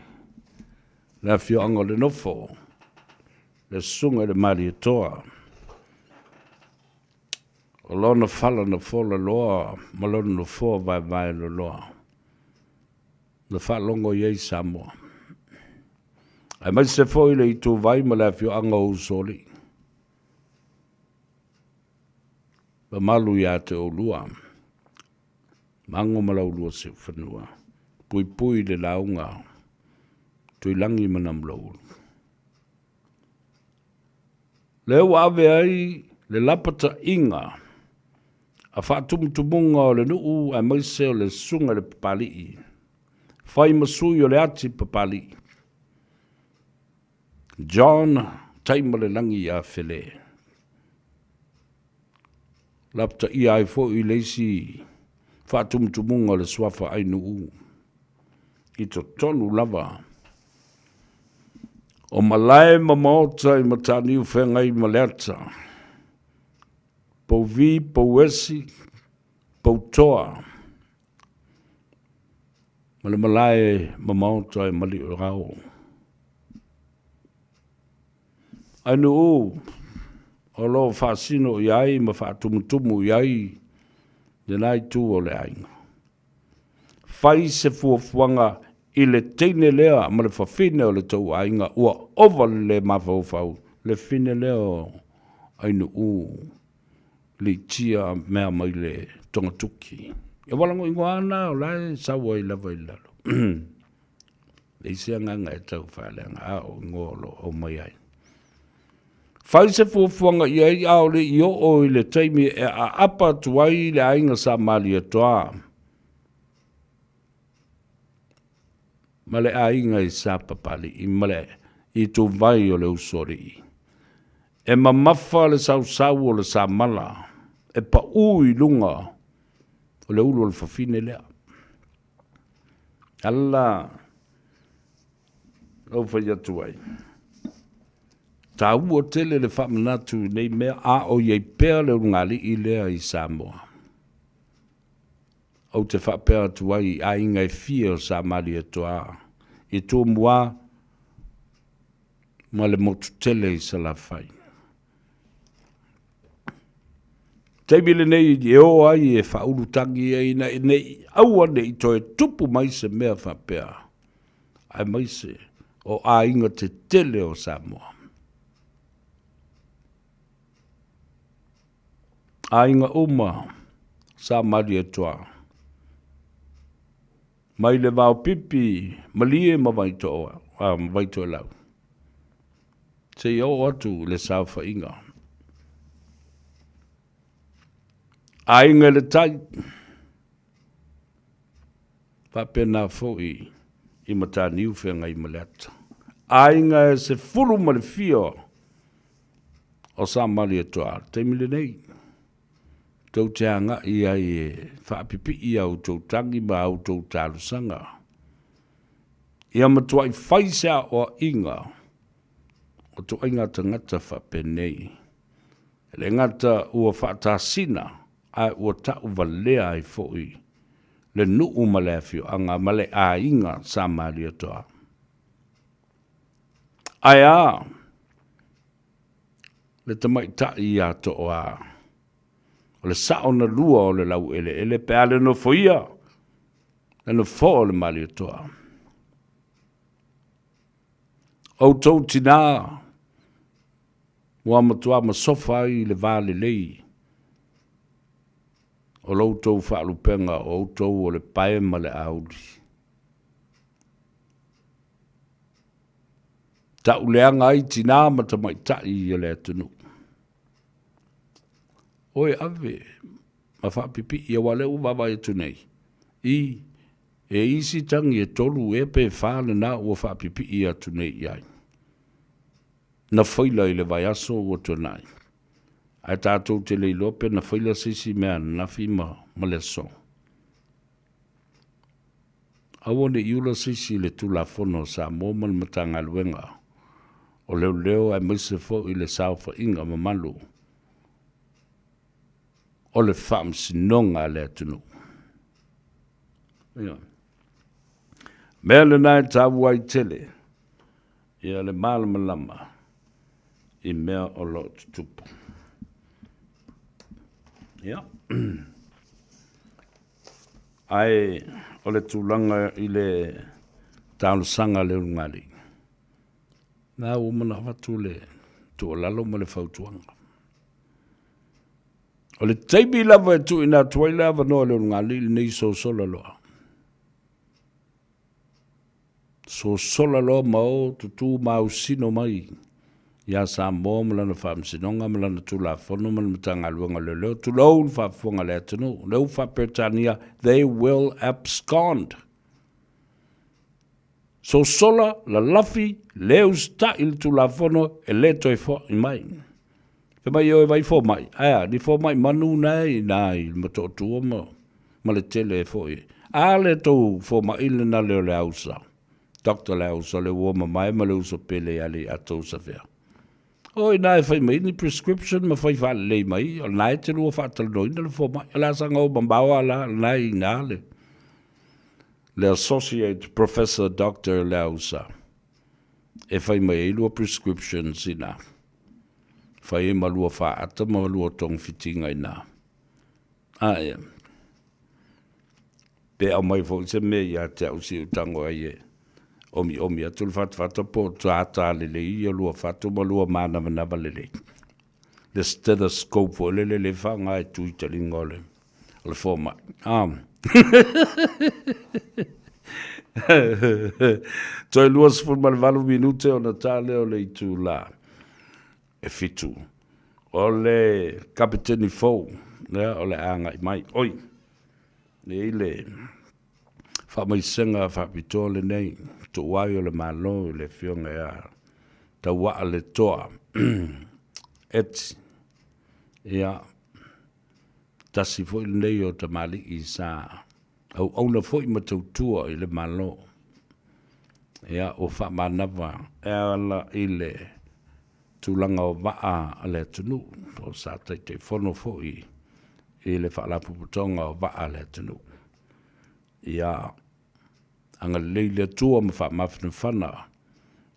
le afioaga o le Nofo, le Susuga i le Malietoa. O lona fala na fola loa ma lona nofoa vaevae loloa na faalogo i ai Samoa, aemaise foi le ituvai ma le afioaga o Usoalii. Mamalu ia te oulua, Mago ma Laulua Siufanua, puipui le lauga Tuilagi ma Namulauulu. Lea ua ave ai le lapataiga a faatumutumuga o le nuu aemaise o le susuga i le Papalii, fai ma sui o le ati Papalii. John Taimalelagi ia Fele. Lapataia ai foi le isi faatumutumuga o le suafa Ainuu i totonu lava o malae ma maota i Mataniu Feagai ma Leata, Pouvi, Pouesi, Poutoa ma le malae ma maota e Maliuao. Ainuu o lo o faasino i ai ma faatumutumu i ai lena itu o le aiga. Fai se fuafuaga i le teine lea ma le fafine o le tou aiga ua ova le le mafaufau le fine lea o Ainuu leitia mea mai le togatuki. E walagoigoa ana o la e sau ai lava i lalo. Leai se agaga e tau faaleaga a o igoa o lo o aumai ai. Fai se fuafuaga i ai ʻaʻole i oo i le taimi e aapa atu ai le aiga sa Malietoa ma le aiga i Sapapalii ma le ituvai o le Usoalii. E mamafa le sausau o le samala e paʻū i luga o le ulu o le fafine lea. Ala ou fai atu ai, taua tele le faamanatu i nei mea, a o i ai pea le ulugalii lea i Samoa. Ou te faapea atu ai i aiga e fia o Sa Malietoa, i Tumua ma le motu tele i Salafai. Taimi lenei e o ai e faaulu tagi ai ina ne i aua ne i toe tupu mai se mea faapea, aemaise o aiga tetele o Samoa. Aiga uma sa Malietoa, mai le vaopipi malie ma Vaitoa, Vaitoelau, seia oo atu i le saofaiga. Aiga i le tai, faapena foi i Mataniu Feagai ma le Ata. Aiga e 14 o sa Malietoa, taimi lenei, tou te agai ai e faapipii a outou tagi ma a outou talosaga. Ia matuai fai se aoaiga o toaiga tagata faapenei. E le gata ua faatasina, ae ua tauvalea ai foi le nuu ma le afioaga ma le aiga sa Malietoa. Ae a le tamaitai ia Tooa, o le sao na lua o le laueleele pe a le nofoia le nofoa o le Malietoa. Outou tinā ua matua masofa ai le va lelei o lo outou faalupega o outou o le pae ma le auli. Tauleaga ai tinā ma tamaitai o le atunuu. Oi ave ma faapipii aua o lea ua vaavaai atu nei i e isi tagi e tolu ea pe fa lena ua faapipii atu nei i ai. Na faila i le vaiaso ua tuanai, ae tatou te le iloa pe na faila se isi mea ananafi ma ma le aso. Aua ne i ula se isi i le Tulafono a Samoa ma le Matagaluega o Leoleo aemaise foi le saofaiga mamalu o le faamasinoga a le atunuu. Ia. Mea lena e taua ai tele ia le malamalama i mea o lo o tutupu. Ia. Ae o le tulaga i le talosaga a le ulugalii, na ua manao atu le tuualalo ma le fautuaga. O le taimi lava e tuuina atu ai le avanoa i le ulugalii lenei sosola loa. Sosola loa ma o tutū mausino mai iā Samoa ma lana Faamasinoga ma lana Tulafono ma le Matagaluega o Leoleo, tulou le faafofoga a le atunuu, lea ua faa-Peretania, they will abscond. Sosola, lalafi, le usitai i le Tulafono e le toe fo'i mai. Fai mai o e vai fomai, ae a, ni fomai manu na e i ina i le Motootua ma, ma le tele foi. A le tou fomai lena le o le ausa, Doctor le ausa le ua mamae ma le uso pele ia le ia tou safea. O ina e fai mai ni prescription ma fai faalelei mai, o lena e te lua faatalanoaina le fomai. O le a saga o mamao a la, lena e i ina le, le Associate Professor Doctor le ausa e fai mai ai lua prescriptions ina. Fai ai ma lua faata ma lua togafitiga ina. Ae, pe aumai foi se mea ia te au si ou tago ai e omiomi atu le fatafata po o tātā lelei ia lua fatu ma lua manavanava lelei. Le stethoscope foi lele le faaaoga e tui taliga o le o le fomai. Ah. Toe 28 minute ona ta lea o le itula e 7. O le kapeteni fou, lea o le a agai mai. Oi, e i le faamaisega faapitoa lenei, tuuai o le Malo i le Afioga ia Tauaa Letoa Eti. Ia, tasi foi lenei o tamalii sa auauna foi ma tautua i le Malo. Ia, ua faamanava e ala i le tulaga o vaa a le atunuu, o sa Taitaifono foi i le Faalapotopotoga o Vaa a le atunuu. Ia agalelei le Atua ma faamafanafana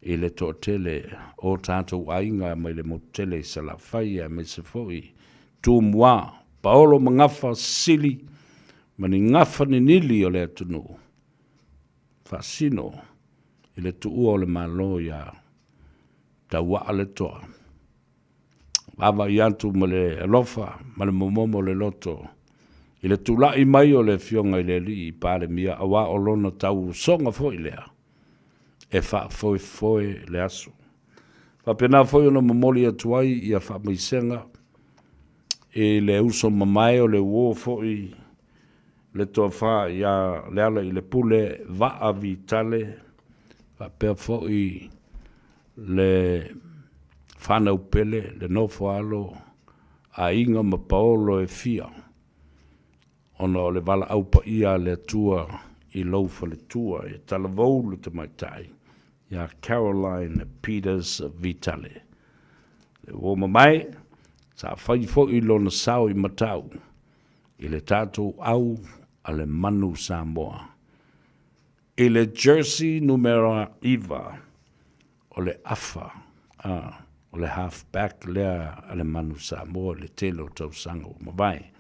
i le toatele o tatou aiga mai le motu tele i Salafai aemaise foi Tumua, Paolo ma Gafa, Sili ma ni gafa ninili o le atunuu, faasino i le tuua o le Malo ia Tauaa le Toa. Vaavaai atu ma le alofa ma le momomo o le loto i le tulai mai o le Afioga i le Alii Palemia aua o lona tausoga foi lea e faafoefoe le aso. Faapena foi ona momoli atu ai ia faamaisega i le uso mamae o le uo foi le tofa ia Lealailepule Vaa Vitale faapea foi le fanau pele, le nofo alo, aiga ma paolo e fia, ona o le valaau paia a le Atua i lou faletua e talavou le tamaitai ia Caroline Peters Vitale. Le uo mamae, sa fai foi lona sao i Matau i le tatou au a le manu Samoa. I le jersey numera 9 o le afa, a, o le half back lea a le Manu Samoa i le tele o tausaga ua mavae.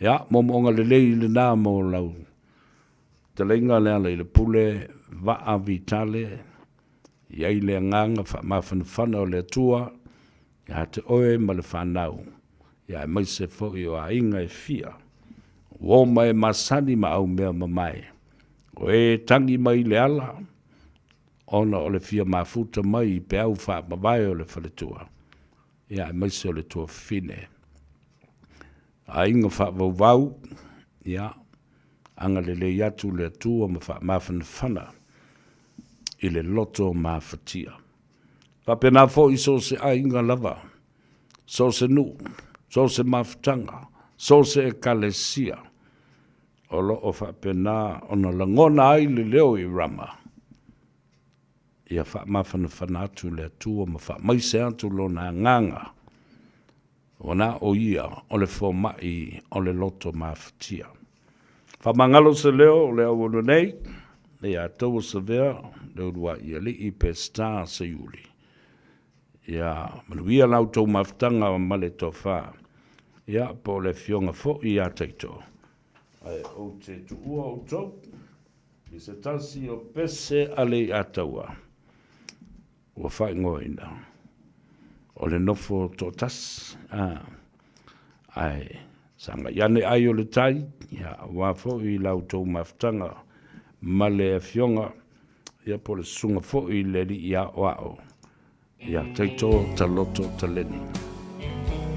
Ia, moomooga lelei lena mo lau fetalaiga Lealailepule Vaa Vitale, i ai le agaga faamafanafana o le Atua ia te oe ma le fanau, ia aemaise foi o aiga e fia, ua oma e masani ma aumea mamae, o e tagi mai i le ala, ona o le fia mafuta mai i peau faamavae o le faletua, ia aemaise o le tuafafine. Aiga faavauvau, ia, agalelei atu le Atua ma faamafanafana i le loto mafatia. Faapena foi so o se aiga lava, so o se nuu, so o se mafutaga, so o se ekalesia, o lo o faapena ona lagona ai le leo i Rama, ia faamafanafana atu le Atua ma faamaise atu Lona Agaga, Ua na o ia o le fomai o le loto mafatia. Faamagalo se leo o le auauna nei, ia taua savea le uluai alii Peseta Seiuli. Ia manuia la outou mafutaga ma le tofa, ia po o le afioga foi ia Taito. Ae ou te tuua outou i se tasi o pese a Leiataua. Ua faaigoaina o le nofo toatasi, a, ae sagai ane ai o le tai, ia, aua foi la outou mafutaga ma le afioga, ia, po o le susuga foi i le alii aoao, ia Taito Taloto Taleni.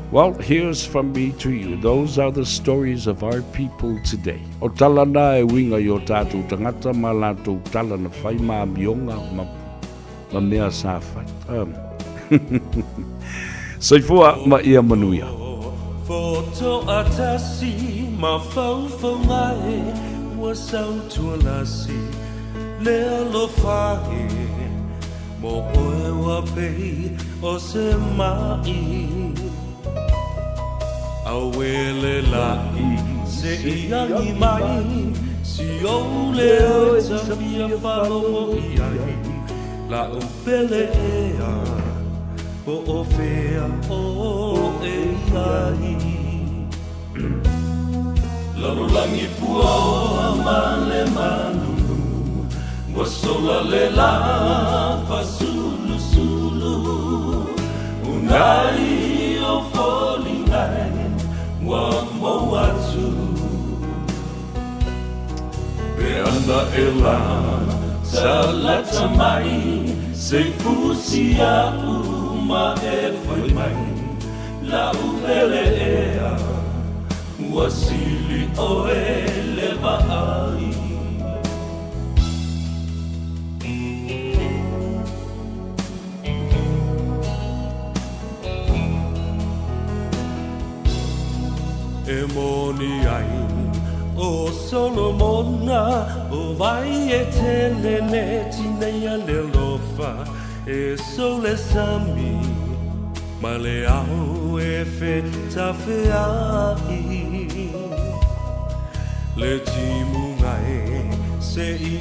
Well, here's from me to you. Those are the stories of our people today. O tala na e uiga i o tātou tagata ma latou tala na fai ma amioga ma, ma mea sa fai. Um. Soifua ma ia manuia. Fotoatasi mafaufauga e ua sautualasi le alofa e mo oe ua pei o se ma'i Auele la'i se i agi mai si ou leo e ta fia faalogo i ai la'u pele ea po o fea oe i ai Lalolagi puaoa ma le malulu ua sola le lā fa'asulusulu Unai o foliga e ua mou atu Pe ana e la talata mai se i fusi a'u ma e fai mai la'u pele ea ua sili oe le vaai. E moni ai ʻo Solomona ʻO wai e tele le tineia le alofa E sou le sami ma le ao e fetafeaʻi Le timuga e se i.